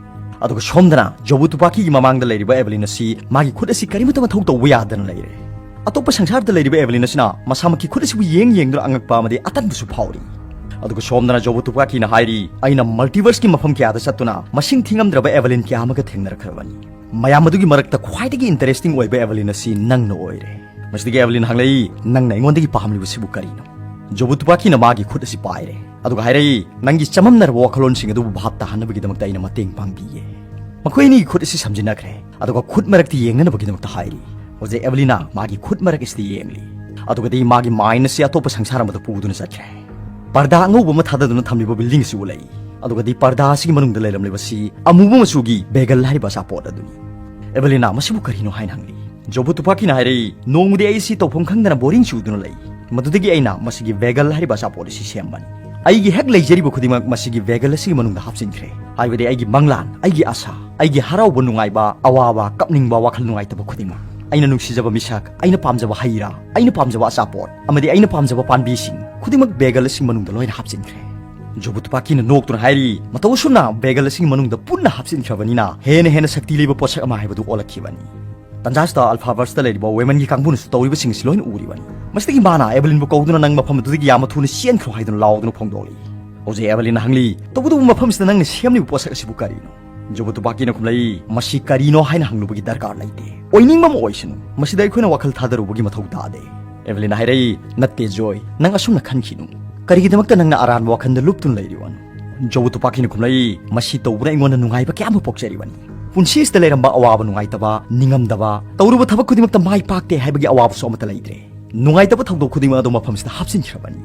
ꯑꯗꯨꯒ ꯁꯣꯝꯗꯅ ꯖꯣꯕꯨ ꯇꯨꯄꯥꯀꯤꯒꯤ ꯃꯃꯥꯡꯗ ꯂꯩꯔꯤꯕ ꯑꯦꯚꯂꯤꯟ ꯑꯁꯤ ꯃꯥꯒꯤ ꯈꯨꯠ ꯑꯁꯤ ꯀꯔꯤꯃꯠꯇ ꯃꯊꯧ ꯇꯧꯕ ꯌꯥꯗꯅ ꯂꯩꯔꯦ꯫ ꯑꯇꯣꯞꯄ ꯁꯪꯁꯥꯔꯗ ꯂꯩꯔꯤꯕ ꯑꯦꯚꯂꯤꯟ ꯑꯁꯤꯅ ꯃꯁꯥꯃꯛꯀꯤ ꯈꯨꯠ ꯑꯁꯤꯕꯨ ꯌꯦꯡ ꯌꯦꯡꯗꯨꯅ ꯑꯉꯛꯄ ꯑꯃꯗꯤ ꯑꯇꯟꯕꯁꯨ ꯐꯥꯎꯔꯤ꯫ ꯑꯗꯨꯒ ꯁꯣꯝꯗꯅ ꯖꯣꯕꯨ ꯇꯨꯄꯥꯀꯤꯅ ꯍꯥꯏꯔꯤ, "ꯑꯩꯅ ꯃꯜꯇꯤꯚꯔꯁꯀꯤ ꯃꯐꯝ ꯀꯌꯥꯗ ꯆꯠꯇꯨꯅ ꯃꯁꯤꯡ ꯊꯤꯉꯝꯗ꯭ꯔꯕ ꯑꯦꯚꯂꯤꯟ ꯀꯌꯥ ꯑꯃꯒ ꯊꯦꯡꯅꯔꯛꯈ꯭ꯔꯕꯅꯤ꯫ ꯃꯌꯥꯝ ꯑꯗꯨꯒꯤ ꯃꯔꯛꯇ ꯈ꯭ꯋꯥꯏꯗꯒꯤ ꯏꯟꯇꯔꯦꯁꯇꯤꯡ ꯑꯣꯏꯕ ꯑꯦꯚꯂꯤꯟ ꯑꯁꯤ ꯅꯪꯅ ꯑꯣꯏꯔꯦ꯫" ꯃꯁꯤꯗꯒꯤ ꯑꯦꯚꯂꯤꯟ ꯍꯪꯂꯛꯏ, "ꯅꯪꯅ ꯑꯩꯉꯣꯟꯗꯒꯤ ꯄꯥꯝꯂꯤꯕꯁꯤꯕꯨ ꯀꯔꯤꯅꯣ?" ꯖꯣꯕꯨ ꯇꯨꯄꯥꯀꯤꯅ ꯃꯥꯒꯤ ꯈꯨꯠ ꯑꯁꯤ ꯄꯥꯏꯔꯦ꯫ ꯑꯗꯨꯒ ꯍꯥꯏꯔꯛꯏ, "ꯅꯪꯒꯤ ꯆꯃꯝꯅꯔꯕ ꯋꯥꯈꯜꯂꯣꯟꯁꯤꯡ ꯑꯗꯨꯕꯨ ꯚꯥꯞ ꯇꯥꯍꯟꯅꯕꯒꯤꯗꯃꯛꯇ ꯑꯩꯅ ꯃꯇꯦꯡ ꯄꯥꯡꯕꯤꯒꯦ꯫" ꯃꯈꯣꯏ ꯑꯅꯤꯒꯤ ꯈꯨꯠ ꯑꯁꯤ ꯁꯝꯖꯤꯟꯅꯈ꯭ꯔꯦ꯫ ꯑꯗꯨꯒ ꯈꯨꯠ ꯃꯔꯛꯇ ꯌꯦꯡꯅꯅꯕꯒꯤꯗꯃꯛꯇ ꯍꯥꯏꯔꯤ꯫ ꯍꯧꯖꯤꯛ ꯑꯦꯚꯂꯤꯅ ꯃꯥꯒꯤ ꯈꯨꯠ ꯃꯔꯛ ꯑꯁꯤꯗ ꯌꯦꯡꯂꯤ꯫ ꯑꯗꯨꯒꯗꯤ ꯃꯥꯒꯤ ꯃꯥꯏꯟ ꯑꯁꯤ ꯑꯇꯣꯞꯄ ꯁꯪꯁꯥꯔ ꯑꯃꯗ ꯄꯨꯗꯨꯅ ꯆꯠꯈ꯭ꯔꯦ꯫ ꯄꯔꯗꯥ ꯑꯉꯧꯕ ꯑꯃ ꯊꯥꯗꯗꯨꯅ ꯊꯝꯂꯤꯕ ꯕꯤꯜꯗꯤꯡ ꯑꯁꯤ ꯎꯠꯂꯛꯏ꯫ ꯑꯗꯨꯒꯗꯤ ꯄꯔꯗꯥ ꯑꯁꯤꯒꯤ ꯃꯅꯨꯡꯗ ꯂꯩꯔꯝꯂꯤꯕꯁꯤ ꯑꯃꯨꯕ ꯃꯆꯨꯒꯤ ꯕꯦꯒꯜ ꯍꯥꯏꯔꯤꯕ ꯑꯆꯥꯄꯣꯠ ꯑꯗꯨꯅꯤ꯫ ꯑꯦꯚꯦꯂꯤꯟꯅ ꯃꯁꯤꯕꯨ ꯀꯔꯤꯅꯣ ꯍꯥꯏꯅ ꯍꯪꯂꯤ꯫ ꯖꯣꯕꯨ ꯇꯨꯄꯥꯀꯤꯅ ꯍꯥꯏꯔꯛꯏ, "ꯅꯣꯡꯃꯗꯤ ꯑꯩꯁꯤ ꯇꯧꯐꯝ ꯈꯪꯗꯅ ꯕꯣꯔꯤꯡ ꯆꯨꯗꯨꯅ ꯂꯩ꯫ ꯃꯗꯨꯗꯒꯤ ꯑꯩꯅ ꯃꯁꯤꯒꯤ ꯕꯦꯒꯜ ꯍꯥꯏꯔꯤꯕ ꯑꯆꯥꯄꯣꯠ ꯑꯁꯤ ꯁꯦꯝꯕꯅꯤ꯫ ꯑꯩꯒꯤ ꯍꯦꯛ ꯂꯩꯖꯔꯤꯕ ꯈꯨꯗꯤꯡꯃꯛ ꯃꯁꯤꯒꯤ ꯕꯦꯒꯜ ꯑꯁꯤꯒꯤ ꯃꯅꯨꯡꯗ ꯍꯥꯞꯆꯤꯟꯈ꯭ꯔꯦ꯫ ꯍꯥꯏꯕꯗꯤ ꯑꯩꯒꯤ ꯃꯪꯂꯥꯟ, ꯑꯩꯒꯤ ꯑꯁꯥ, ꯑꯩꯒꯤ ꯍꯔꯥꯎꯕ ꯅꯨꯡꯉꯥꯏꯕ, ꯑꯋꯥꯕ, ꯀꯞꯅꯤꯡꯕ, ꯋꯥꯈꯜ ꯅꯨꯡꯉꯥꯏꯇꯕ ꯈꯨꯗꯤꯡꯃꯛ, ꯑꯩꯅ ꯅꯨꯡꯁꯤꯖꯕ ꯃꯤꯁꯛ, ꯑꯩꯅ ꯄꯥꯝꯖꯕ ꯍꯩ ꯔꯥ, ꯑꯩꯅ ꯄꯥꯝꯖꯕ ꯑꯆꯥꯄꯣꯠ, ꯑꯃꯗꯤ ꯑꯩꯅ ꯄꯥꯝꯖꯕ ꯄꯥꯝꯕꯤꯁꯤꯡ ꯈꯨꯗꯤꯡꯃꯛ ꯕꯦꯒꯜ ꯑꯁꯤꯒꯤ ꯃꯅꯨꯡꯗ ꯂꯣꯏꯅ ꯍꯥꯞꯆꯤꯟꯈ꯭ꯔꯦ꯫" ꯖꯣꯕꯨ ꯇꯨꯄꯥꯀꯤꯅ ꯅꯣꯛꯇꯨꯅ ꯍꯥꯏꯔꯤ, "ꯃꯇꯧ ꯑꯁꯨꯝꯅ ꯕꯦꯒꯜ ꯑꯁꯤꯒꯤ ꯃꯅꯨꯡꯗ ꯄꯨꯟꯅ ꯍꯥꯞꯆꯤꯟꯈ꯭ꯔꯕꯅꯤꯅ ꯍꯦꯟꯅ ꯍꯦꯟꯅ ꯁꯛꯇꯤ ꯂꯩꯕ ꯄꯣꯠꯁꯛ ꯑꯃ ꯍꯥꯏꯕꯗꯨ ꯑꯣꯜꯂꯛꯈꯤꯕꯅꯤ꯫" ꯇꯟꯖꯥꯁꯤꯗ ꯑꯜꯐꯥꯚꯔꯁꯇ ꯂꯩꯔꯤꯕ ꯋꯦꯃꯟꯒꯤ ꯀꯥꯡꯕꯨꯅꯁꯨ ꯇꯧꯔꯤꯕꯁꯤꯡ ꯑꯁꯤ ꯂꯣꯏꯅ ꯎꯔꯤꯕꯅꯤ꯫ ꯃꯁꯤꯗꯒꯤ ꯃꯥꯅ ꯑꯦꯚꯦꯂꯤꯟꯕꯨ ꯀꯧꯗꯨꯅ, "ꯅꯪ ꯃꯐꯝ ꯑꯗꯨꯗꯒꯤ ꯌꯥꯝꯅ ꯊꯨꯅ ꯆꯦꯟꯈ꯭ꯔꯣ" ꯍꯥꯏꯗꯨꯅ ꯂꯥꯎꯗꯨꯅ ꯐꯣꯡꯗꯣꯛꯂꯤ꯫ ꯍꯧꯖꯤꯛ ꯑꯦꯚꯦꯂꯤꯟꯅ ꯍꯪꯂꯤ, "ꯇꯧꯕꯇꯕꯨ ꯃꯐꯝꯁꯤꯗ ꯅꯪꯅ ꯁꯦꯝꯂꯤꯕ ꯄꯣꯠꯁꯛ ꯑꯁꯤꯕꯨ ꯀꯔꯤꯅꯣ?" ꯖꯣꯕꯨ ꯇꯨꯄꯥꯀꯤꯅ ꯈꯨꯝꯂꯛꯏ, "ꯃꯁꯤ ꯀꯔꯤꯅꯣ ꯍꯥꯏꯅ ꯍꯪꯂꯨꯕꯒꯤ ꯗꯔꯀꯥꯔ ꯂꯩꯇꯦ꯫ ꯑꯣꯏꯅꯤꯡꯕ ꯑꯃ ꯑꯣꯏꯁꯅꯨ꯫ ꯃꯁꯤꯗ ꯑꯩꯈꯣꯏꯅ ꯋꯥꯈꯜ ꯊꯥꯗꯔꯨꯕꯒꯤ ꯃꯊꯧ ꯇꯥꯗꯦ꯫" ꯑꯦꯚꯦꯂꯤꯟꯅ ꯍꯥꯏꯔꯛꯏ, "ꯅꯠꯇꯦ ꯖꯣꯏ, ꯅꯪ ꯑꯁꯨꯝꯅ ꯈꯟꯈꯤꯅꯨ꯫ ꯀꯔꯤꯒꯤꯗꯃꯛꯇ ꯅꯪꯅ ꯑꯔꯥꯟꯕ ꯋꯥꯈꯜꯗ ꯂꯨꯞꯇꯨꯅ ꯂꯩꯔꯤꯕꯅꯣ?" ꯖꯣꯕꯨ ꯇꯨꯄꯥꯀꯤꯅ ꯈꯨꯝꯂꯛꯏ, "ꯃꯁꯤ ꯇꯧꯕꯅ ꯑꯩꯉꯣꯟꯗ ꯅꯨꯡꯉꯥꯏꯕ ꯀꯌꯥ ꯑꯃ ꯄꯣꯛꯆꯔꯤꯕꯅꯤ꯫ ꯄꯨꯟꯁꯤ ꯑꯁꯤꯗ ꯂꯩꯔꯝꯕ ꯑꯋꯥꯕ ꯅꯨꯡꯉꯥꯏꯇꯕ, ꯅꯤꯡꯉꯝꯗꯕ, ꯇꯧꯔꯨꯕ ꯊꯕꯛ ꯈꯨꯗꯤꯡꯃꯛꯇ ꯃꯥꯏ ꯄꯥꯛꯇꯦ ꯍꯥꯏꯕꯒꯤ ꯑꯋꯥꯕꯁꯨ ꯑꯃꯠꯇ ꯂꯩꯇ꯭ꯔꯦ꯫ ꯅꯨꯡꯉꯥꯏꯇꯕ ꯊꯧꯗꯣꯛ ꯈꯨꯗꯤꯡꯃꯛ ꯑꯗꯨ ꯃꯐꯝꯁꯤꯗ ꯍꯥꯞꯆꯤꯟꯈ꯭ꯔꯕꯅꯤ꯫"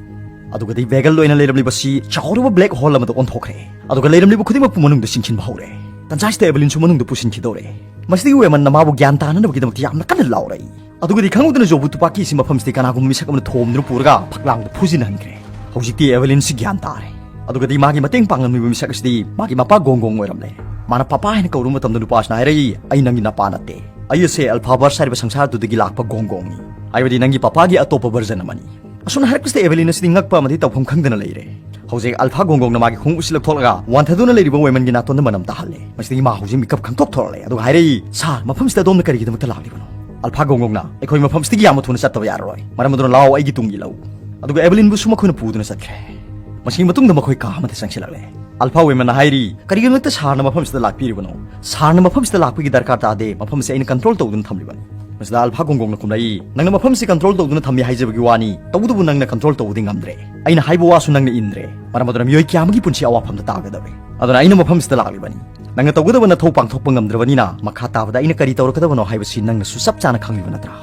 ꯑꯗꯨꯒꯗꯤ ꯕꯦꯒꯜ ꯑꯣꯏꯅ ꯂꯩꯔꯝꯂꯤꯕꯁꯤ ꯆꯥꯎꯔꯕ ꯕ꯭ꯂꯦꯛ ꯍꯣꯜ ꯑꯃꯗ ꯑꯣꯟꯊꯣꯛꯈ꯭ꯔꯦ꯫ ꯑꯗꯨꯒ ꯂꯩꯔꯝꯂꯤꯕ ꯈꯨꯗꯤꯡꯃꯛꯄꯨ ꯃꯅꯨꯡꯗ ꯆꯤꯡꯁꯤꯟꯕ ꯍꯧꯔꯦ꯫ ꯇꯟꯖꯥꯁꯤꯗ ꯑꯦꯚꯦꯂꯤꯟꯁꯨ ꯃꯅꯨꯡꯗ ꯄꯨꯁꯤꯟꯈꯤꯗꯧꯔꯦ꯫ ꯃꯁꯤꯗꯒꯤ ꯋꯦꯃꯟꯅ ꯃꯥꯕꯨ ꯒ꯭ꯌꯥꯟ ꯇꯥꯅꯅꯕꯒꯤꯗꯃꯛꯇ ꯌꯥꯝꯅ ꯀꯟꯅ ꯂꯥꯎꯔꯛꯏ꯫ ꯑꯗꯨꯒꯗꯤ ꯈꯪꯍꯧꯗꯅ ꯖꯣꯕꯨ ꯇꯨꯄꯥꯀꯤꯁꯤ ꯃꯐꯝꯁꯤꯗ ꯀꯅꯥꯒꯨꯝꯕ ꯃꯤꯁꯛ ꯑꯃꯅ ꯊꯣꯝꯗꯨꯅ ꯄꯨꯔꯒ ꯐꯛꯂꯥꯡꯗ ꯐꯨꯖꯤꯟꯍꯟꯈ꯭ꯔꯦ꯫ ꯍꯧꯖꯤꯛꯇꯤ ꯑꯦꯚꯦꯂꯤꯟꯁꯤ ꯒ꯭ꯌꯥꯟ ꯇꯥꯔꯦ꯫ ꯑꯗꯨꯒꯗꯤ ꯃꯥꯒꯤ ꯃꯇꯦꯡ ꯄꯥꯡꯂꯝꯂꯤꯕ ꯃꯤꯁꯛ ꯑꯁꯤꯗꯤ ꯃꯥꯒꯤ ꯃꯄꯥ ꯒꯣꯡꯒꯣꯡ ꯑꯣꯏꯔꯝꯂꯦ꯫ ꯃꯥꯅ ꯄꯄꯥ ꯍꯥꯏꯅ ꯀꯧꯔꯨꯕ ꯃꯇꯝꯗ ꯅꯨꯄꯥꯁꯤꯅ ꯍꯥꯏꯔꯛꯏ, "ꯑꯩ ꯅꯪꯒꯤ ꯅꯄꯥ ꯅꯠꯇꯦ꯫ ꯑꯩ ꯑꯁꯦ ꯑꯜꯐꯥꯚꯔꯁ ꯍꯥꯏꯔꯤꯕ ꯁꯪꯁꯥꯔꯗꯨꯗꯒꯤ ꯂꯥꯛꯄ ꯒꯣꯡꯒꯣꯡꯅꯤ꯫ ꯍꯥꯏꯕꯗꯤ ꯅꯪꯒꯤ ꯄꯄꯥꯒꯤ ꯑꯇꯣꯞꯄ ꯚꯔꯖꯟ ꯑꯃꯅꯤ꯫" ꯑꯁꯨꯝꯅ ꯍꯥꯏꯔꯛꯄꯁꯤꯗ ꯑꯦꯚꯦꯂꯤꯟ ꯑꯁꯤꯗꯤ ꯉꯛꯄ ꯑꯃꯗꯤ ꯇꯧꯐꯝ ꯈꯪꯗꯅ ꯂꯩꯔꯦ꯫ ꯍꯧꯖꯤꯛ ꯑꯜꯐꯥ ꯒꯣꯡꯒꯣꯡꯅ ꯃꯥꯒꯤ ꯈꯣꯡꯎꯞ ꯑꯁꯤ ꯂꯧꯊꯣꯛꯂꯒ ꯋꯥꯟꯊꯗꯨꯅ ꯂꯩꯔꯤꯕ ꯋꯦꯃꯟꯒꯤ ꯅꯥꯇꯣꯟꯗ ꯃꯅꯝ ꯇꯥꯍꯜꯂꯦ꯫ ꯃꯁꯤꯗꯒꯤ ꯃꯥ ꯍꯧꯖꯤꯛ ꯃꯤꯀꯞ ꯈꯪꯊꯣꯛ ꯊꯣꯔꯛꯂꯦ꯫ ꯑꯗꯨꯒ ꯍꯥꯏꯔꯛꯏ, "ꯁꯥꯔ, ꯃꯐꯝꯁꯤꯗ ꯑꯗꯣꯝꯅ ꯀꯔꯤꯒꯤꯗꯃꯛꯇ ꯂꯥꯛꯂꯤꯕꯅꯣ?" ꯑꯜꯐꯥ ꯒꯣꯡꯒꯣꯡꯅ, "ꯑꯩꯈꯣꯏ ꯃꯐꯝꯁꯤꯗꯒꯤ ꯌꯥꯝꯅ ꯊꯨꯅ ꯆꯠꯇꯕ ꯌꯥꯔꯔꯣꯏ꯫ ꯃꯔꯝ ꯑꯗꯨꯅ ꯂꯥꯛꯑꯣ, ꯑꯩꯒꯤ ꯇꯨꯡ ꯏꯜꯂꯛꯎ꯫" ꯑꯗꯨꯒ ꯑꯦꯚꯦꯂꯤꯟꯕꯨꯁꯨ ꯃꯈꯣꯏꯅ ꯄꯨꯗꯨꯅ ꯆꯠꯈ꯭ꯔꯦ꯫ ꯃꯁꯤꯒꯤ ꯃꯇꯨꯡꯗ ꯃꯈꯣꯏ ꯀꯥ ꯑꯃꯗ ꯆꯪꯁꯤꯜꯂꯛꯂꯦ꯫ ꯑꯜꯐꯥ ꯋꯦꯃꯟꯅ ꯍꯥꯏꯔꯤ, "ꯀꯔꯤꯒꯤꯗꯃꯛꯇ ꯁꯥꯔꯅ ꯃꯐꯝꯁꯤꯗ ꯂꯥꯛꯄꯤꯔꯤꯕꯅꯣ? ꯁꯥꯔꯅ ꯃꯐꯝꯁꯤꯗ ꯂꯥꯛꯄꯒꯤ ꯗꯔꯀꯥꯔ ꯇꯥꯗꯦ꯫ ꯃꯐꯝꯁꯤ ꯑꯩꯅ ꯀꯟꯇ꯭ꯔꯣꯜ ꯇꯧꯗꯨꯅ ꯊꯝꯂꯤꯕꯅꯤ꯫" ꯃꯁꯤꯗ ꯑꯜꯐꯥ ꯒꯣꯡꯒꯣꯡꯅ ꯈꯨꯝꯂꯛꯏ, "ꯅꯪꯅ ꯃꯐꯝꯁꯤ ꯀꯟꯇ꯭ꯔꯣꯜ ꯇꯧꯗꯨꯅ ꯊꯝꯃꯤ ꯍꯥꯏꯖꯕꯒꯤ ꯋꯥꯅꯤ, ꯇꯧꯕꯇꯕꯨ ꯅꯪꯅ ꯀꯟꯇ꯭ꯔꯣꯜ ꯇꯧꯕꯗꯤ ꯉꯝꯗ꯭ꯔꯦ꯫ ꯑꯩꯅ ꯍꯥꯏꯕ ꯋꯥꯁꯨ ꯅꯪꯅ ꯏꯟꯗ꯭ꯔꯦ꯫ ꯃꯔꯝ ꯑꯗꯨꯅ ꯃꯤꯑꯣꯏ ꯀꯌꯥ ꯑꯃꯒꯤ ꯄꯨꯟꯁꯤ ꯑꯋꯥꯐꯝꯗ ꯇꯥꯒꯗꯧꯔꯦ꯫ ꯑꯗꯨꯅ ꯑꯩꯅ ꯃꯐꯝꯁꯤꯗ ꯂꯥꯛꯂꯤꯕꯅꯤ꯫ ꯅꯪꯅ ꯇꯧꯒꯗꯕ ꯅꯊꯧ ꯄꯥꯡꯊꯣꯛꯄ ꯉꯝꯗ꯭ꯔꯕꯅꯤꯅ ꯃꯈꯥ ꯇꯥꯕꯗ ꯑꯩꯅ ꯀꯔꯤ ꯇꯧꯔꯛꯀꯗꯕꯅꯣ ꯍꯥꯏꯕꯁꯤ ꯅꯪꯅꯁꯨ ꯆꯞ ꯆꯥꯅ ꯈꯪꯂꯤꯕ ꯅꯠꯇ꯭ꯔꯥ?"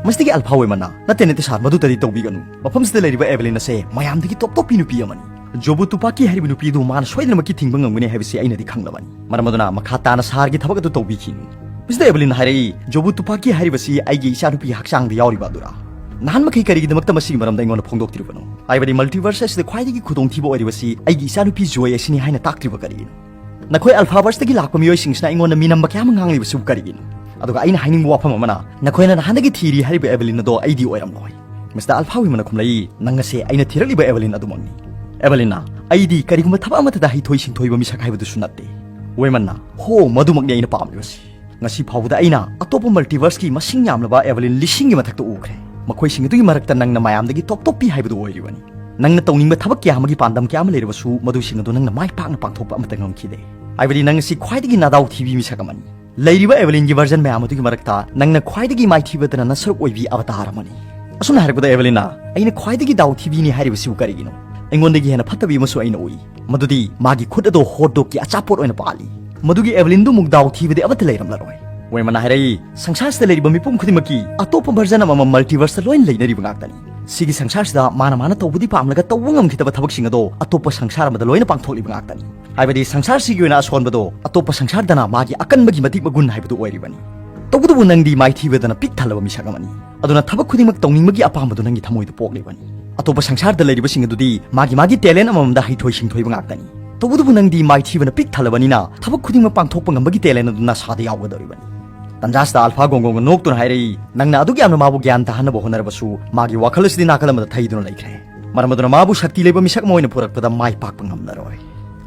ꯃꯁꯤꯗꯒꯤ ꯑꯜꯐꯥ ꯋꯦꯃꯟꯅ, "ꯅꯠꯇꯦ, ꯅꯠꯇꯦ ꯁꯥꯔ, ꯃꯗꯨꯇꯗꯤ ꯇꯧꯕꯤꯒꯅꯨ꯫ ꯃꯐꯝꯁꯤꯗ ꯂꯩꯔꯤꯕ ꯑꯦꯚꯦꯂꯤꯟ ꯑꯁꯦ ꯃꯌꯥꯝꯗꯒꯤ ꯇꯣꯞ ꯇꯣꯞꯄꯤ ꯅꯨꯄꯤ ꯑꯃꯅꯤ꯫ ꯖꯣꯕꯨ ꯇꯨꯄꯥꯀꯤ ꯍꯥꯏꯔꯤꯕ ꯅꯨꯄꯤ ꯑꯗꯨ ꯃꯥꯅ ꯁꯣꯏꯗꯅꯃꯛꯀꯤ ꯊꯤꯡꯕ ꯉꯝꯒꯅꯤ ꯍꯥꯏꯕꯁꯤ ꯑꯩꯅꯗꯤ ꯈꯪꯂꯕꯅꯤ꯫ ꯃꯔꯝ ꯑꯗꯨꯅ ꯃꯈꯥ ꯇꯥꯅ ꯁꯥꯔꯒꯤ ꯊꯕꯛ ꯑꯗꯨ ꯇꯧꯕꯤꯈꯤꯅꯨ꯫" ꯃꯤꯁꯇꯔ ꯑꯦꯚꯦꯂꯤꯟꯅ ꯍꯥꯏꯔꯛꯏ, "ꯖꯣꯕꯨ ꯇꯨꯄꯥꯀꯤ ꯍꯥꯏꯔꯤꯕꯁꯤ ꯑꯩꯒꯤ ꯏꯆꯥꯅꯨꯄꯤꯒꯤ ꯍꯛꯆꯥꯡꯗ ꯌꯥꯎꯔꯤꯕ ꯑꯗꯨꯔꯥ? ꯅꯍꯥꯟ ꯃꯈꯩ ꯀꯔꯤꯒꯤꯗꯃꯛꯇ ꯃꯁꯤꯒꯤ ꯃꯔꯝꯗ ꯑꯩꯉꯣꯟꯗ ꯐꯣꯡꯗꯣꯛꯇ꯭ꯔꯤꯕꯅꯣ? ꯍꯥꯏꯕꯗꯤ ꯃꯜꯇꯤꯚꯔꯁ ꯑꯁꯤꯗ ꯈ꯭ꯋꯥꯏꯗꯒꯤ ꯈꯨꯗꯣꯡꯊꯤꯕ ꯑꯣꯏꯔꯤꯕꯁꯤ ꯑꯩꯒꯤ ꯏꯆꯥꯅꯨꯄꯤ ꯖꯣꯏ ꯑꯁꯤꯅꯤ ꯍꯥꯏꯅ ꯇꯥꯛꯇ꯭ꯔꯤꯕ ꯀꯔꯤꯒꯤꯅꯣ? ꯅꯈꯣꯏ ꯑꯜꯐꯥꯚꯔꯁꯇꯒꯤ ꯂꯥꯛꯄ ꯃꯤꯑꯣꯏꯁꯤꯡꯁꯤꯅ ꯑꯩꯉꯣꯟꯗ ꯃꯤꯅꯝꯕ ꯀꯌꯥ ꯑꯃ ꯉꯥꯡꯂꯤꯕꯁꯤꯕꯨ ꯀꯔꯤꯒꯤꯅꯣ? ꯑꯗꯨꯒ ꯑꯩꯅ ꯍꯥꯏꯅꯤꯡꯕ ꯋꯥꯐꯝ ꯑꯃꯅ, ꯅꯈꯣꯏꯅ ꯅꯍꯥꯟꯗꯒꯤ ꯊꯤꯔꯤ ꯍꯥꯏꯔꯤꯕ ꯑꯦꯚꯦꯂꯤꯟ ꯑꯗꯣ ꯑꯩꯗꯤ ꯑꯣꯏꯔꯝꯂꯣꯏ꯫" ꯃꯤꯁꯇꯔ ꯑꯜꯐꯥ ꯋꯦꯃꯟꯅ ꯈꯨꯝꯂꯛꯏ, "ꯅꯪ ꯑꯁꯦ ꯑꯩꯅ ꯊꯤꯔꯛꯂꯤꯕ ꯑꯦꯚꯦꯂꯤꯟ ꯑꯗꯨꯃꯛꯅꯤ꯫" ꯑꯦꯚꯦꯂꯤꯟꯅ, "ꯑꯩꯗꯤ ꯀꯔꯤꯒꯨꯝꯕ ꯊꯕꯛ ꯑꯃꯠꯇꯗ ꯍꯩꯊꯣꯏ ꯁꯤꯡꯊꯣꯏꯕ ꯃꯤꯁꯛ ꯍꯥꯏꯕꯗꯨꯁꯨ ꯅꯠꯇꯦ꯫" ꯋꯦꯃꯟꯅ, "ꯍꯣ, ꯃꯗꯨꯃꯛꯅꯤ ꯑꯩꯅ ꯄꯥꯝꯂꯤꯕꯁꯤ꯫ ꯉꯁꯤ ꯐꯥꯎꯕꯗ ꯑꯩꯅ ꯑꯇꯣꯞꯄ ꯃꯜꯇꯤꯚꯔꯁꯀꯤ ꯃꯁꯤꯡ ꯌꯥꯝꯂꯕ ꯑꯦꯚꯦꯂꯤꯟ ꯂꯤꯁꯤꯡꯒꯤ ꯃꯊꯛꯇ ꯎꯈ꯭ꯔꯦ꯫ ꯃꯈꯣꯏꯁꯤꯡ ꯑꯗꯨꯒꯤ ꯃꯔꯛꯇ ꯅꯪꯅ ꯃꯌꯥꯝꯗꯒꯤ ꯇꯣꯞ ꯇꯣꯞꯄꯤ ꯍꯥꯏꯕꯗꯨ ꯑꯣꯏꯔꯤꯕꯅꯤ꯫ ꯅꯪꯅ ꯇꯧꯅꯤꯡꯕ ꯊꯕꯛ ꯀꯌꯥ ꯑꯃꯒꯤ ꯄꯥꯟꯗꯝ ꯀꯌꯥ ꯑꯃ ꯂꯩꯔꯕꯁꯨ, ꯃꯗꯨꯁꯤꯡ ꯑꯗꯨ ꯅꯪꯅ ꯃꯥꯏ ꯄꯥꯛꯅ ꯄꯥꯡꯊꯣꯛꯄ ꯑꯃꯠꯇ ꯉꯝꯈꯤꯗꯦ꯫ ꯍꯥꯏꯕꯗꯤ ꯅꯪ ꯑꯁꯤ ꯈ꯭ꯋꯥꯏꯗꯒꯤ ꯅꯥꯗꯥꯎ ꯊꯤꯕꯤ ꯃꯤꯁꯛ ꯑꯃꯅꯤ꯫ ꯂꯩꯔꯤꯕ ꯑꯦꯚꯦꯂꯤꯟꯒꯤ ꯚꯔꯖꯟ ꯃꯌꯥꯝ ꯑꯗꯨꯒꯤ ꯃꯔꯛꯇ ꯅꯪꯅ ꯈ꯭ꯋꯥꯏꯗꯒꯤ ꯃꯥꯏꯊꯤꯕꯗꯅ ꯅꯁꯔꯨꯛ ꯑꯣꯏꯕꯤ ꯑꯕꯇꯥꯔ ꯑꯃꯅꯤ꯫" ꯑꯁꯨꯝꯅ ꯍꯥꯏꯔꯛꯄꯗ ꯑꯦꯚꯦꯂꯤꯟꯅ, "ꯑꯩꯅ ꯈ꯭ꯋꯥꯏꯗꯒꯤ ꯗꯥꯎ ꯊꯤꯕꯤꯅꯤ ꯍꯥꯏꯔꯤꯕꯁꯤꯕꯨ ꯀꯔꯤꯒꯤꯅꯣ? ꯑꯩꯉꯣꯟꯗꯒꯤ ꯍꯦꯟꯅ ꯐꯠꯇꯕꯤ ꯑꯃꯁꯨ ꯑꯩꯅ ꯎꯏ, ꯃꯗꯨꯗꯤ ꯃꯥꯒꯤ ꯈꯨꯠ ꯑꯗꯣ ꯍꯣꯠ ꯗꯣꯒꯀꯤ ꯑꯆꯥꯄꯣꯠ ꯑꯣꯏꯅ ꯄꯥꯜꯂꯤ꯫ ꯃꯗꯨꯒꯤ ꯑꯦꯚꯦꯂꯤꯟꯗꯨꯃꯨꯛ ꯗꯥꯎ ꯊꯤꯕꯗꯤ ꯑꯃꯠꯇ ꯂꯩꯔꯝꯂꯔꯣꯏ꯫" ꯋꯦꯃꯟꯅ ꯍꯥꯏꯔꯛꯏ, "ꯁꯪꯁꯥꯔꯁꯤꯗ ꯂꯩꯔꯤꯕ ꯃꯤꯄꯨꯝ ꯈꯨꯗꯤꯡꯃꯛꯀꯤ ꯑꯇꯣꯞꯄ ꯚꯔꯖꯟ ꯑꯃꯃꯝ ꯃꯜꯇꯤꯚꯔꯁꯇ ꯂꯣꯏꯅ ꯂꯩꯅꯔꯤꯕ ꯉꯥꯛꯇꯅꯤ꯫ ꯁꯤꯒꯤ ꯁꯪꯁꯥꯔꯁꯤꯗ ꯃꯥꯅ ꯃꯥꯅ ꯇꯧꯕꯗꯤ ꯄꯥꯝꯂꯒ ꯇꯧꯕ ꯉꯝꯈꯤꯗꯕ ꯊꯕꯛꯁꯤꯡ ꯑꯗꯣ ꯑꯇꯣꯞꯄ ꯁꯪꯁꯥꯔ ꯑꯃꯗ ꯂꯣꯏꯅ ꯄꯥꯡꯊꯣꯛꯂꯤꯕ ꯉꯥꯛꯇꯅꯤ꯫ ꯍꯥꯏꯕꯗꯤ ꯁꯪꯁꯥꯔꯁꯤꯒꯤ ꯑꯣꯏꯅ ꯑꯁꯣꯟꯕꯗꯣ ꯑꯇꯣꯞꯄ ꯁꯪꯁꯥꯔꯗꯅ ꯃꯥꯒꯤ ꯑꯀꯟꯕꯒꯤ ꯃꯇꯤꯛ ꯃꯒꯨꯟ ꯍꯥꯏꯕꯗꯨ ꯑꯣꯏꯔꯤꯕꯅꯤ꯫ ꯇꯧꯕꯇꯕꯨ ꯅꯪꯗꯤ ꯃꯥꯏꯊꯤꯕꯗꯅ ꯄꯤꯛ ꯊꯜꯂꯕ ꯃꯤꯁꯛ ꯑꯃꯅꯤ꯫ ꯑꯗꯨꯅ ꯊꯕꯛ ꯈꯨꯗꯤꯡꯃꯛ ꯇꯧꯅꯤꯡꯕꯒꯤ ꯑꯄꯥꯝꯕꯗꯨ ꯅꯪꯒꯤ ꯊꯃꯣꯏꯗ ꯄꯣꯛꯂꯤꯕꯅꯤ꯫ ꯑꯇꯣꯞꯄ ꯁꯪꯁꯥꯔꯗ ꯂꯩꯔꯤꯕꯁꯤꯡ ꯑꯗꯨꯗꯤ ꯃꯥꯒꯤ ꯃꯥꯒꯤ ꯇꯦꯂꯦꯟ ꯑꯃꯃꯝꯗ ꯍꯩꯊꯣꯏ ꯁꯤꯡꯊꯣꯏꯕ ꯉꯥꯛꯇꯅꯤ꯫ ꯇꯧꯕꯇꯕꯨ ꯅꯪꯗꯤ ꯃꯥꯏꯊꯤꯕꯅ ꯄꯤꯛ ꯊꯜꯂꯕꯅꯤꯅ ꯊꯕꯛ ꯈꯨꯗꯤꯡꯃꯛ ꯄꯥꯡꯊꯣꯛꯄ ꯉꯝꯕꯒꯤ ꯇꯦꯂꯦꯟ ꯑꯗꯨ ꯅꯁꯥꯗ ꯌꯥꯎꯒꯗꯧꯔꯤꯕꯅꯤ꯫" ꯇꯟꯖꯥꯁꯤꯗ ꯑꯜꯐꯥ ꯒꯣꯡꯒꯣꯡꯅ ꯅꯣꯛꯇꯨꯅ ꯍꯥꯏꯔꯛꯏ, "ꯅꯪꯅ ꯑꯗꯨꯛ ꯌꯥꯝꯅ ꯃꯥꯕꯨ ꯒ꯭ꯌꯥꯟ ꯇꯥꯍꯟꯅꯕ ꯍꯣꯠꯅꯔꯕꯁꯨ, ꯃꯥꯒꯤ ꯋꯥꯈꯜ ꯑꯁꯤꯗꯤ ꯅꯥꯀꯜ ꯑꯃꯗ ꯊꯩꯗꯨꯅ ꯂꯩꯈ꯭ꯔꯦ꯫ ꯃꯔꯝ ꯑꯗꯨꯅ ꯃꯥꯕꯨ ꯁꯛꯇꯤ ꯂꯩꯕ ꯃꯤꯁꯛ ꯑꯃ ꯑꯣꯏꯅ ꯄꯨꯔꯛꯄꯗ ꯃꯥꯏ ꯄꯥꯛꯄ ꯉꯝꯂꯔꯣꯏ꯫"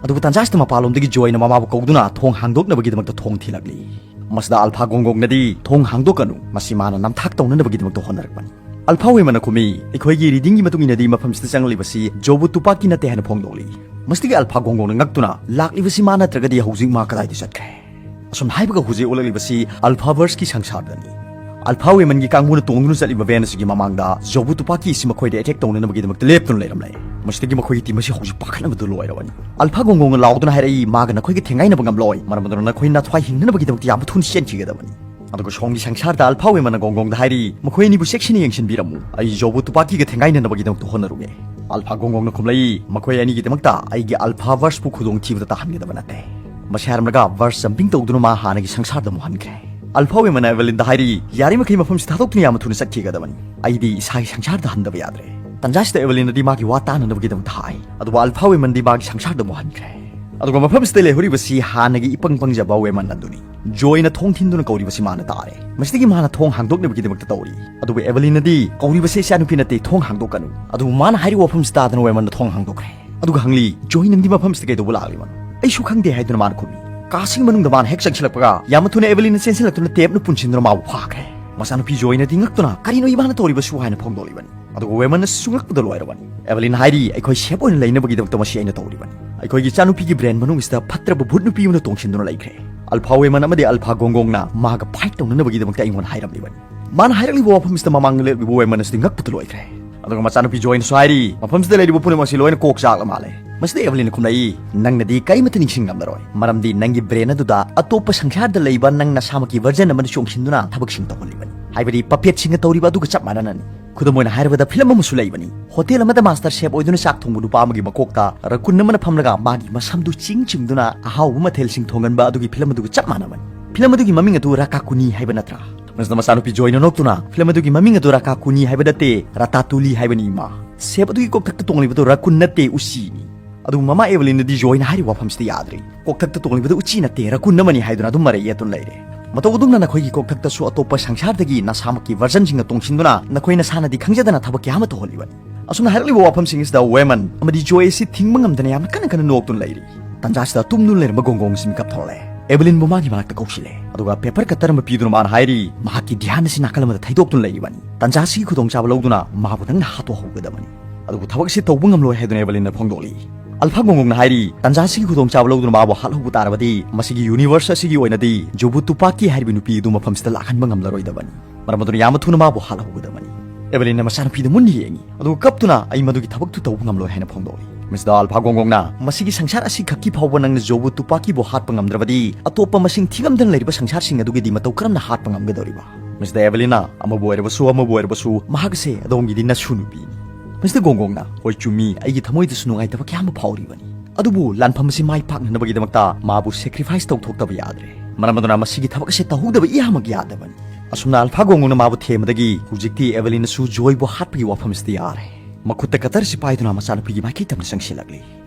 ꯑꯗꯨꯕꯨ ꯇꯟꯖꯥꯁꯤꯗ ꯃꯄꯥꯟꯂꯣꯝꯗꯒꯤ ꯖꯣꯏꯅ ꯃꯃꯥꯕꯨ ꯀꯧꯗꯨꯅ ꯊꯣꯡ ꯍꯥꯡꯗꯣꯛꯅꯕꯒꯤꯗꯃꯛꯇ ꯊꯣꯡ ꯊꯤꯜꯂꯛꯂꯤ꯫ ꯃꯁꯤꯗ ꯑꯜꯐꯥ ꯒꯣꯡꯒꯣꯡꯅꯗꯤ, "ꯊꯣꯡ ꯍꯥꯡꯗꯣꯛꯀꯅꯨ, ꯃꯁꯤ ꯃꯥꯅ ꯅꯝꯊꯥꯛ ꯇꯧꯅꯅꯕꯒꯤꯗꯃꯛꯇ ꯍꯣꯠꯅꯔꯛꯄꯅꯤ꯫" ꯑꯜꯐꯥ ꯋꯦꯃꯟꯅ ꯈꯨꯝꯃꯤ, "ꯑꯩꯈꯣꯏꯒꯤ ꯔꯤꯗꯤꯡꯒꯤ ꯃꯇꯨꯡ ꯏꯟꯅꯗꯤ ꯃꯐꯝꯁꯤꯗ ꯆꯪꯂꯛꯂꯤꯕꯁꯤ ꯖꯣꯕꯨ ꯇꯨꯄꯥꯛꯀꯤ ꯅꯠꯇꯦ" ꯍꯥꯏꯅ ꯐꯣꯡꯗꯣꯛꯂꯤ꯫ ꯃꯁꯤꯗꯒꯤ ꯑꯜꯐꯥ ꯒꯣꯡꯒꯣꯡꯅ ꯉꯛꯇꯨꯅ, "ꯂꯥꯛꯂꯤꯕꯁꯤ ꯃꯥ ꯅꯠꯇ꯭ꯔꯒꯗꯤ ꯍꯧꯖꯤꯛ ꯃꯥ ꯀꯗꯥꯏꯗ ꯆꯠꯈ꯭ꯔꯦ?" ꯑꯁꯨꯝ ꯍꯥꯏꯕꯒ ꯍꯧꯖꯤꯛ ꯑꯣꯜꯂꯛꯂꯤꯕꯁꯤ ꯑꯜꯐꯥꯚꯔꯁꯀꯤ ꯁꯪꯁꯥꯔꯗꯅꯤ꯫ ꯑꯜꯐꯥ ꯋꯦꯃꯟꯒꯤ ꯀꯥꯡꯕꯨꯅ ꯇꯣꯡꯗꯨꯅ ꯆꯠꯂꯤꯕ ꯚꯦꯟ ꯑꯁꯤꯒꯤ ꯃꯃꯥꯡꯗ ꯖꯣꯕꯨ ꯇꯨꯄꯥꯀꯤ ꯑꯁꯤ ꯃꯈꯣꯏꯗ ꯑꯦꯇꯦꯛ ꯇꯧꯅꯅꯕꯒꯤꯗꯃꯛꯇ ꯂꯦꯞꯇꯨꯅ ꯂꯩꯔꯝꯂꯦ꯫ ꯃꯁꯤꯗꯒꯤ ꯃꯈꯣꯏꯒꯤ ꯇꯤꯝ ꯑꯁꯤ ꯍꯧꯖꯤꯛ ꯄꯥꯈꯠꯅꯕꯗꯨ ꯂꯣꯏꯔꯕꯅꯤ꯫ ꯑꯜꯐꯥ ꯒꯣꯡꯒꯣꯡꯅ ꯂꯥꯎꯗꯨꯅ ꯍꯥꯏꯔꯛꯏ, "ꯃꯥꯒ ꯅꯈꯣꯏꯒ ꯊꯦꯡꯒꯥꯏꯅꯕ ꯉꯝꯂꯣꯏ, ꯃꯔꯝ ꯑꯗꯨꯅ ꯅꯈꯣꯏ ꯅꯊ꯭ꯋꯥꯏ ꯍꯤꯡꯅꯅꯕꯒꯤꯗꯃꯛꯇ ꯌꯥꯝ ꯊꯨꯅ ꯆꯦꯟꯈꯤꯒꯗꯕꯅꯤ꯫" ꯑꯗꯨꯒ ꯁꯣꯝꯒꯤ ꯁꯪꯁꯥꯔꯗ ꯑꯜꯐꯥ ꯋꯦꯃꯟꯅ ꯒꯣꯡꯒꯣꯡꯗ ꯍꯥꯏꯔꯤ, "ꯃꯈꯣꯏ ꯑꯅꯤꯕꯨ ꯆꯦꯛꯁꯤꯟꯅ ꯌꯦꯡꯁꯤꯟꯕꯤꯔꯝꯃꯨ, ꯑꯩ ꯖꯣꯕꯨ ꯇꯨꯄꯥꯀꯤꯒ ꯊꯦꯡꯒꯥꯏꯅꯅꯕꯒꯤꯗꯃꯛꯇ ꯍꯣꯠꯅꯔꯨꯒꯦ꯫" ꯑꯜꯐꯥ ꯒꯣꯡꯒꯣꯡꯅ ꯈꯨꯝꯂꯛꯏ, "ꯃꯈꯣꯏ ꯑꯅꯤꯒꯤꯗꯃꯛꯇ ꯑꯩꯒꯤ ꯑꯜꯐꯥ ꯚꯔꯁꯄꯨ ꯈꯨꯗꯣꯡꯊꯤꯕꯗ ꯇꯥꯍꯟꯒꯗꯕ ꯅꯠꯇꯦ꯫" ꯃꯁꯤ ꯍꯥꯏꯔꯝꯂꯒ ꯚꯔꯁ ꯖꯝꯄꯤꯡ ꯇꯧꯗꯨꯅ ꯃꯥ ꯍꯥꯟꯅꯒꯤ ꯁꯪꯁꯥꯔꯗ ꯑꯃꯨꯛ ꯍꯟꯈ꯭ꯔꯦ꯫ ꯑꯜꯐꯥ ꯋꯦꯃꯟꯅ ꯑꯦꯚꯦꯂꯤꯟꯗ ꯍꯥꯏꯔꯤ, "ꯌꯥꯔꯤꯃꯈꯩ ꯃꯐꯝꯁꯤ ꯊꯥꯗꯣꯛꯇꯨꯅ ꯌꯥꯝꯅ ꯊꯨꯅ ꯆꯠꯈꯤꯒꯗꯕꯅꯤ꯫ ꯑꯩꯗꯤ ꯏꯁꯥꯒꯤ ꯁꯪꯁꯥꯔꯗ ꯍꯟꯗꯕ ꯌꯥꯗ꯭ꯔꯦ꯫" ꯇꯟꯖꯥꯁꯤꯗ ꯑꯦꯚꯦꯂꯤꯟꯅꯗꯤ ꯃꯥꯒꯤ ꯋꯥ ꯇꯥꯅꯅꯕꯒꯤꯗꯃꯛꯇ ꯍꯥꯏ, ꯑꯗꯨꯕꯨ ꯑꯜꯐꯥ ꯋꯦꯃꯟꯗꯤ ꯃꯥꯒꯤ ꯁꯪꯁꯥꯔꯗ ꯑꯃꯨꯛ ꯍꯟꯈ꯭ꯔꯦ꯫ ꯑꯗꯨꯒ ꯃꯐꯝꯁꯤꯗ ꯂꯩꯍꯧꯔꯤꯕꯁꯤ ꯍꯥꯟꯅꯒꯤ ꯏꯄꯪ ꯄꯪꯖꯕ ꯋꯦꯃꯟ ꯑꯗꯨꯅꯤ꯫ ꯖꯣꯏꯅ ꯊꯣꯡ ꯊꯤꯟꯗꯨꯅ ꯀꯧꯔꯤꯕꯁꯤ ꯃꯥꯅ ꯇꯥꯔꯦ꯫ ꯃꯁꯤꯗꯒꯤ ꯃꯥꯅ ꯊꯣꯡ ꯍꯥꯡꯗꯣꯛꯅꯕꯒꯤꯗꯃꯛꯇ ꯇꯧꯔꯤ꯫ ꯑꯗꯨꯕꯨ ꯑꯦꯚꯦꯂꯤꯟꯅꯗꯤ, "ꯀꯧꯔꯤꯕꯁꯦ ꯏꯆꯥꯅꯨꯄꯤ ꯅꯠꯇꯦ, ꯊꯣꯡ ꯍꯥꯡꯗꯣꯛꯀꯅꯨ꯫" ꯑꯗꯨꯕꯨ ꯃꯥꯅ ꯍꯥꯏꯔꯤꯕ ꯋꯥꯐꯝꯁꯤ ꯇꯥꯗꯅ ꯋꯦꯃꯟꯅ ꯊꯣꯡ ꯍꯥꯡꯗꯣꯛꯈ꯭ꯔꯦ꯫ ꯑꯗꯨꯒ ꯍꯪꯂꯤ, "ꯖꯣꯏ, ꯅꯪꯗꯤ ꯃꯐꯝꯁꯤꯗ ꯀꯩꯗꯧꯕ ꯂꯥꯛꯂꯤꯕꯅꯣ?" "ꯑꯩꯁꯨ ꯈꯪꯗꯦ," ꯍꯥꯏꯗꯨꯅ ꯃꯥꯅ ꯈꯨꯝꯃꯤ꯫ ꯀꯥꯁꯤꯒꯤ ꯃꯅꯨꯡꯗ ꯃꯥꯅ ꯍꯦꯛ ꯆꯪꯁꯤꯜꯂꯛꯄꯒ ꯌꯥꯝꯅ ꯊꯨꯅ ꯑꯦꯚꯦꯂꯤꯟꯅ ꯆꯦꯟꯁꯤꯜꯂꯛꯇꯨꯅ ꯇꯦꯞꯅ ꯄꯨꯟꯁꯤꯟꯗꯨꯅ ꯃꯥꯕꯨ ꯐꯥꯈ꯭ꯔꯦ꯫ ꯃꯆꯥꯅꯨꯄꯤ ꯖꯣꯏꯅꯗꯤ ꯉꯛꯇꯨꯅ, "ꯀꯔꯤꯅꯣ ꯏꯃꯥꯅ ꯇꯧꯔꯤꯕꯁꯨ?" ꯍꯥꯏꯅ ꯐꯣꯡꯗꯣꯛꯂꯤꯕꯅꯤ꯫ ꯑꯗꯨꯒ ꯋꯦꯃꯟꯅꯁꯨ ꯉꯛꯄꯗ ꯂꯣꯏꯔꯕꯅꯤ꯫ ꯑꯦꯚꯦꯂꯤꯟ ꯍꯥꯏꯔꯤ, "ꯑꯩꯈꯣꯏ ꯁꯦꯐ ꯑꯣꯏꯅ ꯂꯩꯅꯕꯒꯤꯗꯃꯛꯇ ꯃꯁꯤ ꯑꯩꯅ ꯇꯧꯔꯤꯕꯅꯤ꯫ ꯑꯩꯈꯣꯏꯒꯤ ꯏꯆꯥꯅꯨꯄꯤꯒꯤ ꯕ꯭ꯔꯦꯟ ꯃꯅꯨꯡꯁꯤꯗ ꯐꯠꯇ꯭ꯔꯕ ꯚꯨꯠ ꯅꯨꯄꯤ ꯑꯃꯅ ꯇꯣꯡꯁꯤꯟꯗꯨꯅ ꯂꯩꯈ꯭ꯔꯦ꯫" ꯑꯜꯐꯥ ꯋꯦꯃꯟ ꯑꯃꯗꯤ ꯑꯜꯐꯥ ꯒꯣꯡꯒꯣꯡꯅ ꯃꯥꯒ ꯐꯥꯏꯠ ꯇꯧꯅꯅꯕꯒꯤꯗꯃꯛꯇ ꯑꯩꯉꯣꯟꯗ ꯍꯥꯏꯔꯝꯂꯤꯕꯅꯤ꯫ ꯃꯥꯅ ꯍꯥꯏꯔꯛꯂꯤꯕ ꯋꯥꯐꯝꯁꯤꯗ ꯃꯃꯥꯡꯗ ꯂꯦꯞꯂꯤꯕ ꯋꯦꯃꯟ ꯑꯁꯤꯗꯤ ꯉꯛꯄꯗ ꯂꯣꯏꯈ꯭ꯔꯦ꯫ ꯑꯗꯨꯒ ꯃꯆꯥꯅꯨꯄꯤ ꯖꯣꯏꯅꯁꯨ ꯍꯥꯏꯔꯤ, "ꯃꯐꯝꯁꯤꯗ ꯂꯩꯔꯤꯕ ꯄꯨꯝꯅꯃꯛ ꯑꯁꯤ ꯂꯣꯏꯅ ꯀꯣꯛ ꯆꯥꯛꯂ ꯃꯥꯜꯂꯦ꯫" ꯃꯁꯤꯗ ꯑꯦꯚꯦꯂꯤꯟꯅ ꯈꯨꯝꯂꯛꯏ, "ꯅꯪꯅꯗꯤ ꯀꯔꯤꯃꯠꯇ ꯅꯤꯡꯁꯤꯡꯂꯝꯂꯔꯣꯏ, ꯃꯔꯝꯗꯤ ꯅꯪꯒꯤ ꯕ꯭ꯔꯦꯟ ꯑꯗꯨꯗ ꯑꯇꯣꯞꯄ ꯁꯪꯁꯥꯔꯗ ꯂꯩꯕ ꯅꯪ ꯅꯁꯥꯃꯛꯀꯤ ꯚꯔꯖꯟ ꯑꯃꯅ ꯆꯣꯡꯁꯤꯟꯗꯨꯅ ꯊꯕꯛꯁꯤꯡ ꯇꯧꯍꯜꯂꯤꯕꯅꯤ, ꯍꯥꯏꯕꯗꯤ ꯄꯄꯦꯠꯁꯤꯡꯅ ꯇꯧꯔꯤꯕ ꯑꯗꯨꯒ ꯆꯞ ꯃꯥꯟꯅꯅꯅꯤ꯫" ꯈꯨꯗꯝ ꯑꯣꯏꯅ ꯍꯥꯏꯔꯕꯗ, ꯐꯤꯂꯝ ꯑꯃꯁꯨ ꯂꯩꯕꯅꯤ꯫ ꯍꯣꯇꯦꯜ ꯑꯃꯗ ꯃꯥꯁꯇꯔ ꯁꯦꯐ ꯑꯣꯏꯗꯨꯅ ꯆꯥꯛ ꯊꯣꯡꯕ ꯅꯨꯄꯥ ꯑꯃꯒꯤ ꯃꯀꯣꯛꯇ ꯔꯀꯨꯟ ꯑꯃꯅ ꯐꯝꯂꯒ ꯃꯥꯒꯤ ꯃꯁꯝꯗꯨ ꯆꯤꯡ ꯆꯤꯡꯗꯨꯅ ꯑꯍꯥꯎꯕ ꯃꯊꯦꯜꯁꯤꯡ ꯊꯣꯡꯒꯟꯕ ꯑꯗꯨꯒꯤ ꯐꯤꯂꯝ ꯑꯗꯨꯒ ꯆꯞ ꯃꯥꯟꯅꯕꯅꯤ꯫ ꯐꯤꯂꯝ ꯑꯗꯨꯒꯤ ꯃꯃꯤꯡ ꯑꯗꯨ ꯔꯥꯀꯥꯀꯨꯅꯤ ꯍꯥꯏꯕ ꯅꯠꯇ꯭ꯔꯥ? ꯃꯁꯤꯗ ꯃꯆꯥꯅꯨꯄꯤ ꯖꯣꯏꯅ ꯅꯣꯛꯇꯨꯅ, "ꯐꯤꯂꯝ ꯑꯗꯨꯒꯤ ꯃꯃꯤꯡ ꯑꯗꯨ ꯔꯥꯀꯥꯀꯨꯅꯤ ꯍꯥꯏꯕ ꯅꯠꯇꯦ, ꯔꯥꯇꯥꯇꯨꯂꯤ ꯍꯥꯏꯕꯅꯤ, ꯏꯃꯥ꯫ ꯁꯦꯐ ꯑꯗꯨꯒꯤ ꯀꯣꯛꯊꯛꯇ ꯇꯣꯡꯂꯤꯕꯗꯨ ꯔꯀꯨꯟ ꯅꯠꯇꯦ, ꯎꯆꯤꯅꯤ꯫" ꯑꯗꯨꯕꯨ ꯃꯃꯥ ꯑꯦꯚꯦꯂꯤꯟꯅꯗꯤ ꯖꯣꯏꯅ ꯍꯥꯏꯔꯤꯕ ꯋꯥꯐꯝꯁꯤꯗ ꯌꯥꯗ꯭ꯔꯤ꯫ "ꯀꯣꯛꯊꯛꯇ ꯇꯣꯡꯂꯤꯕꯗꯨ ꯎꯆꯤ ꯅꯠꯇꯦ, ꯔꯀꯨꯟ ꯑꯃꯅꯤ" ꯍꯥꯏꯗꯨꯅ ꯑꯗꯨꯝ ꯃꯔꯩ ꯌꯦꯠꯇꯨꯅ ꯂꯩꯔꯦ꯫ ꯃꯇꯧ ꯑꯗꯨꯝꯅ ꯅꯈꯣꯏꯒꯤ ꯀꯣꯛꯊꯛꯇꯁꯨ ꯑꯇꯣꯞꯄ ꯁꯪꯁꯥꯔꯗꯒꯤ ꯅꯁꯥꯃꯛꯀꯤ ꯚꯔꯖꯟꯁꯤꯡꯅ ꯇꯣꯡꯁꯤꯟꯗꯨꯅ ꯅꯈꯣꯏ ꯅꯁꯥꯅꯗꯤ ꯈꯪꯖꯗꯅ ꯊꯕꯛ ꯀꯌꯥ ꯑꯃ ꯇꯧꯍꯜꯂꯤꯕꯅꯤ꯫ ꯑꯁꯨꯝꯅ ꯍꯥꯏꯔꯛꯂꯤꯕ ꯋꯥꯐꯝꯁꯤꯡ ꯑꯁꯤꯗ ꯋꯦꯃꯟ ꯑꯃꯗꯤ ꯖꯣꯏ ꯑꯁꯤ ꯊꯤꯡꯕ ꯉꯝꯗꯅ ꯌꯥꯝꯅ ꯀꯟꯅ ꯀꯟꯅ ꯅꯣꯛꯇꯨꯅ ꯂꯩꯔꯤ꯫ ꯇꯟꯖꯥꯁꯤꯗ ꯇꯨꯝꯗꯨꯅ ꯂꯩꯔꯝꯕ ꯒꯣꯡꯒꯣꯡ ꯑꯁꯤ ꯃꯤꯀꯞ ꯊꯣꯛꯂꯛꯂꯦ꯫ ꯑꯦꯚꯦꯂꯤꯟꯕꯨ ꯃꯥꯒꯤ ꯃꯅꯥꯛꯇ ꯀꯧꯁꯤꯜꯂꯦ꯫ ꯑꯗꯨꯒ ꯄꯦꯄꯔ ꯀꯠꯇꯔ ꯑꯃ ꯄꯤꯗꯨꯅ ꯃꯥꯅ ꯍꯥꯏꯔꯤ, ꯃꯍꯥꯛꯀꯤ ꯙ꯭ꯌꯥꯟ ꯑꯁꯤ ꯅꯥꯀꯜ ꯑꯃꯗ ꯊꯩꯗꯣꯛꯇꯨꯅ ꯂꯩꯔꯤꯕꯅꯤ꯫ ꯇꯟꯖꯥ ꯑꯁꯤꯒꯤ ꯈꯨꯗꯣꯡꯆꯥꯕ ꯂꯧꯗꯨꯅ ꯃꯍꯥꯛꯄꯨ ꯅꯪꯅ ꯍꯥꯠꯇꯣꯛꯍꯧꯒꯗꯕꯅꯤ꯫ ꯑꯗꯨꯕꯨ ꯊꯕꯛ ꯑꯁꯤ ꯇꯧꯕ ꯉꯝꯂꯣꯏ ꯍꯥꯏꯗꯨꯅ ꯑꯦꯚꯦꯂꯤꯟꯅ ꯐꯣꯡꯗꯣꯛꯂꯤ꯫ ꯑꯜꯐꯥ ꯒꯣꯡꯒꯣꯡꯅ ꯍꯥꯏꯔꯤ, "ꯇꯟꯖꯥ ꯑꯁꯤꯒꯤ ꯈꯨꯗꯣꯡꯆꯥꯕ ꯂꯧꯗꯨꯅ ꯃꯥꯕꯨ ꯍꯥꯠꯍꯧꯕ ꯇꯥꯔꯕꯗꯤ ꯃꯁꯤꯒꯤ ꯌꯨꯅꯤꯚꯔꯁ ꯑꯁꯤꯒꯤ ꯑꯣꯏꯅꯗꯤ ꯖꯨꯕꯨ ꯇꯨꯄꯥꯀꯤ ꯍꯥꯏꯔꯤꯕ ꯅꯨꯄꯤ ꯑꯗꯨ ꯃꯐꯝꯁꯤꯗ ꯂꯥꯛꯍꯟꯕ ꯉꯝꯂꯔꯣꯏꯗꯕꯅꯤ꯫ ꯃꯔꯝ ꯑꯗꯨꯅ ꯌꯥꯝꯅ ꯊꯨꯅ ꯃꯥꯕꯨ ꯍꯥꯠꯍꯧꯒꯗꯕꯅꯤ꯫" ꯑꯦꯚꯦꯂꯤꯟꯅ ꯃꯆꯥꯅꯨꯄꯤꯗ ꯃꯨꯟꯅ ꯌꯦꯡꯉꯤ, ꯑꯗꯨꯒ ꯀꯞꯇꯨꯅ, "ꯑꯩ ꯃꯗꯨꯒꯤ ꯊꯕꯛꯇꯨ ꯇꯧꯕ ꯉꯝꯂꯣꯏ" ꯍꯥꯏꯅ ꯐꯣꯡꯗꯣꯛꯂꯤ꯫ ꯃꯤꯁꯇꯔ ꯑꯜꯐꯥ ꯒꯣꯡꯒꯣꯡꯅ, "ꯃꯁꯤꯒꯤ ꯁꯪꯁꯥꯔ ꯑꯁꯤ ꯈꯛꯀꯤ ꯐꯥꯎꯕ ꯅꯪꯅ ꯖꯣꯕꯨ ꯇꯨꯄꯥꯀꯤꯕꯨ ꯍꯥꯠꯄ ꯉꯝꯗ꯭ꯔꯕꯗꯤ, ꯑꯇꯣꯞꯄ ꯃꯁꯤꯡ ꯊꯤꯉꯝꯗꯅ ꯂꯩꯔꯤꯕ ꯁꯪꯁꯥꯔꯁꯤꯡ ꯑꯗꯨꯒꯤꯗꯤ ꯃꯇꯧ ꯀꯔꯝꯅ ꯍꯥꯠꯄ ꯉꯝꯒꯗꯧꯔꯤꯕ?" ꯃꯤꯁꯇꯔ ꯑꯦꯚꯦꯂꯤꯟꯅ, "ꯑꯃꯕꯨ ꯑꯣꯏꯔꯕꯁꯨ, ꯑꯃꯕꯨ ꯑꯣꯏꯔꯕꯁꯨ, ꯃꯍꯥꯛ ꯑꯁꯦ ꯑꯗꯣꯝꯒꯤꯗꯤ ꯅꯁꯨ ꯅꯨꯄꯤꯅꯤ꯫" ꯃꯤꯁꯇꯔ ꯒꯣꯡꯒꯣꯡꯅ, "ꯍꯣꯏ, ꯆꯨꯝꯃꯤ, ꯑꯩꯒꯤ ꯊꯃꯣꯏꯗꯁꯨ ꯅꯨꯡꯉꯥꯏꯇꯕ ꯀꯌꯥ ꯑꯃ ꯐꯥꯎꯔꯤꯕꯅꯤ, ꯑꯗꯨꯕꯨ ꯂꯥꯟꯐꯝ ꯑꯁꯤ ꯃꯥꯏ ꯄꯥꯛꯅꯅꯕꯒꯤꯗꯃꯛꯇ ꯃꯥꯕꯨ ꯁꯦꯀ꯭ꯔꯤꯐꯥꯏꯁ ꯇꯧꯊꯣꯛꯇꯕ ꯌꯥꯗ꯭ꯔꯦ꯫ ꯃꯔꯝ ꯑꯗꯨꯅ ꯃꯁꯤꯒꯤ ꯊꯕꯛ ꯑꯁꯤ ꯇꯧꯍꯧꯗꯕ ꯏꯌꯥꯃꯛ ꯌꯥꯗꯕꯅꯤ꯫" ꯑꯁꯨꯝꯅ ꯑꯜꯐꯥ ꯒꯣꯡꯒꯣꯡꯅ ꯃꯥꯕꯨ ꯊꯦꯝꯕꯗꯒꯤ ꯍꯧꯖꯤꯛꯇꯤ ꯑꯦꯚꯦꯂꯤꯟꯅꯁꯨ ꯖꯣꯏꯕꯨ ꯍꯥꯠꯄꯒꯤ ꯋꯥꯐꯝꯁꯤꯗ ꯌꯥꯔꯦ꯫ ꯃꯈꯨꯠꯇ ꯀꯇꯔꯁꯤ ꯄꯥꯏꯗꯨꯅ ꯃꯆꯥꯅꯨꯄꯤꯒꯤ ꯃꯥꯏꯀꯩ ꯇꯝꯅ ꯆꯪꯁꯤꯜꯂꯛꯂꯤ꯫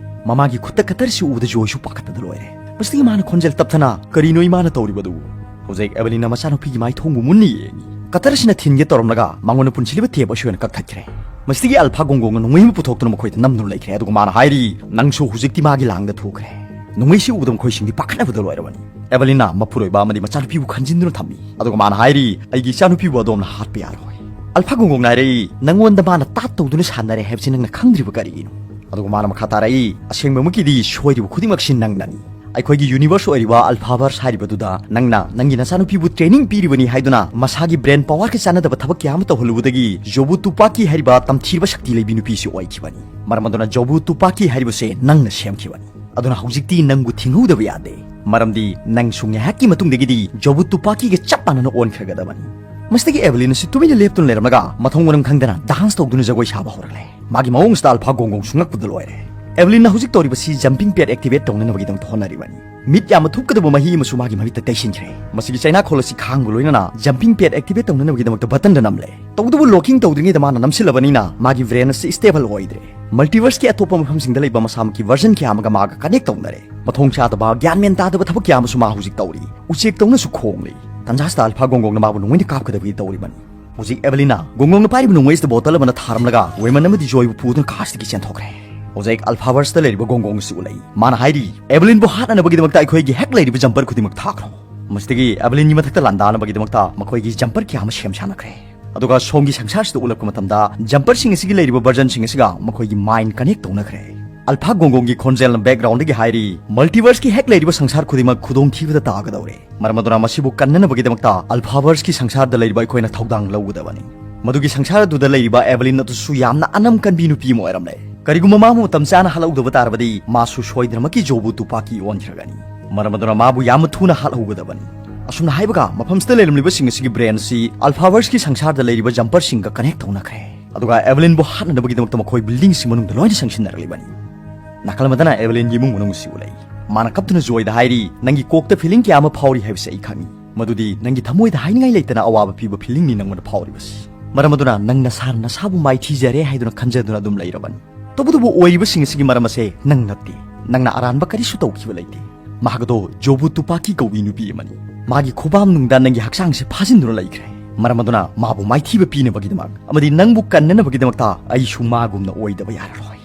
ꯃꯃꯥꯒꯤ ꯈꯨꯠꯇ ꯀꯇꯔꯁꯤ ꯎꯕꯗ ꯖꯣꯏꯁꯨ ꯄꯥꯈꯠꯄꯗ ꯂꯣꯏꯔꯦ꯫ ꯃꯁꯤꯗꯒꯤ ꯃꯥꯅ ꯈꯣꯟꯖꯦꯜ ꯇꯞꯊꯅ, "ꯀꯔꯤꯅꯣ ꯏꯃꯥꯅ ꯇꯧꯔꯤꯕꯗꯨ?" ꯍꯧꯖꯤꯛ ꯑꯦꯚꯦꯂꯤꯟꯅ ꯃꯆꯥꯅꯨꯄꯤꯒꯤ ꯃꯥꯏ ꯊꯣꯡꯕꯨ ꯃꯨꯟꯅ ꯌꯦꯡꯉꯤ꯫ ꯀꯇꯔꯁꯤꯅ ꯊꯤꯟꯒꯦ ꯇꯧꯔꯝꯂꯒ ꯃꯉꯣꯟꯗ ꯄꯨꯟꯁꯤꯜꯂꯤꯕ ꯇꯦꯞ ꯑꯁꯤ ꯑꯣꯏꯅ ꯀꯛꯊꯠꯈ꯭ꯔꯦ꯫ ꯃꯁꯤꯗꯒꯤ ꯑꯜꯐꯥ ꯒꯣꯡꯒꯣꯡꯅ ꯅꯣꯡꯃꯩ ꯑꯃ ꯄꯨꯊꯣꯛꯇꯨꯅ ꯃꯈꯣꯏꯗ ꯅꯝꯗꯨꯅ ꯂꯩꯈ꯭ꯔꯦ, ꯑꯗꯨꯒ ꯃꯥꯅ ꯍꯥꯏꯔꯤ, "ꯅꯪꯁꯨ ꯍꯧꯖꯤꯛꯇꯤ ꯃꯥꯒꯤ ꯂꯥꯡꯗ ꯊꯨꯈ꯭ꯔꯦ꯫" ꯅꯣꯡꯃꯩꯁꯤ ꯎꯕꯗ ꯃꯈꯣꯏꯁꯤꯡꯗꯤ ꯄꯥꯈꯠꯅꯕꯗ ꯂꯣꯏꯔꯕꯅꯤ꯫ ꯑꯦꯚꯦꯂꯤꯟꯅ ꯃꯄꯨꯔꯣꯏꯕ ꯑꯃꯗꯤ ꯃꯆꯥꯅꯨꯄꯤꯕꯨ ꯈꯟꯖꯤꯟꯗꯨꯅ ꯊꯝꯃꯤ, ꯑꯗꯨꯒ ꯃꯥꯅ ꯍꯥꯏꯔꯤ, "ꯑꯩꯒꯤ ꯏꯆꯥꯅꯨꯄꯤꯕꯨ ꯑꯗꯣꯝꯅ ꯍꯥꯠꯄ ꯌꯥꯔꯣꯏ꯫" ꯑꯜꯐꯥ ꯒꯣꯡꯒꯣꯡꯅ ꯍꯥꯏꯔꯛꯏ, "ꯅꯪꯉꯣꯟꯗ ꯃꯥꯅ ꯇꯥꯠ ꯇꯧꯗꯨꯅ ꯁꯥꯟꯅꯔꯦ ꯍꯥꯏꯕꯁꯤ ꯅꯪꯅ ꯈꯪꯗ꯭ꯔꯤꯕ ꯀꯔꯤꯒꯤꯅꯣ?" ꯑꯗꯨꯒ ꯃꯥꯅ ꯃꯈꯥ ꯇꯥꯔꯛꯏ, "ꯑꯁꯦꯡꯕꯃꯛꯀꯤꯗꯤ ꯁꯣꯏꯔꯤꯕ ꯈꯨꯗꯤꯡꯃꯛꯁꯤ ꯅꯪꯅꯅꯤ꯫ ꯑꯩꯈꯣꯏꯒꯤ ꯌꯨꯅꯤꯚꯔꯁ ꯑꯣꯏꯔꯤꯕ ꯑꯜꯐꯥꯚꯔꯁ ꯍꯥꯏꯔꯤꯕꯗꯨꯗ ꯅꯪꯅ ꯅꯪꯒꯤ ꯅꯆꯥꯅꯨꯄꯤꯕꯨ ꯇ꯭ꯔꯦꯅꯤꯡ ꯄꯤꯔꯤꯕꯅꯤ ꯍꯥꯏꯗꯨꯅ ꯃꯁꯥꯒꯤ ꯕ꯭ꯔꯦꯟ ꯄꯋꯥꯔꯒ ꯆꯥꯟꯅꯗꯕ ꯊꯕꯛ ꯀꯌꯥ ꯑꯃ ꯇꯧꯍꯜꯂꯨꯕꯗꯒꯤ ꯖꯣꯕꯨ ꯇꯨꯄꯥꯀꯤ ꯍꯥꯏꯔꯤꯕ ꯇꯝꯊꯤꯔꯕ ꯁꯛꯇꯤ ꯂꯩꯕꯤ ꯅꯨꯄꯤꯁꯤ ꯑꯣꯏꯈꯤꯕꯅꯤ꯫ ꯃꯔꯝ ꯑꯗꯨꯅ ꯖꯣꯕꯨ ꯇꯨꯄꯥꯀꯤ ꯍꯥꯏꯔꯤꯕꯁꯦ ꯅꯪꯅ ꯁꯦꯝꯈꯤꯕꯅꯤ꯫ ꯑꯗꯨꯅ ꯍꯧꯖꯤꯛꯇꯤ ꯅꯪꯕꯨ ꯊꯤꯡꯍꯧꯗꯕ ꯌꯥꯗꯦ, ꯃꯔꯝꯗꯤ ꯅꯪꯁꯨ ꯉꯥꯏꯍꯥꯛꯀꯤ ꯃꯇꯨꯡꯗꯒꯤꯗꯤ ꯖꯣꯕꯨ ꯇꯨꯄꯥꯀꯤꯒ ꯆꯞ ꯃꯥꯟꯅꯅ ꯑꯣꯟꯈ꯭ꯔꯒꯗꯕꯅꯤ꯫" ꯃꯁꯤꯗꯒꯤ ꯑꯦꯚꯦꯂꯤꯟ ꯑꯁꯤ ꯇꯨꯃꯤꯟꯅ ꯂꯦꯞꯇꯨꯅ ꯂꯩꯔꯝꯂꯒ ꯃꯊꯣꯡ ꯃꯔꯝ ꯈꯪꯗꯅ ꯗꯥꯟꯁ ꯇꯧꯗꯨꯅ ꯖꯒꯣꯏ ꯁꯥꯕ ꯍꯧꯔꯛꯂꯦ꯫ ꯃꯥꯒꯤ ꯃꯑꯣꯡꯁꯤꯗ ꯑꯜꯐꯥ ꯒꯣꯡꯒꯣꯡꯁꯨ ꯉꯛꯄꯗ ꯂꯣꯏꯔꯦ꯫ ꯑꯦꯚꯦꯂꯤꯟꯅ ꯍꯧꯖꯤꯛ ꯇꯧꯔꯤꯕꯁꯤ ꯖꯝꯄꯤꯡ ꯄꯦꯗ ꯑꯦꯛꯇꯤꯚꯦꯠ ꯇꯧꯅꯅꯕꯒꯤꯗꯃꯛꯇ ꯍꯣꯠꯅꯔꯤꯕꯅꯤ꯫ ꯃꯤꯠ ꯌꯥꯝꯅ ꯊꯨꯞꯀꯗꯕ ꯃꯍꯤ ꯑꯃꯁꯨ ꯃꯥꯒꯤ ꯃꯃꯤꯠꯇ ꯇꯩꯁꯤꯟꯈ꯭ꯔꯦ꯫ ꯃꯁꯤꯒꯤ ꯆꯩꯅꯥꯈꯣꯜ ꯑꯁꯤ ꯈꯥꯡꯕ ꯂꯣꯏꯅꯅ ꯖꯝꯄꯤꯡ ꯄꯦꯗ ꯑꯦꯛꯇꯤꯚꯦꯠ ꯇꯧꯅꯅꯕꯒꯤꯗꯃꯛꯇ ꯕꯇꯟꯗ ꯅꯝꯂꯦ꯫ ꯇꯧꯕꯇꯕꯨ ꯂꯣꯀꯤꯡ ꯇꯧꯗ꯭ꯔꯤꯉꯩꯗ ꯃꯥꯅ ꯅꯝꯁꯤꯜꯂꯕꯅꯤꯅ ꯃꯥꯒꯤ ꯕ꯭ꯔꯦꯟ ꯑꯁꯤ ꯁ꯭ꯇꯦꯕꯜ ꯑꯣꯏꯗ꯭ꯔꯦ꯫ ꯃꯜꯇꯤꯚꯔꯁꯀꯤ ꯑꯇꯣꯞꯄ ꯃꯐꯝꯁꯤꯡꯗ ꯂꯩꯕ ꯃꯁꯥꯃꯛꯀꯤ ꯚꯔꯖꯟ ꯀꯌꯥ ꯑꯃꯒ ꯃꯥꯒ ꯀꯅꯦꯛ ꯇꯧꯅꯔꯦ꯫ ꯃꯊꯣꯡ ꯆꯥꯗꯕ, ꯒ꯭ꯌꯥꯟ ꯃꯦꯟ ꯇꯥꯗꯕ ꯊꯕꯛ ꯀꯌꯥ ꯑꯃꯁꯨ ꯃꯥ ꯍꯧꯖꯤꯛ ꯇꯧꯔꯤ꯫ ꯎꯆꯦꯛ ꯇꯧꯅꯁꯨ ꯈꯣꯡꯂꯤ꯫ ꯇꯟꯖꯥꯁꯤꯗ ꯑꯜꯐꯥ ꯒꯣꯡꯒꯣꯡꯅ ꯃꯥꯕꯨ ꯅꯣꯡꯃꯩꯅ ꯀꯥꯞꯀꯗꯕꯒꯤ ꯇꯧꯔꯤꯕꯅꯤ꯫ ꯍꯧꯖꯤꯛ ꯑꯦꯚꯦꯂꯤꯟꯅ ꯒꯣꯡꯒꯣꯡꯅ ꯄꯥꯏꯔꯤꯕ ꯅꯣꯡꯃꯩ ꯑꯁꯤꯗ ꯕꯣꯇꯜ ꯑꯃꯅ ꯊꯥꯔꯝꯂꯒ ꯋꯦꯃꯟ ꯑꯃꯗꯤ ꯖꯣꯏꯕꯨ ꯄꯨꯗꯨꯅ ꯀꯥꯔꯁꯇꯒꯤ ꯆꯦꯟꯊꯣꯛꯈ꯭ꯔꯦ꯫ ꯍꯧꯖꯤꯛ ꯑꯜꯐꯥꯚꯔꯁꯇ ꯂꯩꯔꯤꯕ ꯒꯣꯡꯒꯣꯡ ꯑꯁꯤ ꯎꯠꯂꯛꯏ꯫ ꯃꯥꯅ ꯍꯥꯏꯔꯤ, "ꯑꯦꯚꯦꯂꯤꯟꯕꯨ ꯍꯥꯠꯅꯅꯕꯒꯤꯗꯃꯛꯇ ꯑꯩꯈꯣꯏꯒꯤ ꯍꯦꯛ ꯂꯩꯔꯤꯕ ꯖꯝꯄꯔ ꯈꯨꯗꯤꯡꯃꯛ ꯊꯥꯈ꯭ꯔꯣ꯫" ꯃꯁꯤꯗꯒꯤ ꯑꯦꯚꯦꯂꯤꯟꯒꯤ ꯃꯊꯛꯇ ꯂꯥꯟꯗꯥꯅꯕꯒꯤꯗꯃꯛꯇ ꯃꯈꯣꯏꯒꯤ ꯖꯝꯄꯔ ꯀꯌꯥ ꯑꯃ ꯁꯦꯝ ꯁꯥꯅꯈ꯭ꯔꯦ꯫ ꯑꯗꯨꯒ ꯁꯣꯝꯒꯤ ꯁꯪꯁꯥꯔꯁꯤꯗ ꯎꯠꯂꯛꯄ ꯃꯇꯝꯗ ꯖꯝꯄꯔꯁꯤꯡ ꯑꯁꯤꯒꯤ ꯂꯩꯔꯤꯕ ꯚꯔꯖꯟꯁꯤꯡ ꯑꯁꯤꯒ ꯃꯈꯣꯏꯒꯤ ꯃꯥꯏꯟ ꯀꯅꯦꯛ ꯇꯧꯅꯈ꯭ꯔꯦ꯫ ꯑꯜꯐꯥ ꯒꯣꯡꯒꯣꯡꯒꯤ ꯈꯣꯟꯖꯦꯜꯅ ꯕꯦꯛꯒ꯭ꯔꯥꯎꯟꯗꯒꯤ ꯍꯥꯏꯔꯤ, "ꯃꯜꯇꯤꯚꯔꯁꯀꯤ ꯍꯦꯛ ꯂꯩꯔꯤꯕ ꯁꯪꯁꯥꯔ ꯈꯨꯗꯤꯡꯃꯛ ꯈꯨꯗꯣꯡꯊꯤꯕꯗ ꯇꯥꯒꯗꯧꯔꯦ꯫ ꯃꯔꯝ ꯑꯗꯨꯅ ꯃꯁꯤꯕꯨ ꯀꯟꯅꯅꯕꯒꯤꯗꯃꯛꯇ ꯑꯜꯐꯥꯚꯔꯁꯀꯤ ꯁꯪꯁꯥꯔꯗ ꯂꯩꯔꯤꯕ ꯑꯩꯈꯣꯏꯅ ꯊꯧꯗꯥꯡ ꯂꯧꯒꯗꯕꯅꯤ꯫" ꯃꯗꯨꯒꯤ ꯁꯪꯁꯥꯔ ꯑꯗꯨꯗ ꯂꯩꯔꯤꯕ ꯑꯦꯚꯦꯂꯤꯟ ꯑꯗꯨꯁꯨ ꯌꯥꯝꯅ ꯑꯅꯝ ꯀꯟꯕꯤ ꯅꯨꯄꯤ ꯑꯃ ꯑꯣꯏꯔꯝꯂꯦ꯫ ꯀꯔꯤꯒꯨꯝꯕ ꯃꯥꯕꯨ ꯃꯇꯝ ꯆꯥꯅ ꯍꯥꯠꯍꯧꯗꯕ ꯇꯥꯔꯕꯗꯤ, ꯃꯥꯁꯨ ꯁꯣꯏꯗꯅꯃꯛꯀꯤ ꯖꯣꯕꯨ ꯇꯨꯄꯥꯀꯤ ꯑꯣꯟꯈ꯭ꯔꯒꯅꯤ꯫ ꯃꯔꯝ ꯑꯗꯨꯅ ꯃꯥꯕꯨ ꯌꯥꯝꯅ ꯊꯨꯅ ꯍꯥꯠꯍꯧꯒꯗꯕꯅꯤ꯫ ꯑꯁꯨꯝꯅ ꯍꯥꯏꯕꯒ, ꯃꯐꯝꯁꯤꯗ ꯂꯩꯔꯝꯂꯤꯕꯁꯤꯡ ꯑꯁꯤꯒꯤ ꯕ꯭ꯔꯦꯟ ꯑꯁꯤ ꯑꯜꯐꯥꯚꯔꯁꯀꯤ ꯁꯪꯁꯥꯔꯗ ꯂꯩꯔꯤꯕ ꯖꯝꯄꯔꯁꯤꯡꯒ ꯀꯅꯦꯛ ꯇꯧꯅꯈ꯭ꯔꯦ꯫ ꯑꯗꯨꯒ ꯑꯦꯚꯂꯤꯟꯕꯨ ꯍꯥꯠꯅꯅꯕꯒꯤꯗꯃꯛꯇ ꯃꯈꯣꯏ ꯕꯤꯜꯗꯤꯡꯁꯤ ꯃꯅꯨꯡꯗ ꯂꯣꯏꯅ ꯆꯪꯁꯤꯟꯅꯔꯛꯂꯤꯕꯅꯤ꯫ ꯅꯥꯀꯜ ꯑꯃꯗꯅ ꯑꯦꯚꯂꯤꯟꯒꯤ ꯏꯃꯨꯡ ꯃꯅꯨꯡ ꯑꯁꯤ ꯎꯠꯂꯛꯏ꯫ ꯃꯥꯅ ꯀꯞꯇꯨꯅ ꯖꯣꯏꯗ ꯍꯥꯏꯔꯤ, "ꯅꯪꯒꯤ ꯀꯣꯛꯇ ꯐꯤꯂꯤꯡ ꯀꯌꯥ ꯑꯃ ꯐꯥꯎꯔꯤ ꯍꯥꯏꯕꯁꯤ ꯑꯩ ꯈꯪꯏ꯫ ꯃꯗꯨꯗꯤ ꯅꯪꯒꯤ ꯊꯃꯣꯏꯗ ꯍꯥꯏꯅꯤꯡꯉꯥꯏ ꯂꯩꯇꯅ ꯑꯋꯥꯕ ꯄꯤꯕ ꯐꯤꯂꯤꯡꯅꯤ ꯅꯪꯉꯣꯟꯗ ꯐꯥꯎꯔꯤꯕꯁꯤ꯫ ꯃꯔꯝ ꯑꯗꯨꯅ ꯅꯪ ꯅꯁꯥꯅ ꯅꯁꯥꯕꯨ ꯃꯥꯏꯊꯤꯖꯔꯦ ꯍꯥꯏꯗꯨꯅ ꯈꯟꯖꯗꯨꯅ ꯑꯗꯨꯝ ꯂꯩꯔꯕꯅꯤ꯫ ꯇꯧꯕꯇꯕꯨ ꯑꯣꯏꯔꯤꯕꯁꯤꯡ ꯑꯁꯤꯒꯤ ꯃꯔꯝ ꯑꯁꯦ ꯅꯪ ꯅꯠꯇꯦ꯫ ꯅꯪꯅ ꯑꯔꯥꯟꯕ ꯀꯔꯤꯁꯨ ꯇꯧꯈꯤꯕ ꯂꯩꯇꯦ꯫ ꯃꯍꯥꯛ ꯑꯗꯣ ꯖꯣꯕꯨ ꯇꯨꯄꯥꯀꯤ ꯀꯧꯕꯤ ꯅꯨꯄꯤ ꯑꯃꯅꯤ꯫ ꯃꯥꯒꯤ ꯈꯨꯕꯥꯝ ꯅꯨꯡꯗ ꯅꯪꯒꯤ ꯍꯛꯆꯥꯡꯁꯦ ꯐꯥꯖꯤꯟꯗꯨꯅ ꯂꯩꯈ꯭ꯔꯦ꯫ ꯃꯔꯝ ꯑꯗꯨꯅ ꯃꯥꯕꯨ ꯃꯥꯏꯊꯤꯕ ꯄꯤꯅꯕꯒꯤꯗꯃꯛ ꯑꯃꯗꯤ ꯅꯪꯕꯨ ꯀꯟꯅꯅꯕꯒꯤꯗꯃꯛꯇ ꯑꯩꯁꯨ ꯃꯥꯒꯨꯝꯅ ꯑꯣꯏꯗꯕ ꯌꯥꯔꯔꯣꯏ꯫"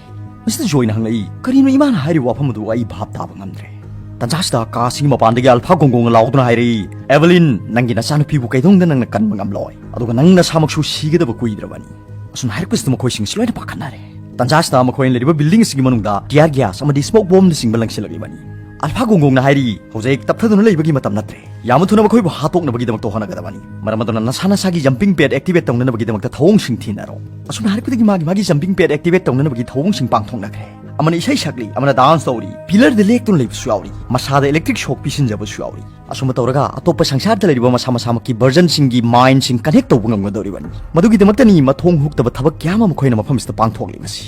ꯃꯁꯤꯗ ꯖꯣꯏꯅ ꯍꯪꯂꯛꯏ, "ꯀꯔꯤꯅꯣ ꯏꯃꯥꯅ ꯍꯥꯏꯔꯤꯕ ꯋꯥꯐꯝ ꯑꯗꯨ ꯑꯩ ꯚꯥꯞ ꯇꯥꯕ ꯉꯝꯗ꯭ꯔꯦ꯫" ꯇꯟꯖꯥꯁꯤꯗ ꯀꯥ ꯑꯁꯤꯒꯤ ꯃꯄꯥꯟꯗꯒꯤ ꯑꯜꯐꯥ ꯒꯣꯡꯒꯣꯡꯅ ꯂꯥꯎꯗꯨꯅ ꯍꯥꯏꯔꯛꯏ, "ꯑꯦꯚꯂꯤꯟ, ꯅꯪꯒꯤ ꯅꯆꯥꯅꯨꯄꯤꯕꯨ ꯀꯩꯗꯧꯅꯨꯡꯗ ꯅꯪꯅ ꯀꯟꯕ ꯉꯝꯂꯣꯏ꯫ ꯑꯗꯨꯒ ꯅꯪ ꯅꯁꯥꯃꯛꯁꯨ ꯁꯤꯒꯗꯕ ꯀꯨꯏꯗ꯭ꯔꯕꯅꯤ꯫" ꯑꯁꯨꯝꯅ ꯍꯥꯏꯔꯛꯄꯁꯤꯗ ꯃꯈꯣꯏꯁꯤꯡꯁꯤ ꯂꯣꯏꯅ ꯄꯥꯈꯠꯅꯔꯦ꯫ ꯇꯟꯖꯥꯁꯤꯗ ꯃꯈꯣꯏꯅ ꯂꯩꯔꯤꯕ ꯕꯤꯜꯗꯤꯡ ꯑꯁꯤꯒꯤ ꯃꯅꯨꯡꯗ ꯇꯤꯌꯥꯔ ꯒ꯭ꯌꯥꯁ ꯑꯃꯗꯤ ꯁ꯭ꯃꯣꯛ ꯕꯣꯝꯅꯆꯤꯡꯕ ꯂꯪꯁꯤꯜꯂꯛꯂꯤꯕꯅꯤ꯫ ꯑꯜꯐꯥ ꯒꯣꯡꯒꯣꯡꯅ ꯍꯥꯏꯔꯤ, "ꯍꯧꯖꯤꯛ ꯇꯞꯊꯗꯨꯅ ꯂꯩꯕꯒꯤ ꯃꯇꯝ ꯅꯠꯇ꯭ꯔꯦ꯫ ꯌꯥꯝꯅ ꯊꯨꯅ ꯃꯈꯣꯏꯕꯨ ꯍꯥꯠꯇꯣꯛꯅꯕꯒꯤꯗꯃꯛꯇ ꯍꯣꯠꯅꯒꯗꯕꯅꯤ꯫ ꯃꯔꯝ ꯑꯗꯨꯅ ꯅꯁꯥ ꯅꯁꯥꯒꯤ ꯖꯝꯄꯤꯡ ꯄꯦꯗ ꯑꯦꯛꯇꯤꯚꯦꯠ ꯇꯧꯅꯅꯕꯒꯤꯗꯃꯛꯇ ꯊꯧꯑꯣꯡꯁꯤꯡ ꯊꯤꯅꯔꯣ꯫" ꯑꯁꯨꯝꯅ ꯍꯥꯏꯔꯛꯄꯗꯒꯤ ꯃꯥꯒꯤ ꯃꯥꯒꯤ ꯖꯝꯄꯤꯡ ꯄꯦꯗ ꯑꯦꯛꯇꯤꯚꯦꯠ ꯇꯧꯅꯅꯕꯒꯤ ꯊꯧꯑꯣꯡꯁꯤꯡ ꯄꯥꯡꯊꯣꯛꯅꯈ꯭ꯔꯦ꯫ ꯑꯃꯅ ꯏꯁꯩ ꯁꯛꯂꯤ, ꯑꯃꯅ ꯗꯥꯟꯁ ꯇꯧꯔꯤ, ꯄꯤꯂꯔꯗ ꯂꯦꯛꯇꯨꯅ ꯂꯩꯕꯁꯨ ꯌꯥꯎꯔꯤ, ꯃꯁꯥꯗ ꯏꯂꯦꯛꯇ꯭ꯔꯤꯛ ꯁꯣꯛ ꯄꯤꯁꯤꯟꯖꯕꯁꯨ ꯌꯥꯎꯔꯤ꯫ ꯑꯁꯨꯝꯅ ꯇꯧꯔꯒ ꯑꯇꯣꯞꯄ ꯁꯪꯁꯥꯔꯗ ꯂꯩꯔꯤꯕ ꯃꯁꯥ ꯃꯁꯥꯃꯛꯀꯤ ꯚꯔꯖꯟꯁꯤꯡꯒꯤ ꯃꯥꯏꯟꯁꯤꯡ ꯀꯅꯦꯛ ꯇꯧꯕ ꯉꯝꯒꯗꯧꯔꯤꯕꯅꯤ꯫ ꯃꯗꯨꯒꯤꯗꯃꯛꯇꯅꯤ ꯃꯊꯣꯡ ꯍꯨꯛꯇꯕ ꯊꯕꯛ ꯀꯌꯥ ꯑꯃ ꯃꯈꯣꯏꯅ ꯃꯐꯝꯁꯤꯗ ꯄꯥꯡꯊꯣꯛꯂꯤꯕꯁꯤ꯫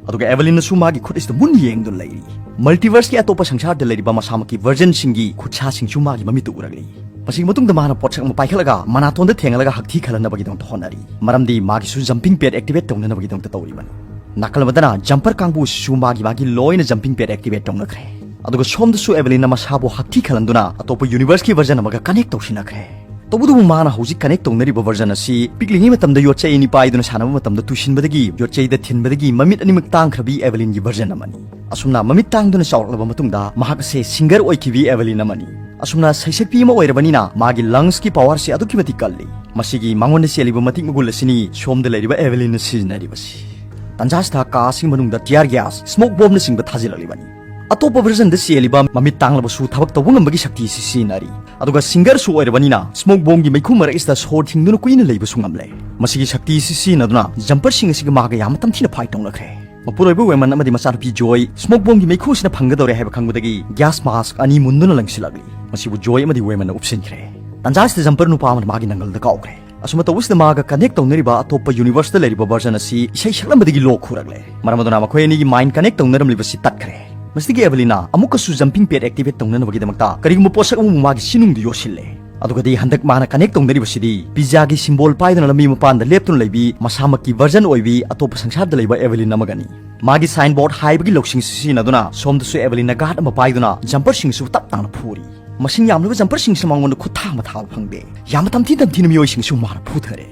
ꯑꯗꯨꯒ ꯑꯦꯚꯂꯤꯟꯅꯁꯨ ꯃꯥꯒꯤ ꯈꯨꯠ ꯑꯁꯤꯗ ꯃꯨꯟꯅ ꯌꯦꯡꯗꯨꯅ ꯂꯩꯔꯤ꯫ ꯃꯜꯇꯤꯚꯔꯁꯀꯤ ꯑꯇꯣꯞꯄ ꯁꯪꯁꯥꯔꯗ ꯂꯩꯔꯤꯕ ꯃꯁꯥꯃꯛꯀꯤ ꯚꯔꯖꯟꯁꯤꯡꯒꯤ ꯈꯨꯠꯁꯥꯁꯤꯡꯁꯨ ꯃꯥꯒꯤ ꯃꯃꯤꯠꯇ ꯎꯔꯛꯂꯤ꯫ ꯃꯁꯤꯒꯤ ꯃꯇꯨꯡꯗ ꯃꯥꯅ ꯄꯣꯠꯁꯛ ꯑꯃ ꯄꯥꯏꯈꯠꯂꯒ ꯃꯅꯥꯇꯣꯟꯗ ꯊꯦꯡꯍꯜꯂꯒ ꯍꯛꯊꯤ ꯈꯜꯍꯟꯅꯕꯒꯤꯗꯃꯛꯇ ꯍꯣꯠꯅꯔꯤ꯫ ꯃꯔꯝꯗꯤ ꯃꯥꯒꯤꯁꯨ ꯖꯝꯄꯤꯡ ꯄꯦꯗ ꯑꯦꯛꯇꯤꯚꯦꯠ ꯇꯧꯅꯅꯕꯒꯤꯗꯃꯛꯇ ꯇꯧꯔꯤꯕꯅꯤ꯫ ꯅꯥꯀꯜ ꯑꯃꯗꯅ ꯖꯝꯄꯔ ꯀꯥꯡꯕꯨ ꯑꯁꯤꯁꯨ ꯃꯥꯒꯤ ꯃꯥꯒꯤ ꯂꯣꯏꯅ ꯖꯝꯄꯤꯡ ꯄꯦꯗ ꯑꯦꯛꯇꯤꯚꯦꯠ ꯇꯧꯅꯈ꯭ꯔꯦ꯫ ꯑꯗꯨꯒ ꯁꯣꯝꯗꯁꯨ ꯑꯦꯚꯂꯤꯟꯅ ꯃꯁꯥꯕꯨ ꯍꯛꯊꯤ ꯈꯜꯍꯟꯗꯨꯅ ꯑꯇꯣꯞꯄ ꯌꯨꯅꯤꯚꯔꯁꯀꯤ ꯚꯔꯖꯟ ꯑꯃꯒ ꯀꯅꯦꯛ ꯇꯧꯁꯤꯟꯅꯈ꯭ꯔꯦ꯫ ꯇꯧꯕꯇꯕꯨ ꯃꯥꯅ ꯍꯧꯖꯤꯛ ꯀꯅꯦꯛ ꯇꯧꯅꯔꯤꯕ ꯚꯔꯖꯟ ꯑꯁꯤ ꯄꯤꯛꯂꯤꯉꯩ ꯃꯇꯝꯗ ꯌꯣꯠꯆꯩ ꯑꯅꯤ ꯄꯥꯏꯗꯨꯅ ꯁꯥꯟꯅꯕ ꯃꯇꯝꯗ ꯇꯨꯁꯤꯟꯕꯗꯒꯤ, ꯌꯣꯠꯆꯩꯗ ꯊꯤꯟꯕꯗꯒꯤ ꯃꯃꯤꯠ ꯑꯅꯤꯃꯛ ꯇꯥꯡꯈ꯭ꯔꯕꯤ ꯑꯦꯚꯂꯤꯟꯒꯤ ꯚꯔꯖꯟ ꯑꯃꯅꯤ꯫ ꯑꯁꯨꯝꯅ ꯃꯃꯤꯠ ꯇꯥꯡꯗꯨꯅ ꯆꯥꯎꯔꯛꯂꯕ ꯃꯇꯨꯡꯗ ꯃꯍꯥꯛ ꯑꯁꯦ ꯁꯤꯡꯒꯔ ꯑꯣꯏꯈꯤꯕꯤ ꯑꯦꯚꯂꯤꯟ ꯑꯃꯅꯤ꯫ ꯑꯁꯨꯝꯅ ꯁꯩꯁꯛꯄꯤ ꯑꯃ ꯑꯣꯏꯔꯕꯅꯤꯅ ꯃꯥꯒꯤ ꯂꯪꯁꯀꯤ ꯄꯥꯋꯔꯁꯤ ꯑꯗꯨꯛꯀꯤ ꯃꯇꯤꯛ ꯀꯜꯂꯤ꯫ ꯃꯁꯤꯒꯤ ꯃꯉꯣꯟꯗ ꯆꯦꯜꯂꯤꯕ ꯃꯇꯤꯛ ꯃꯒꯨꯟ ꯑꯁꯤꯅꯤ ꯁꯣꯝꯗ ꯂꯩꯔꯤꯕ ꯑꯦꯚꯂꯤꯟꯅ ꯁꯤꯖꯤꯟꯅꯔꯤꯕꯁꯤ꯫ ꯇꯟꯖꯥꯁꯤꯗ ꯀꯥ ꯑꯁꯤꯒꯤ ꯃꯅꯨꯡꯗ ꯇꯤꯌꯥꯔ ꯒ꯭ꯌꯥꯁ, ꯁ꯭ꯃꯣꯛ ꯕꯣꯝꯅꯆꯤꯡꯕ ꯊꯥꯖꯤꯜꯂꯛꯂꯤꯕꯅꯤ꯫ ꯑꯇꯣꯞꯄ ꯚꯔꯖꯟꯗ ꯆꯦꯜꯂꯤꯕ ꯃꯃꯤꯠ ꯇꯥꯡꯂꯕꯁꯨ ꯊꯕꯛ ꯇꯧꯕ ꯉꯝꯕꯒꯤ ꯁꯛꯇꯤ ꯑꯁꯤ ꯁꯤꯖꯤꯟꯅꯔꯤ꯫ ꯑꯗꯨꯒ ꯁꯤꯡꯒꯔꯁꯨ ꯑꯣꯏꯔꯕꯅꯤꯅ ꯁ꯭ꯃꯣꯛ ꯕꯣꯝꯒꯤ ꯃꯩꯈꯨ ꯃꯔꯛ ꯑꯁꯤꯗ ꯁꯣꯔ ꯊꯤꯡꯗꯨꯅ ꯀꯨꯏꯅ ꯂꯩꯕꯁꯨ ꯉꯝꯂꯦ꯫ ꯃꯁꯤꯒꯤ ꯁꯛꯇꯤ ꯑꯁꯤ ꯁꯤꯖꯤꯟꯅꯗꯨꯅ ꯖꯝꯄꯔꯁꯤꯡ ꯑꯁꯤꯒ ꯃꯥꯒ ꯌꯥꯝꯅ ꯇꯝꯊꯤꯅ ꯐꯥꯏꯠ ꯇꯧꯅꯈ꯭ꯔꯦ꯫ ꯃꯄꯨꯔꯣꯏꯕ ꯋꯦꯃꯟ ꯑꯃꯗꯤ ꯃꯆꯥꯅꯨꯄꯤ ꯖꯣꯏ ꯁ꯭ꯃꯣꯛ ꯕꯣꯝꯒꯤ ꯃꯩꯈꯨꯁꯤꯅ ꯐꯪꯒꯗꯧꯔꯦ ꯍꯥꯏꯕ ꯈꯪꯕꯗꯒꯤ ꯒ꯭ꯌꯥꯁ ꯃꯥꯁꯛ ꯑꯅꯤ ꯃꯨꯟꯗꯨꯅ ꯂꯪꯁꯤꯜꯂꯛꯂꯤ꯫ ꯃꯁꯤꯕꯨ ꯖꯣꯏ ꯑꯃꯗꯤ ꯋꯦꯃꯟꯅ ꯎꯞꯁꯤꯟꯈ꯭ꯔꯦ꯫ ꯇꯟꯖꯥꯁꯤꯗ ꯖꯝꯄꯔ ꯅꯨꯄꯥ ꯑꯃꯅ ꯃꯥꯒꯤ ꯅꯪꯒꯜꯗ ꯀꯥꯎꯈ꯭ꯔꯦ꯫ ꯑꯁꯨꯝꯅ ꯇꯧꯕꯁꯤꯗ ꯃꯥꯒ ꯀꯅꯦꯛ ꯇꯧꯅꯔꯤꯕ ꯑꯇꯣꯞꯄ ꯌꯨꯅꯤꯚꯔꯁꯇ ꯂꯩꯔꯤꯕ ꯚꯔꯖꯟ ꯑꯁꯤ ꯏꯁꯩ ꯁꯛꯂꯝꯕꯗꯒꯤ ꯂꯣꯛ ꯈꯨꯔꯛꯂꯦ꯫ ꯃꯔꯝ ꯑꯗꯨꯅ ꯃꯈꯣꯏ ꯑꯅꯤꯒꯤ ꯃꯥꯏꯟ ꯀꯅꯦꯛ ꯇꯧꯅꯔꯝꯂꯤꯕꯁꯤ ꯇꯠꯈ꯭ꯔꯦ꯫ ꯃꯁꯤꯗꯒꯤ ꯑꯦꯚꯦꯂꯤꯟꯅ ꯑꯃꯨꯛꯀꯁꯨ ꯖꯝꯄꯤꯡ ꯄꯦꯗ ꯑꯦꯛꯇꯤꯚꯦꯠ ꯇꯧꯅꯅꯕꯒꯤꯗꯃꯛꯇ ꯀꯔꯤꯒꯨꯝꯕ ꯄꯣꯠꯁꯛ ꯑꯃꯕꯨ ꯃꯥꯒꯤ ꯁꯤꯅꯨꯡꯗ ꯌꯣꯠꯁꯤꯜꯂꯦ꯫ ꯑꯗꯨꯒꯗꯤ ꯍꯟꯗꯛ ꯃꯥꯅ ꯀꯅꯦꯛ ꯇꯧꯅꯔꯤꯕꯁꯤꯗꯤ ꯄꯤꯖꯥꯒꯤ ꯁꯤꯝꯕꯣꯜ ꯄꯥꯏꯗꯨꯅ ꯂꯝꯕꯤ ꯃꯄꯥꯟꯗ ꯂꯦꯞꯇꯨꯅ ꯂꯩꯕꯤ ꯃꯁꯥꯃꯛꯀꯤ ꯚꯔꯖꯟ ꯑꯣꯏꯕꯤ ꯑꯇꯣꯞꯄ ꯁꯪꯁꯥꯔꯗ ꯂꯩꯕ ꯑꯦꯚꯦꯂꯤꯟ ꯑꯃꯒꯅꯤ꯫ ꯃꯥꯒꯤ ꯁꯥꯏꯟ ꯕꯣꯔꯗ ꯍꯥꯏꯕꯒꯤ ꯂꯧꯁꯤꯡ ꯑꯁꯤ ꯁꯤꯖꯤꯟꯅꯗꯨꯅ ꯁꯣꯝꯗꯁꯨ ꯑꯦꯚꯦꯂꯤꯟꯅ ꯒꯥꯔꯗ ꯑꯃ ꯄꯥꯏꯗꯨꯅ ꯖꯝꯄꯔꯁꯤꯡꯁꯨ ꯇꯞ ꯇꯥꯅ ꯐꯨꯔꯤ꯫ ꯃꯁꯤꯡ ꯌꯥꯝꯂꯕ ꯖꯝꯄꯔꯁꯤꯡꯁꯤꯅ ꯃꯉꯣꯟꯗ ꯈꯨꯠ ꯊꯥꯡꯕ ꯊꯥꯕ ꯐꯪꯗꯦ꯫ ꯌꯥꯝꯅ ꯇꯝꯊꯤ ꯇꯝꯊꯤꯅ ꯃꯤꯑꯣꯏꯁꯤꯡꯁꯨ ꯃꯥꯅ ꯐꯨꯊꯔꯦ꯫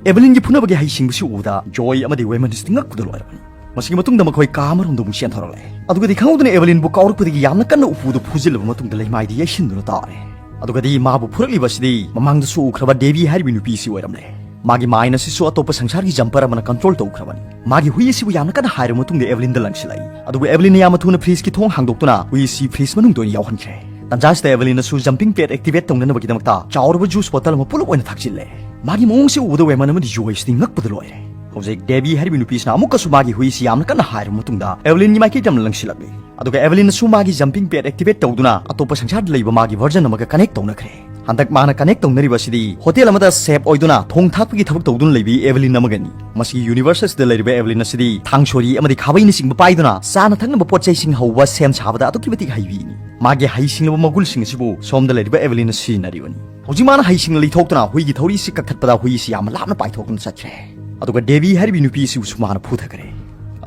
ꯑꯦꯚꯦꯂꯤꯟꯒꯤ ꯐꯨꯅꯕꯒꯤ ꯍꯩꯁꯤꯡꯕꯁꯤ ꯎꯕꯗ ꯖꯣꯏ ꯑꯃꯗꯤ ꯋꯦꯃꯟꯁꯤꯗꯤ ꯉꯛꯄꯗ ꯂꯣꯏꯔꯕꯅꯤ꯫ ꯃꯁꯤꯒꯤ ꯃꯇꯨꯡꯗ ꯃꯈꯣꯏ ꯀꯥ ꯑꯃꯔꯣꯝꯗ ꯑꯃꯨꯛ ꯆꯦꯟꯊꯣꯔꯛꯂꯦ꯫ ꯑꯗꯨꯒꯗꯤ ꯈꯪꯍꯧꯗꯅ ꯑꯦꯚꯦꯂꯤꯟꯕꯨ ꯀꯥꯎꯔꯛꯄꯗꯒꯤ ꯌꯥꯝꯅ ꯀꯟꯅ ꯎꯄꯨꯗ ꯐꯨꯖꯤꯜꯂꯕ ꯃꯇꯨꯡꯗ ꯂꯩꯃꯥꯏꯗ ꯌꯩꯁꯤꯟꯗꯨꯅ ꯇꯥꯔꯦ꯫ ꯑꯗꯨꯒꯗꯤ ꯃꯥꯕꯨ ꯐꯨꯔꯛꯂꯤꯕ ꯑꯁꯤꯗꯤ ꯃꯃꯥꯡꯗꯁꯨ ꯎꯈ꯭ꯔꯕ ꯗꯦꯕꯤ ꯍꯥꯏꯔꯤꯕ ꯅꯨꯄꯤ ꯑꯁꯤ ꯑꯣꯏꯔꯝꯂꯦ꯫ ꯃꯥꯒꯤ ꯃꯥꯏꯟ ꯑꯁꯤꯁꯨ ꯑꯇꯣꯞꯄ ꯁꯪꯁꯥꯔꯒꯤ ꯖꯝꯄꯔ ꯑꯃꯅ ꯀꯟꯇ꯭ꯔꯣꯜ ꯇꯧꯈ꯭ꯔꯕꯅꯤ꯫ ꯃꯥꯒꯤ ꯍꯨꯏ ꯑꯁꯤꯕꯨ ꯌꯥꯝꯅ ꯀꯟꯅ ꯍꯥꯏꯔꯕ ꯃꯇꯨꯡꯗ ꯑꯦꯚꯦꯂꯤꯟꯗ ꯂꯪꯁꯤꯜꯂꯛꯏ꯫ ꯑꯗꯨꯕꯨ ꯑꯦꯚꯦꯂꯤꯟꯅ ꯌꯥꯝꯅ ꯊꯨꯅ ꯐ꯭ꯔꯤꯖꯀꯤ ꯊꯣꯡ ꯍꯥꯡꯗꯣꯛꯇꯨꯅ ꯍꯨꯏ ꯑꯁꯤ ꯐ꯭ꯔꯤꯖ ꯃꯅꯨꯡꯗ ꯑꯣꯏꯅ ꯌꯥꯎꯍꯟꯈ꯭ꯔꯦ꯫ ꯇꯟꯖꯥꯁꯤꯗ ꯑꯦꯚꯦꯂꯤꯟꯅꯁꯨ ꯖꯝꯄꯤꯡ ꯄꯦꯗ ꯑꯦꯛꯇꯤꯚꯦꯠ ꯇꯧꯅꯅꯕꯒꯤꯗꯃꯛꯇ ꯆꯥꯎꯔꯕ ꯖꯨꯁ ꯕꯣꯇꯜ ꯑꯃ ꯄꯨꯂꯞ ꯑꯣꯏꯅ ꯊꯛꯆꯤꯜꯂꯦ꯫ ꯃꯥꯒꯤ ꯃꯑꯣꯡꯁꯤ ꯎꯕꯗ ꯋꯦꯃꯟ ꯑꯃꯗꯤ ꯖꯣꯏꯁꯤꯗꯤ ꯉꯛꯄꯗ ꯂꯣꯏꯔꯦ꯫ ꯍꯧꯖꯤꯛ ꯗꯦꯕꯤ ꯍꯥꯏꯔꯤꯕ ꯅꯨꯄꯤꯁꯤꯅ ꯑꯃꯨꯛꯀꯁꯨ ꯃꯥꯒꯤ ꯍꯨꯏꯁꯤ ꯌꯥꯝꯅ ꯀꯟꯅ ꯍꯥꯏꯔꯕ ꯃꯇꯨꯡꯗ ꯑꯦꯚꯦꯂꯤꯟꯒꯤ ꯃꯥꯏꯀꯩꯗ ꯑꯃ ꯂꯪꯁꯤꯜꯂꯛꯂꯤ꯫ ꯑꯗꯨꯒ ꯑꯦꯚꯦꯂꯤꯟꯅꯁꯨ ꯃꯥꯒꯤ ꯖꯝꯄꯤꯡ ꯄꯦꯗ ꯑꯦꯛꯇꯤꯚꯦꯠ ꯇꯧꯗꯨꯅ ꯑꯇꯣꯞꯄ ꯁꯪꯁꯥꯔꯗ ꯂꯩꯕ ꯃꯥꯒꯤ ꯚꯔꯖꯟ ꯑꯃꯒ ꯀꯅꯦꯛ ꯇꯧꯅꯈ꯭ꯔꯦ꯫ ꯍꯟꯗꯛ ꯃꯥꯅ ꯀꯅꯦꯛ ꯇꯧꯅꯔꯤꯕ ꯑꯁꯤꯗꯤ ꯍꯣꯇꯦꯜ ꯑꯃꯗ ꯁꯦꯐ ꯑꯣꯏꯗꯨꯅ ꯊꯣꯡ ꯊꯥꯛꯄꯒꯤ ꯊꯕꯛ ꯇꯧꯗꯨꯅ ꯂꯩꯕꯤ ꯑꯦꯚꯦꯂꯤꯟ ꯑꯃꯒꯅꯤ꯫ ꯃꯁꯤꯒꯤ ꯌꯨꯅꯤꯚꯔꯁ ꯑꯁꯤꯗ ꯂꯩꯔꯤꯕ ꯑꯦꯚꯦꯂꯤꯟ ꯑꯁꯤꯗꯤ ꯊꯥꯡ ꯁꯣꯔꯤ ꯑꯃꯗꯤ ꯈꯥꯕꯩꯅꯆꯤꯡꯕ ꯄꯥꯏꯗꯨꯅ ꯆꯥꯅ ꯊꯛꯅꯕ ꯄꯣꯠ ꯆꯩꯁꯤꯡ ꯍꯧꯕ ꯁꯦꯝ ꯁꯥꯕꯗ ꯑꯗꯨꯛꯀꯤ ꯃꯇꯤꯛ ꯍꯩꯕꯤꯅꯤ꯫ ꯃꯥꯒꯤ ꯍꯩꯁꯤꯡꯂꯕ ꯃꯒꯨꯟꯁꯤꯡ ꯑꯁꯤꯕꯨ ꯁꯣꯝꯗ ꯂꯩꯔꯤꯕ ꯑꯦꯚꯦꯂꯤꯟꯅ ꯁꯤꯖꯤꯟꯅꯔꯤꯕꯅꯤ꯫ ꯍꯧꯖꯤꯛ ꯃꯥꯅ ꯍꯩꯁꯤꯡꯅ ꯂꯩꯊꯣꯛꯇꯨꯅ ꯍꯨꯏꯒꯤ ꯊꯧꯔꯤꯁꯤ ꯀꯛꯊꯠꯄꯗ ꯍꯨꯏꯁꯤ ꯌꯥꯝꯅ ꯂꯥꯞꯅ ꯄꯥꯏꯊꯣꯛꯇꯨꯅ ꯆꯠꯈ꯭ꯔꯦ꯫ ꯑꯗꯨꯒ ꯗꯦꯕꯤ ꯍꯥꯏꯔꯤꯕꯤ ꯅꯨꯄꯤ ꯑꯁꯤꯕꯨꯁꯨ ꯃꯥꯅ ꯐꯨꯊꯈ꯭ꯔꯦ꯫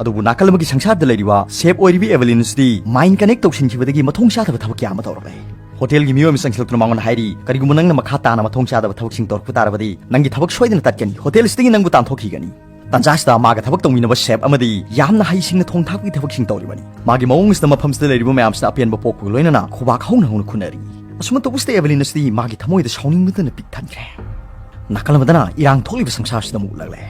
ꯑꯗꯨꯕꯨ ꯅꯥꯀꯜ ꯑꯃꯒꯤ ꯁꯪꯁꯥꯔꯗ ꯂꯩꯔꯤꯕ ꯁꯦꯐ ꯑꯣꯏꯔꯤꯕꯤ ꯑꯦꯚꯦꯂꯤꯟ ꯑꯁꯤꯗꯤ ꯃꯥꯏꯟ ꯀꯅꯦꯛ ꯇꯧꯁꯤꯟꯈꯤꯕꯗꯒꯤ ꯃꯊꯣꯡ ꯆꯥꯗꯕ ꯊꯕꯛ ꯀꯌꯥ ꯑꯃ ꯇꯧꯔꯛꯂꯦ꯫ ꯍꯣꯇꯦꯜꯒꯤ ꯃꯤꯑꯣꯏ ꯑꯃ ꯆꯪꯁꯤꯜꯂꯛꯇꯨꯅ ꯃꯉꯣꯟꯗ ꯍꯥꯏꯔꯤ, "ꯀꯔꯤꯒꯨꯝꯕ ꯅꯪꯅ ꯃꯈꯥ ꯇꯥꯅ ꯃꯊꯣꯡ ꯆꯥꯗꯕ ꯊꯕꯛꯁꯤꯡ ꯇꯧꯔꯛꯄ ꯇꯥꯔꯕꯗꯤ ꯅꯪꯒꯤ ꯊꯕꯛ ꯁꯣꯏꯗꯅ ꯇꯠꯀꯅꯤ, ꯍꯣꯇꯦꯜ ꯑꯁꯤꯗꯒꯤ ꯅꯪꯕꯨ ꯇꯥꯟꯊꯣꯛꯈꯤꯒꯅꯤ"꯫ ꯇꯟꯖꯥꯁꯤꯗ ꯃꯥꯒ ꯊꯕꯛ ꯇꯧꯃꯤꯟꯅꯕ ꯁꯦꯐ ꯑꯃꯗꯤ ꯌꯥꯝꯅ ꯍꯩꯁꯤꯡꯅ ꯊꯣꯡ ꯊꯥꯛꯄꯒꯤ ꯊꯕꯛꯁꯤꯡ ꯇꯧꯔꯤꯕꯅꯤ꯫ ꯃꯥꯒꯤ ꯃꯑꯣꯡ ꯑꯁꯤꯗ ꯃꯐꯝꯁꯤꯗ ꯂꯩꯔꯤꯕ ꯃꯌꯥꯝꯁꯤꯅ ꯑꯄꯦꯟꯕ ꯄꯣꯛꯄꯒ ꯂꯣꯏꯅꯅ ꯈꯨꯕꯥꯛ ꯍꯧꯅ ꯍꯧꯅ ꯈꯨꯅꯔꯤ꯫ ꯑꯁꯨꯝꯅ ꯇꯧꯕꯁꯤꯗ ꯑꯦꯚꯦꯂꯤꯟ ꯑꯁꯤꯗꯤ ꯃꯥꯒꯤ ꯊꯃꯣꯏꯗ ꯁꯥꯎꯅꯤꯡꯕꯇꯅ ꯄꯤꯛ ꯊꯟꯈ꯭ꯔꯦ꯫ ꯅꯥꯀꯜ ꯑꯃꯗꯅ ꯏꯔꯥꯡ ꯊꯣꯛꯂꯤꯕ ꯁꯪꯁꯥꯔꯁꯤꯗ ꯑꯃꯨꯛ ꯎꯠꯂꯛꯂꯦ꯫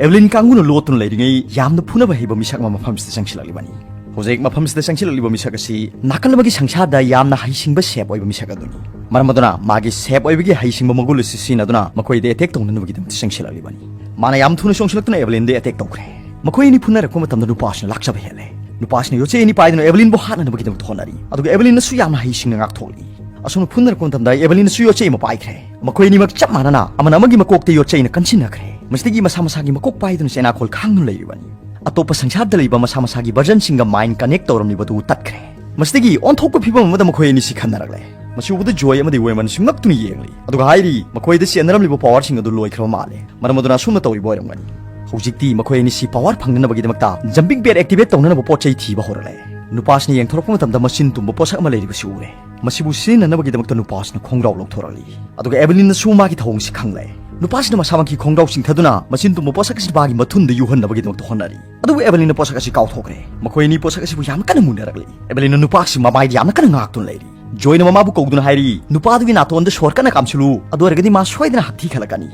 ꯑꯦꯚꯦꯂꯤꯟ ꯀꯥꯡꯕꯨꯅ ꯂꯣꯠꯇꯨꯅ ꯂꯩꯔꯤꯉꯩ ꯌꯥꯝꯅ ꯐꯨꯅꯕ ꯍꯩꯕ ꯃꯤꯁꯛ ꯑꯃ ꯃꯐꯝꯁꯤꯗ ꯆꯪꯁꯤꯜꯂꯛꯂꯤꯕꯅꯤ꯫ ꯍꯧꯖꯤꯛ ꯃꯐꯝꯁꯤꯗ ꯆꯪꯁꯤꯜꯂꯛꯂꯤꯕ ꯃꯤꯁꯛ ꯑꯁꯤ ꯅꯥꯀꯜ ꯑꯃꯒꯤ ꯁꯪꯁꯥꯔꯗ ꯌꯥꯝꯅ ꯍꯩꯁꯤꯡꯕ ꯁꯦꯐ ꯑꯣꯏꯕ ꯃꯤꯁꯛ ꯑꯗꯨꯅꯤ꯫ ꯃꯔꯝ ꯑꯗꯨꯅ ꯃꯥꯒꯤ ꯁꯦꯐ ꯑꯣꯏꯕꯒꯤ ꯍꯩꯁꯤꯡꯕ ꯃꯒꯨꯟ ꯑꯁꯤ ꯁꯤꯖꯤꯟꯅꯗꯨꯅ ꯃꯈꯣꯏꯗ ꯑꯦꯇꯦꯛ ꯇꯧꯅꯅꯕꯒꯤꯗꯃꯛꯇ ꯆꯪꯁꯤꯜꯂꯛꯂꯤꯕꯅꯤ꯫ ꯃꯥꯅ ꯌꯥꯝ ꯊꯨꯅ ꯆꯣꯡꯁꯤꯜꯂꯛꯇꯨꯅ ꯑꯦꯚꯦꯂꯤꯟꯗ ꯑꯦꯇꯦꯛ ꯇꯧꯈ꯭ꯔꯦ꯫ ꯃꯈꯣꯏ ꯑꯅꯤ ꯐꯨꯅꯔꯛꯄ ꯃꯇꯝꯗ ꯅꯨꯄꯥꯁꯤꯅ ꯂꯥꯛꯆꯕ ꯍꯦꯜꯂꯦ꯫ ꯅꯨꯄꯥꯁꯤꯅ ꯌꯣꯠꯆꯩ ꯑꯅꯤ ꯄꯥꯏꯗꯨꯅ ꯑꯦꯕꯦꯂꯤꯟꯕꯨ ꯍꯥꯠꯅꯅꯕꯒꯤꯗꯃꯛꯇ ꯍꯣꯠꯅꯔꯤ, ꯑꯗꯨꯒ ꯑꯦꯕꯦꯂꯤꯟꯅꯁꯨ ꯌꯥꯝꯅ ꯍꯩꯁꯤꯡꯅ ꯉꯥꯛꯊꯣꯛꯂꯤ꯫ ꯑꯁꯣꯝꯅ ꯐꯨꯅꯔꯛꯄ ꯃꯇꯝꯗ ꯑꯦꯕꯦꯂꯤꯟꯅꯁꯨ ꯌꯣꯠꯆꯩ ꯑꯃ ꯄꯥꯏꯈ꯭ꯔꯦ꯫ ꯃꯈꯣꯏ ꯑꯅꯤꯃꯛ ꯆꯞ ꯃꯥꯟꯅꯅ ꯑꯃꯅ ꯑꯃꯒꯤ ꯃꯀꯣꯛꯇ ꯌꯣꯠꯆꯩꯅ ꯀꯟꯁꯤꯟꯅꯈ꯭ꯔꯦ꯫ ꯃꯁꯤꯗꯒꯤ ꯃꯁꯥ ꯃꯁꯥꯒꯤ ꯃꯀꯣꯛ ꯄꯥꯏꯗꯨꯅ ꯆꯩꯅꯥꯈꯣꯜ ꯈꯥꯡꯗꯨꯅ ꯂꯩꯔꯤꯕꯅꯤ꯫ ꯑꯇꯣꯞꯄ ꯁꯪꯁꯥꯔꯗ ꯂꯩꯕ ꯃꯁꯥ ꯃꯁꯥꯒꯤ ꯚꯔꯖꯟꯁꯤꯡꯒ ꯃꯥꯏꯟ ꯀꯅꯦꯛ ꯇꯧꯔꯝꯂꯤꯕꯗꯨ ꯇꯠꯈ꯭ꯔꯦ꯫ ꯃꯁꯤꯗꯒꯤ ꯑꯣꯟꯊꯣꯛꯄ ꯐꯤꯕꯝ ꯑꯃꯗ ꯃꯈꯣꯏ ꯑꯅꯤꯁꯤ ꯈꯟꯅꯔꯛꯂꯦ꯫ ꯃꯁꯤ ꯎꯕꯗ ꯖꯣꯏ ꯑꯃꯗꯤ ꯋꯦꯃꯟꯁꯨ ꯉꯛꯇꯨꯅ ꯌꯦꯡꯂꯤ, ꯑꯗꯨꯒ ꯍꯥꯏꯔꯤ, ꯃꯈꯣꯏꯗ ꯆꯦꯟꯅꯔꯝꯂꯤꯕ ꯄꯋꯥꯔꯁꯤꯡ ꯑꯗꯨ ꯂꯣꯏꯈ꯭ꯔꯕ ꯃꯥꯜꯂꯦ, ꯃꯔꯝ ꯑꯗꯨꯅ ꯑꯁꯨꯝꯅ ꯇꯧꯔꯤꯕ ꯑꯣꯏꯔꯝꯒꯅꯤ꯫ ꯍꯧꯖꯤꯛꯇꯤ ꯃꯈꯣꯏ ꯑꯅꯤꯁꯤ ꯄꯋꯥꯔ ꯐꯪꯅꯅꯕꯒꯤꯗꯃꯛꯇ ꯖꯝꯄꯤꯡ ꯄꯦꯗ ꯑꯦꯛꯇꯤꯚꯦꯠ ꯇꯧꯅꯅꯕ ꯄꯣꯠ ꯆꯩ ꯊꯤꯕ ꯍꯧꯔꯛꯂꯦ꯫ ꯅꯨꯄꯥꯁꯤꯅ ꯌꯦꯡꯊꯣꯔꯛꯄ ꯃꯇꯝꯗ ꯃꯆꯤꯟ ꯇꯨꯝꯕ ꯄꯣꯠꯁꯛ ꯑꯃ ꯂꯩꯔꯤꯕꯁꯤ ꯎꯔꯦ꯫ ꯃꯁꯤꯕꯨ ꯁꯤꯖꯤꯟꯅꯅꯕꯒꯤꯗꯃꯛꯇ ꯅꯨꯄꯥꯁꯤꯅ ꯈꯣꯡꯒ꯭ꯔꯥꯎ ꯂꯧꯊꯣꯔꯛꯂꯤ, ꯑꯗꯨꯒ ꯑꯦꯕꯦꯂꯤꯟꯅꯁꯨ ꯃꯥꯒꯤ ꯊꯧꯑꯣꯡꯁꯤ ꯈꯪꯂꯦ꯫ ꯅꯨꯄꯥꯁꯤꯅ ꯃꯁꯥꯃꯛꯀꯤ ꯈꯣꯡꯒ꯭ꯔꯥꯎ ꯆꯤꯡꯊꯗꯨꯅ ꯃꯆꯤꯟ ꯇꯨꯝꯕ ꯄꯣꯠꯁꯛ ꯑꯁꯤ ꯃꯥꯒꯤ ꯃꯊꯨꯟꯗ ꯌꯨꯍꯟꯅꯕꯒꯤꯗꯃꯛꯇ ꯍꯣꯠꯅꯔꯤ, ꯑꯗꯨꯕꯨ ꯑꯦꯕꯦꯂꯤꯟꯅ ꯄꯣꯠꯁꯛ ꯑꯁꯤ ꯀꯥꯎꯊꯣꯛꯈ꯭ꯔꯦ꯫ ꯃꯈꯣꯏ ꯑꯅꯤ ꯄꯣꯠꯁꯛ ꯑꯁꯤꯕꯨ ꯌꯥꯝꯅ ꯀꯟꯅ ꯃꯨꯟꯅꯔꯛꯂꯤ꯫ ꯑꯦꯕꯦꯂꯤꯟꯅ ꯅꯨꯄꯥꯁꯤ ꯃꯃꯥꯏꯗ ꯌꯥꯝꯅ ꯀꯟꯅ ꯉꯥꯛꯇꯨꯅ ꯂꯩꯔꯤ꯫ ꯖꯣꯏꯅ ꯃꯃꯥꯕꯨ ꯀꯧꯗꯨꯅ ꯍꯥꯏꯔꯤ, "ꯅꯨꯄꯥꯗꯨꯒꯤ ꯅꯥꯇꯣꯟꯗ ꯁꯣꯔ ꯀꯟꯅ ꯀꯥꯝꯁꯤꯜꯂꯨ, ꯑꯗꯨ ꯑꯣꯏꯔꯒꯗꯤ ꯃꯥ ꯁꯣꯏꯗꯅ ꯍꯛꯊꯤ ꯈꯜꯂꯛꯀꯅꯤ"꯫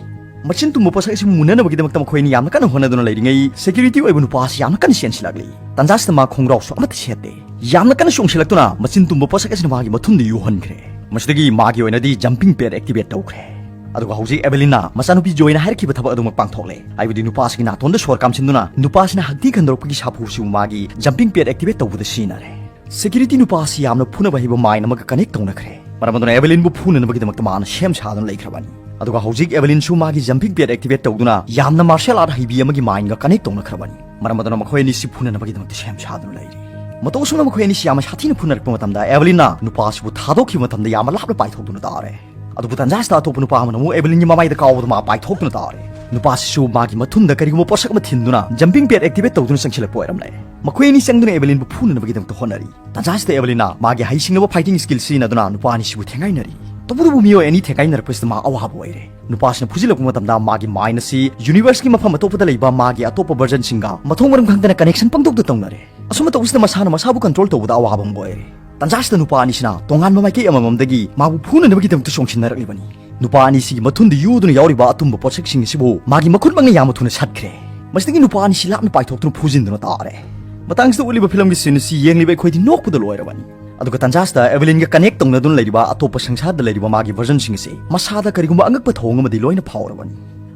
ꯃꯆꯤꯟ ꯇꯨꯝꯕ ꯄꯣꯠꯁꯛ ꯑꯁꯤꯕꯨ ꯃꯨꯟꯅꯅꯕꯒꯤꯗꯃꯛꯇ ꯃꯈꯣꯏ ꯑꯅꯤ ꯌꯥꯝꯅ ꯀꯟꯅ ꯍꯣꯠꯅꯗꯨꯅ ꯂꯩꯔꯤꯉꯩ, ꯁꯦꯀ꯭ꯌꯨꯔꯤꯇꯤ ꯑꯣꯏꯕ ꯅꯨꯄꯥ ꯑꯁꯤ ꯌꯥꯝꯅ ꯀꯟꯅ ꯆꯦꯟꯁꯤꯜꯂꯛꯂꯤ꯫ ꯇꯥꯟꯖꯥꯁꯤꯗ ꯃꯥ ꯈꯣꯡꯒ꯭ꯔꯥꯎꯁꯨ ꯑꯃꯠꯇ ꯁꯦꯠꯇꯦ꯫ ꯌꯥꯝꯅ ꯀꯟꯅ ꯆꯣꯡꯁꯤꯜꯂꯛꯇꯨꯅ ꯃꯆꯤꯟ ꯇꯨꯝꯕ ꯄꯣꯠꯁꯛ ꯑꯁꯤꯅ ꯃꯥꯒꯤ ꯃꯊꯨꯟꯗ ꯌꯨꯍꯟꯈ꯭ꯔꯦ꯫ ꯃꯁꯤꯗꯒꯤ ꯃꯥꯒꯤ ꯑꯣꯏꯅꯗꯤ ꯖꯝꯄꯤꯡ ꯄꯦꯗ ꯑꯦꯛꯇꯤꯚꯦꯠ ꯇꯧꯈ꯭ꯔꯦ꯫ ꯑꯗꯨꯒ ꯍꯧꯖꯤꯛ ꯑꯦꯕꯦꯂꯤꯟꯅ ꯃꯆꯥꯅꯨꯄꯤ ꯖꯣꯏꯅ ꯍꯥꯏꯔꯛꯈꯤꯕ ꯊꯕꯛ ꯑꯗꯨꯃꯛ ꯄꯥꯡꯊꯣꯛꯂꯦ, ꯍꯥꯏꯕꯗꯤ ꯅꯨꯄꯥꯁꯤꯒꯤ ꯅꯥꯇꯣꯟꯗ ꯁꯣꯔ ꯀꯥꯝꯁꯤꯟꯗꯨꯅ ꯅꯨꯄꯥꯁꯤꯅ ꯍꯛꯊꯤ ꯈꯟꯗꯣꯔꯛꯄꯒꯤ ꯁꯥꯐꯨꯁꯤꯕꯨ ꯃꯥꯒꯤ ꯖꯝꯄꯤꯡ ꯄꯦꯗ ꯑꯦꯛꯇꯤꯚꯦꯠ ꯇꯧꯕꯗ ꯁꯤꯖꯤꯟꯅꯔꯦ꯫ ꯁꯦꯀ꯭ꯌꯨꯔꯤꯇꯤ ꯅꯨꯄꯥ ꯑꯁꯤ ꯌꯥꯝꯅ ꯐꯨꯅꯕ ꯍꯩꯕ ꯃꯥꯏꯟ ꯑꯃꯒ ꯀꯅꯦꯛ ꯇꯧꯅꯈ꯭ꯔꯦ, ꯃꯔꯝ ꯑꯗꯨꯅ ꯑꯦꯕꯦꯂꯤꯟꯕꯨ ꯐꯨꯅꯅꯕꯒꯤꯗꯃꯛꯇ ꯃꯥꯅ ꯁꯦꯝ ꯁꯥꯗꯨꯅ ꯂꯩꯈ꯭ꯔꯕꯅꯤ꯫ ꯑꯗꯨꯒ ꯍꯧꯖꯤꯛ ꯑꯦꯕꯦꯂꯤꯟꯁꯨ ꯃꯥꯒꯤ ꯖꯝꯄꯤꯡ ꯄꯦꯗ ꯑꯦꯛꯇꯤꯚꯦꯠ ꯇꯧꯗꯨꯅ ꯌꯥꯝꯅ ꯃꯥꯔꯁꯤꯌꯦꯜ ꯑꯥꯔꯠ ꯍꯩꯕꯤ ꯑꯃꯒꯤ ꯃꯥꯏꯟꯒ ꯀꯅꯦꯛ ꯇꯧꯅꯈ꯭ꯔꯕꯅꯤ, ꯃꯔꯝ ꯑꯗꯨꯅ ꯃꯈꯣꯏ ꯑꯅꯤꯁꯤ ꯐꯨꯅꯅꯕꯒꯤꯗꯃꯛꯇ ꯁꯦꯝ ꯁꯥꯗꯨꯅ ꯂꯩꯔꯤ꯫ ꯃꯇꯧ ꯑꯁꯨꯝꯅ ꯃꯈꯣꯏ ꯑꯅꯤꯁꯤ ꯌꯥꯝꯅ ꯁꯥꯊꯤꯅ ꯐꯨꯅꯔꯛꯄ ꯃꯇꯝꯗ ꯑꯦꯕꯦꯂꯤꯟꯅ ꯅꯨꯄꯥ ꯑꯁꯤꯕꯨ ꯊꯥꯗꯣꯛꯈꯤꯕ ꯃꯇꯝꯗ ꯌꯥꯝꯅ ꯂꯥꯞꯅ ꯄꯥꯏꯊꯣꯛꯇꯨꯅ ꯇꯥꯔꯦ꯫ ꯑꯗꯨꯕꯨ ꯇꯟꯖꯥ ꯑꯁꯤꯗ ꯑꯇꯣꯞꯄ ꯅꯨꯄꯥ ꯑꯃꯅ ꯑꯃꯨꯛ ꯑꯦꯕꯦꯂꯤꯟꯒꯤ ꯃꯃꯥꯏꯗ ꯀꯥꯎꯕꯗ ꯃꯥ ꯄꯥꯏꯊꯣꯛꯇꯨꯅ ꯇꯥꯔꯦ꯫ ꯅꯨꯄꯥ ꯑꯁꯤꯁꯨ ꯃꯥꯒꯤ ꯃꯊꯨꯟꯗ ꯀꯔꯤꯒꯨꯝꯕ ꯄꯣꯠꯁꯛ ꯑꯃ ꯊꯤꯟꯗꯨꯅ ꯖꯝꯄꯤꯡ ꯄꯦꯗ ꯑꯦꯛꯇꯤꯚꯦꯠ ꯇꯧꯗꯨꯅ ꯆꯪꯁꯤꯜꯂꯛꯄ ꯑꯣꯏꯔꯝꯂꯦ꯫ ꯃꯈꯣꯏ ꯑꯅꯤ ꯆꯪꯗꯨꯅ ꯑꯦꯕꯦꯂꯤꯟꯕꯨ ꯐꯨꯅꯅꯕꯒꯤꯗꯃꯛꯇ ꯍꯣꯠꯅꯔꯤ꯫ ꯇꯟꯖꯥ ꯑꯁꯤꯗ ꯑꯦꯕꯦꯂꯤꯟꯅ ꯃꯥꯒꯤ ꯍꯩꯁꯤꯡꯂꯕ ꯐꯥꯏꯇꯤꯡ ꯁ꯭ꯀꯤꯜ ꯁꯤꯖꯤꯟꯅꯗꯨꯅ ꯅꯨꯄꯥ ꯑꯅꯤꯁꯤꯕꯨ ꯊꯦꯡꯒꯥꯏꯅꯔꯤ꯫ ꯇꯧꯕꯇꯕꯨ ꯃꯤꯑꯣꯏ ꯑꯅꯤ ꯊꯦꯡꯒꯥꯏꯅꯔꯛꯄꯁꯤꯗ ꯃꯥ ꯑꯋꯥꯕ ꯑꯣꯏꯔꯦ꯫ ꯅꯨꯄꯥꯁꯤꯅ ꯐꯨꯖꯤꯜꯂꯛꯄ ꯃꯇꯝꯗ ꯃꯥꯒꯤ ꯃꯥꯏꯟ ꯑꯁꯤ ꯌꯨꯅꯤꯚꯔꯁꯀꯤ ꯃꯐꯝ ꯑꯇꯣꯞꯄꯗ ꯂꯩꯕ ꯃꯥꯒꯤ ꯑꯇꯣꯞꯄ ꯚꯔꯖꯟꯁꯤꯡꯒ ꯃꯊꯣꯡ ꯃꯔꯝ ꯈꯪꯗꯅ ꯀꯅꯦꯛꯁꯟ ꯄꯪꯇꯧꯗ ꯇꯧꯅꯔꯦ꯫ ꯑꯁꯨꯝꯅ ꯇꯧꯕꯁꯤꯗ ꯃꯁꯥꯅ ꯃꯁꯥꯕꯨ ꯀꯟꯇ꯭ꯔꯣꯜ ꯇꯧꯕꯗ ꯑꯋꯥꯕ ꯑꯃ ꯑꯣꯏꯔꯦ꯫ ꯇꯟꯖꯥꯁꯤꯗ ꯅꯨꯄꯥ ꯑꯅꯤꯁꯤꯅ ꯇꯣꯉꯥꯟꯕ ꯃꯥꯏꯀꯩ ꯑꯃꯃꯝꯗꯒꯤ ꯃꯥꯕꯨ ꯐꯨꯅꯅꯕꯒꯤꯗꯃꯛꯇ ꯆꯣꯡꯁꯤꯟꯅꯔꯛꯂꯤꯕꯅꯤ꯫ ꯅꯨꯄꯥ ꯑꯅꯤꯁꯤꯒꯤ ꯃꯊꯨꯟꯗ ꯌꯨꯗꯨꯅ ꯌꯥꯎꯔꯤꯕ ꯑꯇꯨꯝꯕ ꯄꯣꯠꯁꯛꯁꯤꯡ ꯑꯁꯤꯕꯨ ꯃꯥꯒꯤ ꯃꯈꯨꯠꯃꯛꯅ ꯌꯥꯝꯅ ꯊꯨꯅ ꯁꯠꯈ꯭ꯔꯦ꯫ ꯃꯁꯤꯗꯒꯤ ꯅꯨꯄꯥ ꯑꯅꯤꯁꯤ ꯂꯥꯞꯅ ꯄꯥꯏꯊꯣꯛꯇꯨꯅ ꯐꯨꯖꯤꯟꯗꯨꯅ ꯇꯥꯔꯦ꯫ ꯃꯇꯥꯡꯁꯤꯗ ꯎꯠꯂꯤꯕ ꯐꯤꯂꯝꯒꯤ ꯁꯤꯟ ꯑꯁꯤ ꯌꯦꯡꯂꯤꯕ ꯑꯩꯈꯣꯏꯗꯤ ꯅꯣꯛꯄꯗ ꯂꯣꯏꯔꯕꯅꯤ꯫ ꯑꯗꯨꯒ ꯇꯟꯖꯥꯁꯤꯗ ꯑꯦꯕꯦꯂꯤꯟꯒ ꯀꯅꯦꯛ ꯇꯧꯅꯗꯨꯅ ꯂꯩꯔꯤꯕ ꯑꯇꯣꯞꯄ ꯁꯪꯁꯥꯔꯗ ꯂꯩꯔꯤꯕ ꯃꯥꯒꯤ ꯚꯔꯖꯟꯁꯤꯡ ꯑꯁꯤ ꯃꯁꯥꯗ ꯀꯔꯤꯒꯨꯝꯕ ꯑꯉꯛꯄ ꯊꯧꯑꯣꯡ ꯑꯃꯗꯤ ꯂꯣꯏꯅ ꯐꯥꯎꯔꯕꯅꯤ꯫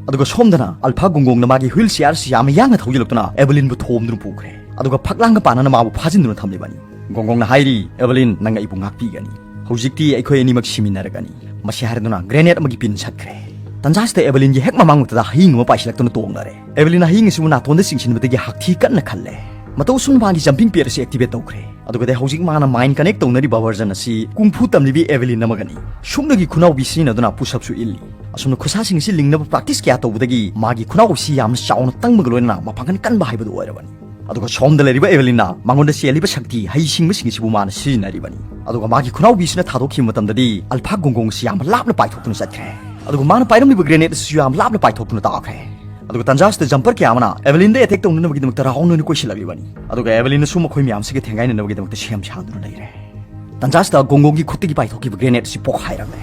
ꯑꯗꯨꯒ ꯁꯣꯝꯗꯅ ꯑꯜꯐꯥ ꯒꯣꯡꯒꯣꯡꯅ ꯃꯥꯒꯤ ꯍ꯭ꯋꯤꯜ ꯆꯤꯌꯥꯔꯁꯤ ꯌꯥꯝꯅ ꯌꯥꯡꯅ ꯊꯧꯖꯤꯜꯂꯛꯇꯨꯅ ꯑꯦꯚꯦꯂꯤꯟꯕꯨ ꯊꯣꯝꯗꯨꯅ ꯄꯨꯈ꯭ꯔꯦ꯫ ꯑꯗꯨꯒ ꯐꯛꯂꯥꯡꯒ ꯄꯥꯟꯅꯅ ꯃꯥꯕꯨ ꯐꯥꯖꯤꯟꯗꯨꯅ ꯊꯝꯂꯤꯕꯅꯤ꯫ ꯒꯣꯡꯒꯣꯡꯅ ꯍꯥꯏꯔꯤ, "ꯑꯦꯚꯦꯂꯤꯟ, ꯅꯪ ꯑꯩꯕꯨ ꯉꯥꯛꯄꯤꯒꯅꯤ꯫ ꯍꯧꯖꯤꯛꯇꯤ ꯑꯩꯈꯣꯏ ꯑꯅꯤꯃꯛ ꯁꯤꯃꯤꯟꯅꯔꯒꯅꯤ꯫" ꯃꯁꯤ ꯍꯥꯏꯔꯗꯨꯅ ꯒ꯭ꯔꯦꯅꯦꯗ ꯑꯃꯒꯤ ꯄꯤꯟ ꯁꯠꯈ꯭ꯔꯦ꯫ ꯇꯟꯖꯥꯁꯤꯗ ꯑꯦꯚꯦꯂꯤꯟꯒꯤ ꯍꯦꯛ ꯃꯃꯥꯡꯃꯛꯇꯗ ꯍꯌꯤꯡ ꯑꯃ ꯄꯥꯏꯁꯤꯜꯂꯛꯇꯨꯅ ꯇꯣꯡꯅꯔꯦ꯫ ꯑꯦꯚꯦꯂꯤꯟ ꯍꯌꯤꯡ ꯑꯁꯤꯕꯨ ꯅꯥꯇꯣꯟꯗ ꯆꯤꯡꯁꯤꯟꯕꯗꯒꯤ ꯍꯥꯛꯊꯤ ꯀꯟꯅ ꯈꯜꯂꯦ꯫ ꯃꯇꯧ ꯑꯁꯨꯝꯅ ꯃꯥꯒꯤ ꯖꯝꯄꯤꯡ ꯄꯦꯗ ꯑꯁꯤ ꯑꯦꯛꯇꯤꯚꯦꯠ ꯇꯧꯈ꯭ꯔꯦ꯫ ꯑꯗꯨꯒꯗꯤ ꯍꯧꯖꯤꯛ ꯃꯥꯅ ꯃꯥꯏꯟ ꯀꯅꯦꯛ ꯇꯧꯅꯔꯤꯕ ꯚꯔꯖꯟ ꯑꯁꯤ ꯀꯨꯡꯐꯨ ꯇꯝꯂꯤꯕꯤ ꯑꯦꯚꯦꯂꯤꯟ ꯑꯃꯒꯅꯤ꯫ ꯁꯨꯞꯅꯒꯤ ꯈꯨꯅꯥꯎꯕꯤ ꯁꯤꯖꯤꯟꯅꯗꯨꯅ ꯄꯨꯁ ꯑꯞꯁꯨ ꯏꯜꯂꯤ꯫ ꯑꯁꯨꯝꯅ ꯈꯨꯠꯁꯥꯁꯤꯡ ꯑꯁꯤ ꯂꯤꯡꯅꯕ ꯄ꯭ꯔꯥꯛꯇꯤꯁ ꯀꯌꯥ ꯇꯧꯕꯗꯒꯤ ꯃꯥꯒꯤ ꯈꯨꯅꯥꯎꯕꯤ ꯑꯁꯤ ꯌꯥꯝꯅ ꯆꯥꯎꯅ ꯇꯪꯕꯒ ꯂꯣꯏꯅꯅ ꯃꯄꯥꯡꯒꯜ ꯀꯟꯕ ꯍꯥꯏꯕꯗꯨ ꯑꯣꯏꯔꯕꯅꯤ꯫ ꯑꯗꯨꯒ ꯁꯣꯝꯗ ꯂꯩꯔꯤꯕ ꯑꯦꯚꯦꯂꯤꯟꯅ ꯃꯉꯣꯟꯗ ꯆꯦꯜꯂꯤꯕ ꯁꯛꯇꯤ ꯍꯩꯁꯤꯡꯕꯁꯤꯡ ꯑꯁꯤꯕꯨ ꯃꯥꯅ ꯁꯤꯖꯤꯟꯅꯔꯤꯕꯅꯤ꯫ ꯑꯗꯨꯒ ꯃꯥꯒꯤ ꯈꯨꯅꯥꯎꯕꯤꯁꯤꯅ ꯊꯥꯗꯣꯛꯈꯤꯕ ꯃꯇꯝꯗꯗꯤ ꯑꯜꯐꯥ ꯒꯣꯡꯒꯣꯡ ꯑꯁꯤ ꯌꯥꯝꯅ ꯂꯥꯞꯅ ꯄꯥꯏꯊꯣꯛꯇꯨꯅ ꯆꯠꯈ꯭ꯔꯦ꯫ ꯑꯗꯨꯒ ꯃꯥꯅ ꯄꯥꯏꯔꯝꯂꯤꯕ ꯒ꯭ꯔꯦꯅꯦꯗ ꯑꯁꯤꯁꯨ ꯌꯥꯝ ꯂꯥꯞꯅ ꯄꯥꯏꯊꯣꯛꯇꯨꯅ ꯇꯥꯈ꯭ꯔꯦ꯫ ꯑꯗꯨꯒ ꯇꯟꯖꯥꯁꯤꯗ ꯖꯝꯄꯔ ꯀꯌꯥ ꯑꯃꯅ ꯑꯦꯚꯦꯂꯤꯟꯗ ꯑꯦꯇꯦꯛ ꯇꯧꯅꯅꯕꯒꯤꯗꯃꯛꯇ ꯔꯥꯎꯟ ꯑꯣꯏꯅ ꯀꯣꯏꯁꯤꯜꯂꯛꯂꯤꯕꯅꯤ꯫ ꯑꯗꯨꯒ ꯑꯦꯚꯦꯂꯤꯟꯅꯁꯨ ꯃꯈꯣꯏ ꯃꯌꯥꯝꯁꯤꯒ ꯊꯦꯡꯒꯥꯏꯅꯅꯕꯒꯤꯗꯃꯛꯇ ꯁꯦꯝ ꯁꯥꯗꯨꯅ ꯂꯩꯔꯦ꯫ ꯇꯟꯖꯥꯁꯤꯗ ꯒꯣꯡꯒꯣꯡꯒꯤ ꯈꯨꯠꯇꯒꯤ ꯄꯥꯏꯊꯣꯛꯈꯤꯕ ꯒ꯭ꯔꯦꯅꯦꯗ ꯑꯁꯤ ꯄꯣꯛꯈꯥꯏꯔꯝꯂꯦ꯫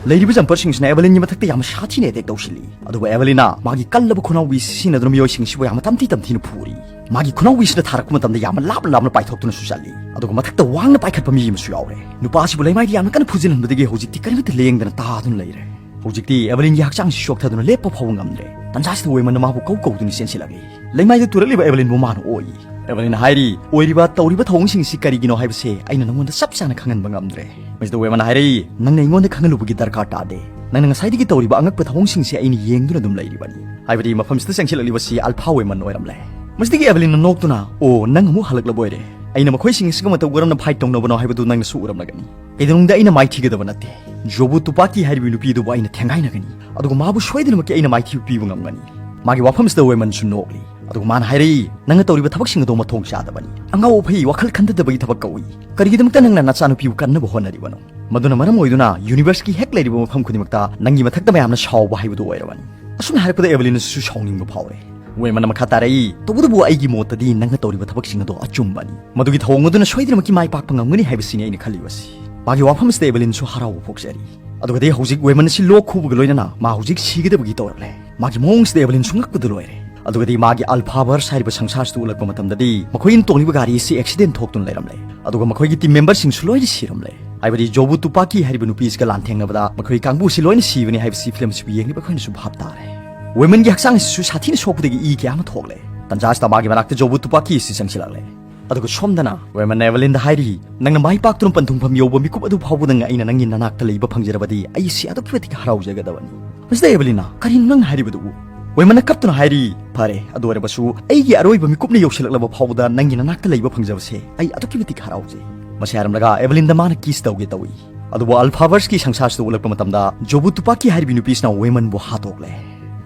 ꯂꯩꯔꯤꯕ ꯖꯝꯄꯔꯁꯤꯡꯁꯤꯅ ꯑꯦꯚꯦꯂꯤꯟꯒꯤ ꯃꯊꯛꯇ ꯌꯥꯝꯅ ꯁꯥꯊꯤꯅ ꯑꯦꯇꯦꯛ ꯇꯧꯁꯤꯜꯂꯤ꯫ ꯑꯗꯨꯕꯨ ꯑꯦꯚꯦꯂꯤꯟꯅ ꯃꯥꯒꯤ ꯀꯜꯂꯕ ꯈꯨꯅꯥꯎꯕꯤ ꯁꯤꯖꯤꯟꯅꯗꯨꯅ ꯃꯤꯑꯣꯏꯁꯤꯡꯁꯤꯕꯨ ꯌꯥꯝꯅ ꯇꯝꯊꯤ ꯇꯝꯊꯤꯅ ꯐꯨꯔꯤ꯫ ꯃꯥꯒꯤ ꯈꯨꯅꯥꯎꯕꯤꯁꯤꯅ ꯊꯥꯔꯛꯄ ꯃꯇꯝꯗ ꯌꯥꯝꯅ ꯂꯥꯞꯅ ꯂꯥꯞꯅ ꯄꯥꯏꯊꯣꯛꯇꯨꯅꯁꯨ ꯆꯠꯂꯤ꯫ ꯑꯗꯨꯒ ꯃꯊꯛꯇ ꯋꯥꯡꯅ ꯄꯥꯏꯈꯠꯄ ꯃꯤ ꯑꯃꯁꯨ ꯌꯥꯎꯔꯦ꯫ ꯅꯨꯄꯥ ꯑꯁꯤꯕꯨ ꯂꯩꯃꯥꯏꯗ ꯌꯥꯝꯅ ꯀꯟꯅ ꯐꯨꯖꯤꯜꯍꯟꯕꯗꯒꯤ ꯍꯧꯖꯤꯛꯇꯤ ꯀꯔꯤꯃꯠꯇ ꯂꯦꯡꯗꯅ ꯇꯥꯗꯨꯅ ꯂꯩꯔꯦ꯫ ꯍꯧꯖꯤꯛꯇꯤ ꯑꯦꯚꯦꯂꯤꯟꯒꯤ ꯍꯛꯆꯥꯡꯁꯤ ꯆꯣꯛꯊꯗꯨꯅ ꯂꯦꯞꯄ ꯐꯥꯎꯕ ꯉꯝꯗ꯭ꯔꯦ꯫ ꯇꯟꯖꯥꯁꯤꯗ ꯋꯦꯃꯟꯅ ꯃꯥꯕꯨ ꯀꯧ ꯀꯧꯗꯨꯅ ꯆꯦꯟꯁꯤꯜꯂꯛꯂꯤ꯫ ꯂꯩꯃꯥꯏꯗ ꯇꯨꯔꯛꯂꯤꯕ ꯑꯦꯚꯦꯂꯤꯟꯕꯨ ꯃꯥꯅ ꯑꯣꯏ꯫ ꯑꯦꯚꯦꯂꯤꯟꯅ ꯍꯥꯏꯔꯤ, "ꯑꯣꯏꯔꯤꯕ ꯇꯧꯔꯤꯕ ꯊꯧꯑꯣꯡꯁꯤꯡꯁꯤ ꯀꯔꯤꯒꯤꯅꯣ ꯍꯥꯏꯕꯁꯦ ꯑꯩꯅ ꯅꯉꯣꯟꯗ ꯆꯞ ꯆꯥꯅ ꯈꯪꯍꯟꯕ ꯉꯝꯗ꯭ꯔꯦ꯫" ꯃꯁꯤꯗ ꯋꯦꯃꯟꯅ ꯍꯥꯏꯔꯛꯏ, "ꯅꯪꯅ ꯑꯩꯉꯣꯟꯗ ꯈꯪꯍꯜꯂꯨꯕꯒꯤ ꯗꯔꯀꯥꯔ ꯇꯥꯗꯦ꯫ ꯅꯪꯅ ꯉꯁꯥꯏꯗꯒꯤ ꯇꯧꯔꯤꯕ ꯑꯉꯛꯄ ꯊꯧꯑꯣꯡꯁꯤꯡꯁꯦ ꯑꯩꯅ ꯌꯦꯡꯗꯨꯅ ꯑꯗꯨꯝ ꯂꯩꯔꯤꯕꯅꯤ꯫" ꯍꯥꯏꯕꯗꯤ ꯃꯐꯝꯁꯤꯗ ꯆꯪꯁꯤꯜꯂꯛꯂꯤꯕꯁꯤ ꯑꯜꯐꯥ ꯋꯦꯃꯟ ꯑꯣꯏꯔꯝꯂꯦ꯫ ꯃꯁꯤꯗꯒꯤ ꯑꯦꯚꯦꯂꯤꯟꯅ ꯅꯣꯛꯇꯨꯅ, "ꯑꯣ, ꯅꯪ ꯑꯃꯨꯛ ꯍꯜꯂꯛꯂꯕ ꯑꯣꯏꯔꯦ꯫ ꯑꯩꯅ ꯃꯈꯣꯏꯁꯤꯡ ꯑꯁꯤꯒ ꯃꯇꯧ ꯀꯔꯝꯅ ꯐꯥꯏꯠ ꯇꯧꯅꯕꯅꯣ ꯍꯥꯏꯕꯗꯨ ꯅꯪꯅꯁꯨ ꯎꯔꯝꯂꯒꯅꯤ꯫ ꯀꯩꯗꯧꯅꯨꯡꯗ ꯑꯩꯅ ꯃꯥꯏꯊꯤꯒꯗꯕ ꯅꯠꯇꯦ꯫ ꯖꯣꯕꯨ ꯇꯨꯄꯥꯀꯤ ꯍꯥꯏꯔꯤꯕ ꯅꯨꯄꯤ ꯑꯗꯨꯕꯨ ꯑꯩꯅ ꯊꯦꯡꯒꯥꯏꯅꯒꯅꯤ꯫ ꯑꯗꯨꯒ ꯃꯥꯕꯨ ꯁꯣꯏꯗꯅꯃꯛꯀꯤ ꯑꯩꯅ ꯃꯥꯏꯊꯤꯕ ꯄꯤꯕ ꯉꯝꯒꯅꯤ꯫" ꯃꯥꯒꯤ ꯋꯥꯐꯝꯁꯤꯗ ꯋꯦꯃꯟꯁꯨ ꯅꯣꯛꯂꯤ꯫ ꯑꯗꯨꯒ ꯃꯥꯅ ꯍꯥꯏꯔꯛꯏ, "ꯅꯪꯅ ꯇꯧꯔꯤꯕ ꯊꯕꯛꯁꯤꯡ ꯑꯗꯨ ꯃꯊꯣꯡ ꯆꯥꯗꯕꯅꯤ꯫ ꯑꯉꯥꯎ ꯑꯐꯩ ꯋꯥꯈꯜ ꯈꯟꯊꯗꯕꯒꯤ ꯊꯕꯛ ꯀꯧꯏ꯫ ꯀꯔꯤꯒꯤꯗꯃꯛꯇ ꯅꯪꯅ ꯅꯆꯥꯅꯨꯄꯤꯕꯨ ꯀꯟꯅꯕ ꯍꯣꯠꯅꯔꯤꯕꯅꯣ? ꯃꯗꯨꯅ ꯃꯔꯝ ꯑꯣꯏꯗꯨꯅ ꯌꯨꯅꯤꯚꯔꯁꯀꯤ ꯍꯦꯛ ꯂꯩꯔꯤꯕ ꯃꯐꯝ ꯈꯨꯗꯤꯡꯃꯛꯇ ꯅꯪꯒꯤ ꯃꯊꯛꯇ ꯃꯌꯥꯝꯅ ꯁꯥꯎꯕ ꯍꯥꯏꯕꯗꯨ ꯑꯣꯏꯔꯕꯅꯤ꯫" ꯑꯁꯨꯝꯅ ꯍꯥꯏꯔꯛꯄꯗ ꯑꯦꯚꯦꯂꯤꯟꯁꯨ ꯁꯥꯎꯅꯤꯡꯕ ꯐꯥꯎꯔꯦ꯫ ꯋꯦꯃꯟꯅ ꯃꯈꯥ ꯇꯥꯔꯛꯏ, "ꯇꯧꯕꯇꯕꯨ ꯑꯩꯒꯤ ꯃꯣꯠꯇꯗꯤ ꯅꯪꯅ ꯇꯧꯔꯤꯕ ꯊꯕꯛꯁꯤꯡ ꯑꯗꯣ ꯑꯆꯨꯝꯕꯅꯤ꯫ ꯃꯗꯨꯒꯤ ꯊꯧꯑꯣꯡ ꯑꯗꯨꯅ ꯁꯣꯏꯗꯅꯃꯛꯀꯤ ꯃꯥꯏ ꯄꯥꯛꯄ ꯉꯝꯒꯅꯤ ꯍꯥꯏꯕꯁꯤꯅꯤ ꯑꯩꯅ ꯈꯜꯂꯤꯕꯁꯤ꯫" ꯃꯥꯒꯤ ꯋꯥꯐꯝꯁꯤꯗ ꯑꯦꯚꯦꯂꯤꯟꯁꯨ ꯍꯔꯥꯎꯕ ꯄꯣꯛꯆꯔꯤ꯫ ꯑꯗꯨꯒꯗꯤ ꯍꯧꯖꯤꯛ ꯋꯦꯃꯟ ꯑꯁꯤ ꯂꯣꯛ ꯈꯨꯕꯒ ꯂꯣꯏꯅꯅ ꯃꯥ ꯍꯧꯖꯤꯛ ꯁꯤꯒꯗꯕꯒꯤ ꯇꯧꯔꯛꯂꯦ꯫ ꯃꯥꯒꯤ ꯃꯑꯣꯡꯁꯤꯗ ꯑꯦꯚꯦꯂꯤꯟꯁꯨ ꯉꯛꯄꯗ ꯂꯣꯏꯔꯦ꯫ ꯑꯗꯨꯒꯗꯤ ꯃꯥꯒꯤ ꯑꯜꯐꯥ ꯚꯔꯁ ꯍꯥꯏꯔꯤꯕ ꯁꯪꯁꯥꯔꯁꯤꯗ ꯎꯠꯂꯛꯄ ꯃꯇꯝꯗꯗꯤ ꯃꯈꯣꯏꯅ ꯇꯣꯡꯂꯤꯕ ꯒꯥꯔꯤ ꯑꯁꯤ ꯑꯦꯛꯁꯤꯗꯦꯟ ꯊꯣꯛꯇꯨꯅ ꯂꯩꯔꯝꯂꯦ꯫ ꯑꯗꯨꯒ ꯃꯈꯣꯏꯒꯤ ꯇꯤꯝ ꯃꯦꯝꯕꯔꯁꯤꯡꯁꯨ ꯂꯣꯏꯅ ꯁꯤꯔꯝꯂꯦ꯫ ꯍꯥꯏꯕꯗꯤ ꯖꯣꯕꯨ ꯇꯨꯄꯥꯀꯤ ꯍꯥꯏꯔꯤꯕ ꯅꯨꯄꯤ ꯑꯁꯤꯒ ꯂꯥꯟꯊꯦꯡꯅꯕꯗ ꯃꯈꯣꯏ ꯀꯥꯡꯕꯨ ꯑꯁꯤ ꯂꯣꯏꯅ ꯁꯤꯕꯅꯤ ꯍꯥꯏꯕꯁꯤ ꯐꯤꯂꯝ ꯑꯁꯤꯕꯨ ꯌꯦꯡꯂꯤꯕ ꯑꯩꯈꯣꯏꯅꯁꯨ ꯚꯥꯞ ꯇꯥꯔꯦ꯫ ꯋꯦꯃꯟꯒꯤ ꯍꯛꯆꯥꯡ ꯑꯁꯤꯁꯨ ꯁꯥꯊꯤꯅ ꯁꯣꯛꯄꯗꯒꯤ ꯏ ꯀꯌꯥ ꯑꯃ ꯊꯣꯛꯂꯦ꯫ ꯇꯟꯖꯥ ꯑꯁꯤꯗ ꯃꯥꯒꯤ ꯃꯅꯥꯛꯇ ꯖꯣꯕꯨ ꯇꯨꯄꯥꯀꯤ ꯑꯁꯤ ꯆꯪꯁꯤꯜꯂꯛꯂꯦ꯫ ꯑꯗꯨꯒ ꯁꯣꯝꯗꯅ ꯋꯦꯃꯟꯅ ꯑꯦꯚꯦꯂꯤꯟꯗ ꯍꯥꯏꯔꯤ, "ꯅꯪꯅ ꯃꯥꯏ ꯄꯥꯛꯇꯨꯅ ꯄꯟꯊꯨꯡꯐꯝ ꯌꯧꯕ ꯃꯤꯀꯨꯞ ꯑꯗꯨ ꯐꯥꯎꯕꯗ ꯑꯩꯅ ꯅꯪꯒꯤ ꯅꯅꯥꯛꯇ ꯂꯩꯕ ꯐꯪꯖꯔꯕꯗꯤ ꯑꯩꯁꯤ ꯑꯗꯨꯛꯀꯤ ꯃꯇꯤꯛ ꯍꯔꯥꯎꯖꯒꯗꯕꯅꯤ"꯫ ꯃꯁꯤꯗ ꯑꯦꯚꯦꯂꯤꯟꯅ, "ꯀꯔꯤꯅꯣ ꯅꯪꯅ ꯍꯥꯏꯔꯤꯕꯗꯨꯕꯨ?" ꯋꯦꯃꯟꯅ ꯀꯞꯇꯨꯅ ꯍꯥꯏꯔꯤ, "ꯐꯔꯦ, ꯑꯗꯨ ꯑꯣꯏꯔꯕꯁꯨ ꯑꯩꯒꯤ ꯑꯔꯣꯏꯕ ꯃꯤꯀꯨꯞꯅ ꯌꯧꯁꯤꯜꯂꯛꯂꯕ ꯐꯥꯎꯕꯗ ꯅꯪꯒꯤ ꯅꯅꯥꯛꯇ ꯂꯩꯕ ꯐꯪꯖꯕꯁꯦ ꯑꯩ ꯑꯗꯨꯛꯀꯤ ꯃꯇꯤꯛ ꯍꯔꯥꯎꯖꯩ"꯫ ꯃꯁꯤ ꯍꯥꯏꯔꯝꯂꯒ ꯑꯦꯚꯦꯂꯤꯟꯗ ꯃꯥꯅ ꯀꯤꯁ ꯇꯧꯒꯦ ꯇꯧꯏ꯫ ꯑꯗꯨꯕꯨ ꯑꯜꯐꯥꯚꯔꯁꯀꯤ ꯁꯪꯁꯥꯔꯁꯤꯗ ꯎꯠꯂꯛꯄ ꯃꯇꯝꯗ ꯖꯣꯕꯨ ꯇꯨꯄꯥꯀꯤ ꯍꯥꯏꯔꯤꯕꯤ ꯅꯨꯄꯤꯁꯤꯅ ꯋꯦꯃꯟꯕꯨ ꯍꯥꯠꯇꯣꯛꯂꯦ꯫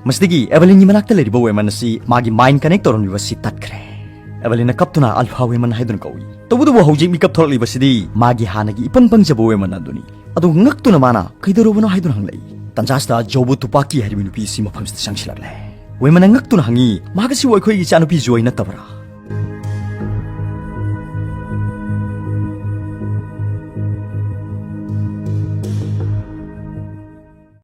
ꯃꯁꯤꯗꯒꯤ ꯑꯦꯚꯦꯂꯤꯟꯒꯤ ꯃꯅꯥꯛꯇ ꯂꯩꯔꯤꯕ ꯋꯦꯃꯟ ꯑꯁꯤ ꯃꯥꯒꯤ ꯃꯥꯏꯟ ꯀꯅꯦꯛ ꯇꯧꯔꯝꯂꯤꯕ ꯑꯁꯤ ꯇꯠꯈ꯭ꯔꯦ꯫ ꯑꯦꯚꯦꯂꯤꯟꯅ ꯀꯞꯇꯨꯅ ꯑꯜꯐꯥ ꯋꯦꯃꯟ ꯍꯥꯏꯗꯨꯅ ꯀꯧꯏ꯫ ꯇꯧꯕꯇꯕꯨ ꯍꯧꯖꯤꯛ ꯃꯤꯀꯞ ꯊꯣꯛꯂꯛꯂꯤꯕꯁꯤꯗꯤ ꯃꯥꯒꯤ ꯍꯥꯟꯅꯒꯤ ꯏꯄꯪ ꯄꯪꯖꯕ ꯋꯦꯃꯟ ꯑꯗꯨꯅꯤ꯫ ꯑꯗꯨ ꯉꯛꯇꯨꯅ ꯃꯥꯅ, "ꯀꯩꯗꯧꯔꯕꯅꯣ?" ꯍꯥꯏꯗꯨꯅ ꯍꯪꯂꯛꯏ꯫ ꯇꯟꯖꯥꯁꯤꯗ ꯖꯣꯕꯨ ꯇꯨꯄꯥꯀꯤ ꯍꯥꯏꯔꯤꯕ ꯅꯨꯄꯤ ꯑꯁꯤ ꯃꯐꯝꯁꯤꯗ ꯆꯪꯁꯤꯜꯂꯛꯂꯦ꯫ ꯋꯦꯃꯟꯅ ꯉꯛꯇꯨꯅ ꯍꯪꯉꯤ, "ꯃꯍꯥꯛ ꯑꯁꯤꯕꯨ ꯑꯩꯈꯣꯏꯒꯤ ꯏꯆꯥꯅꯨꯄꯤ ꯖꯣꯏ ꯅꯠꯇꯕ꯭ꯔꯥ?"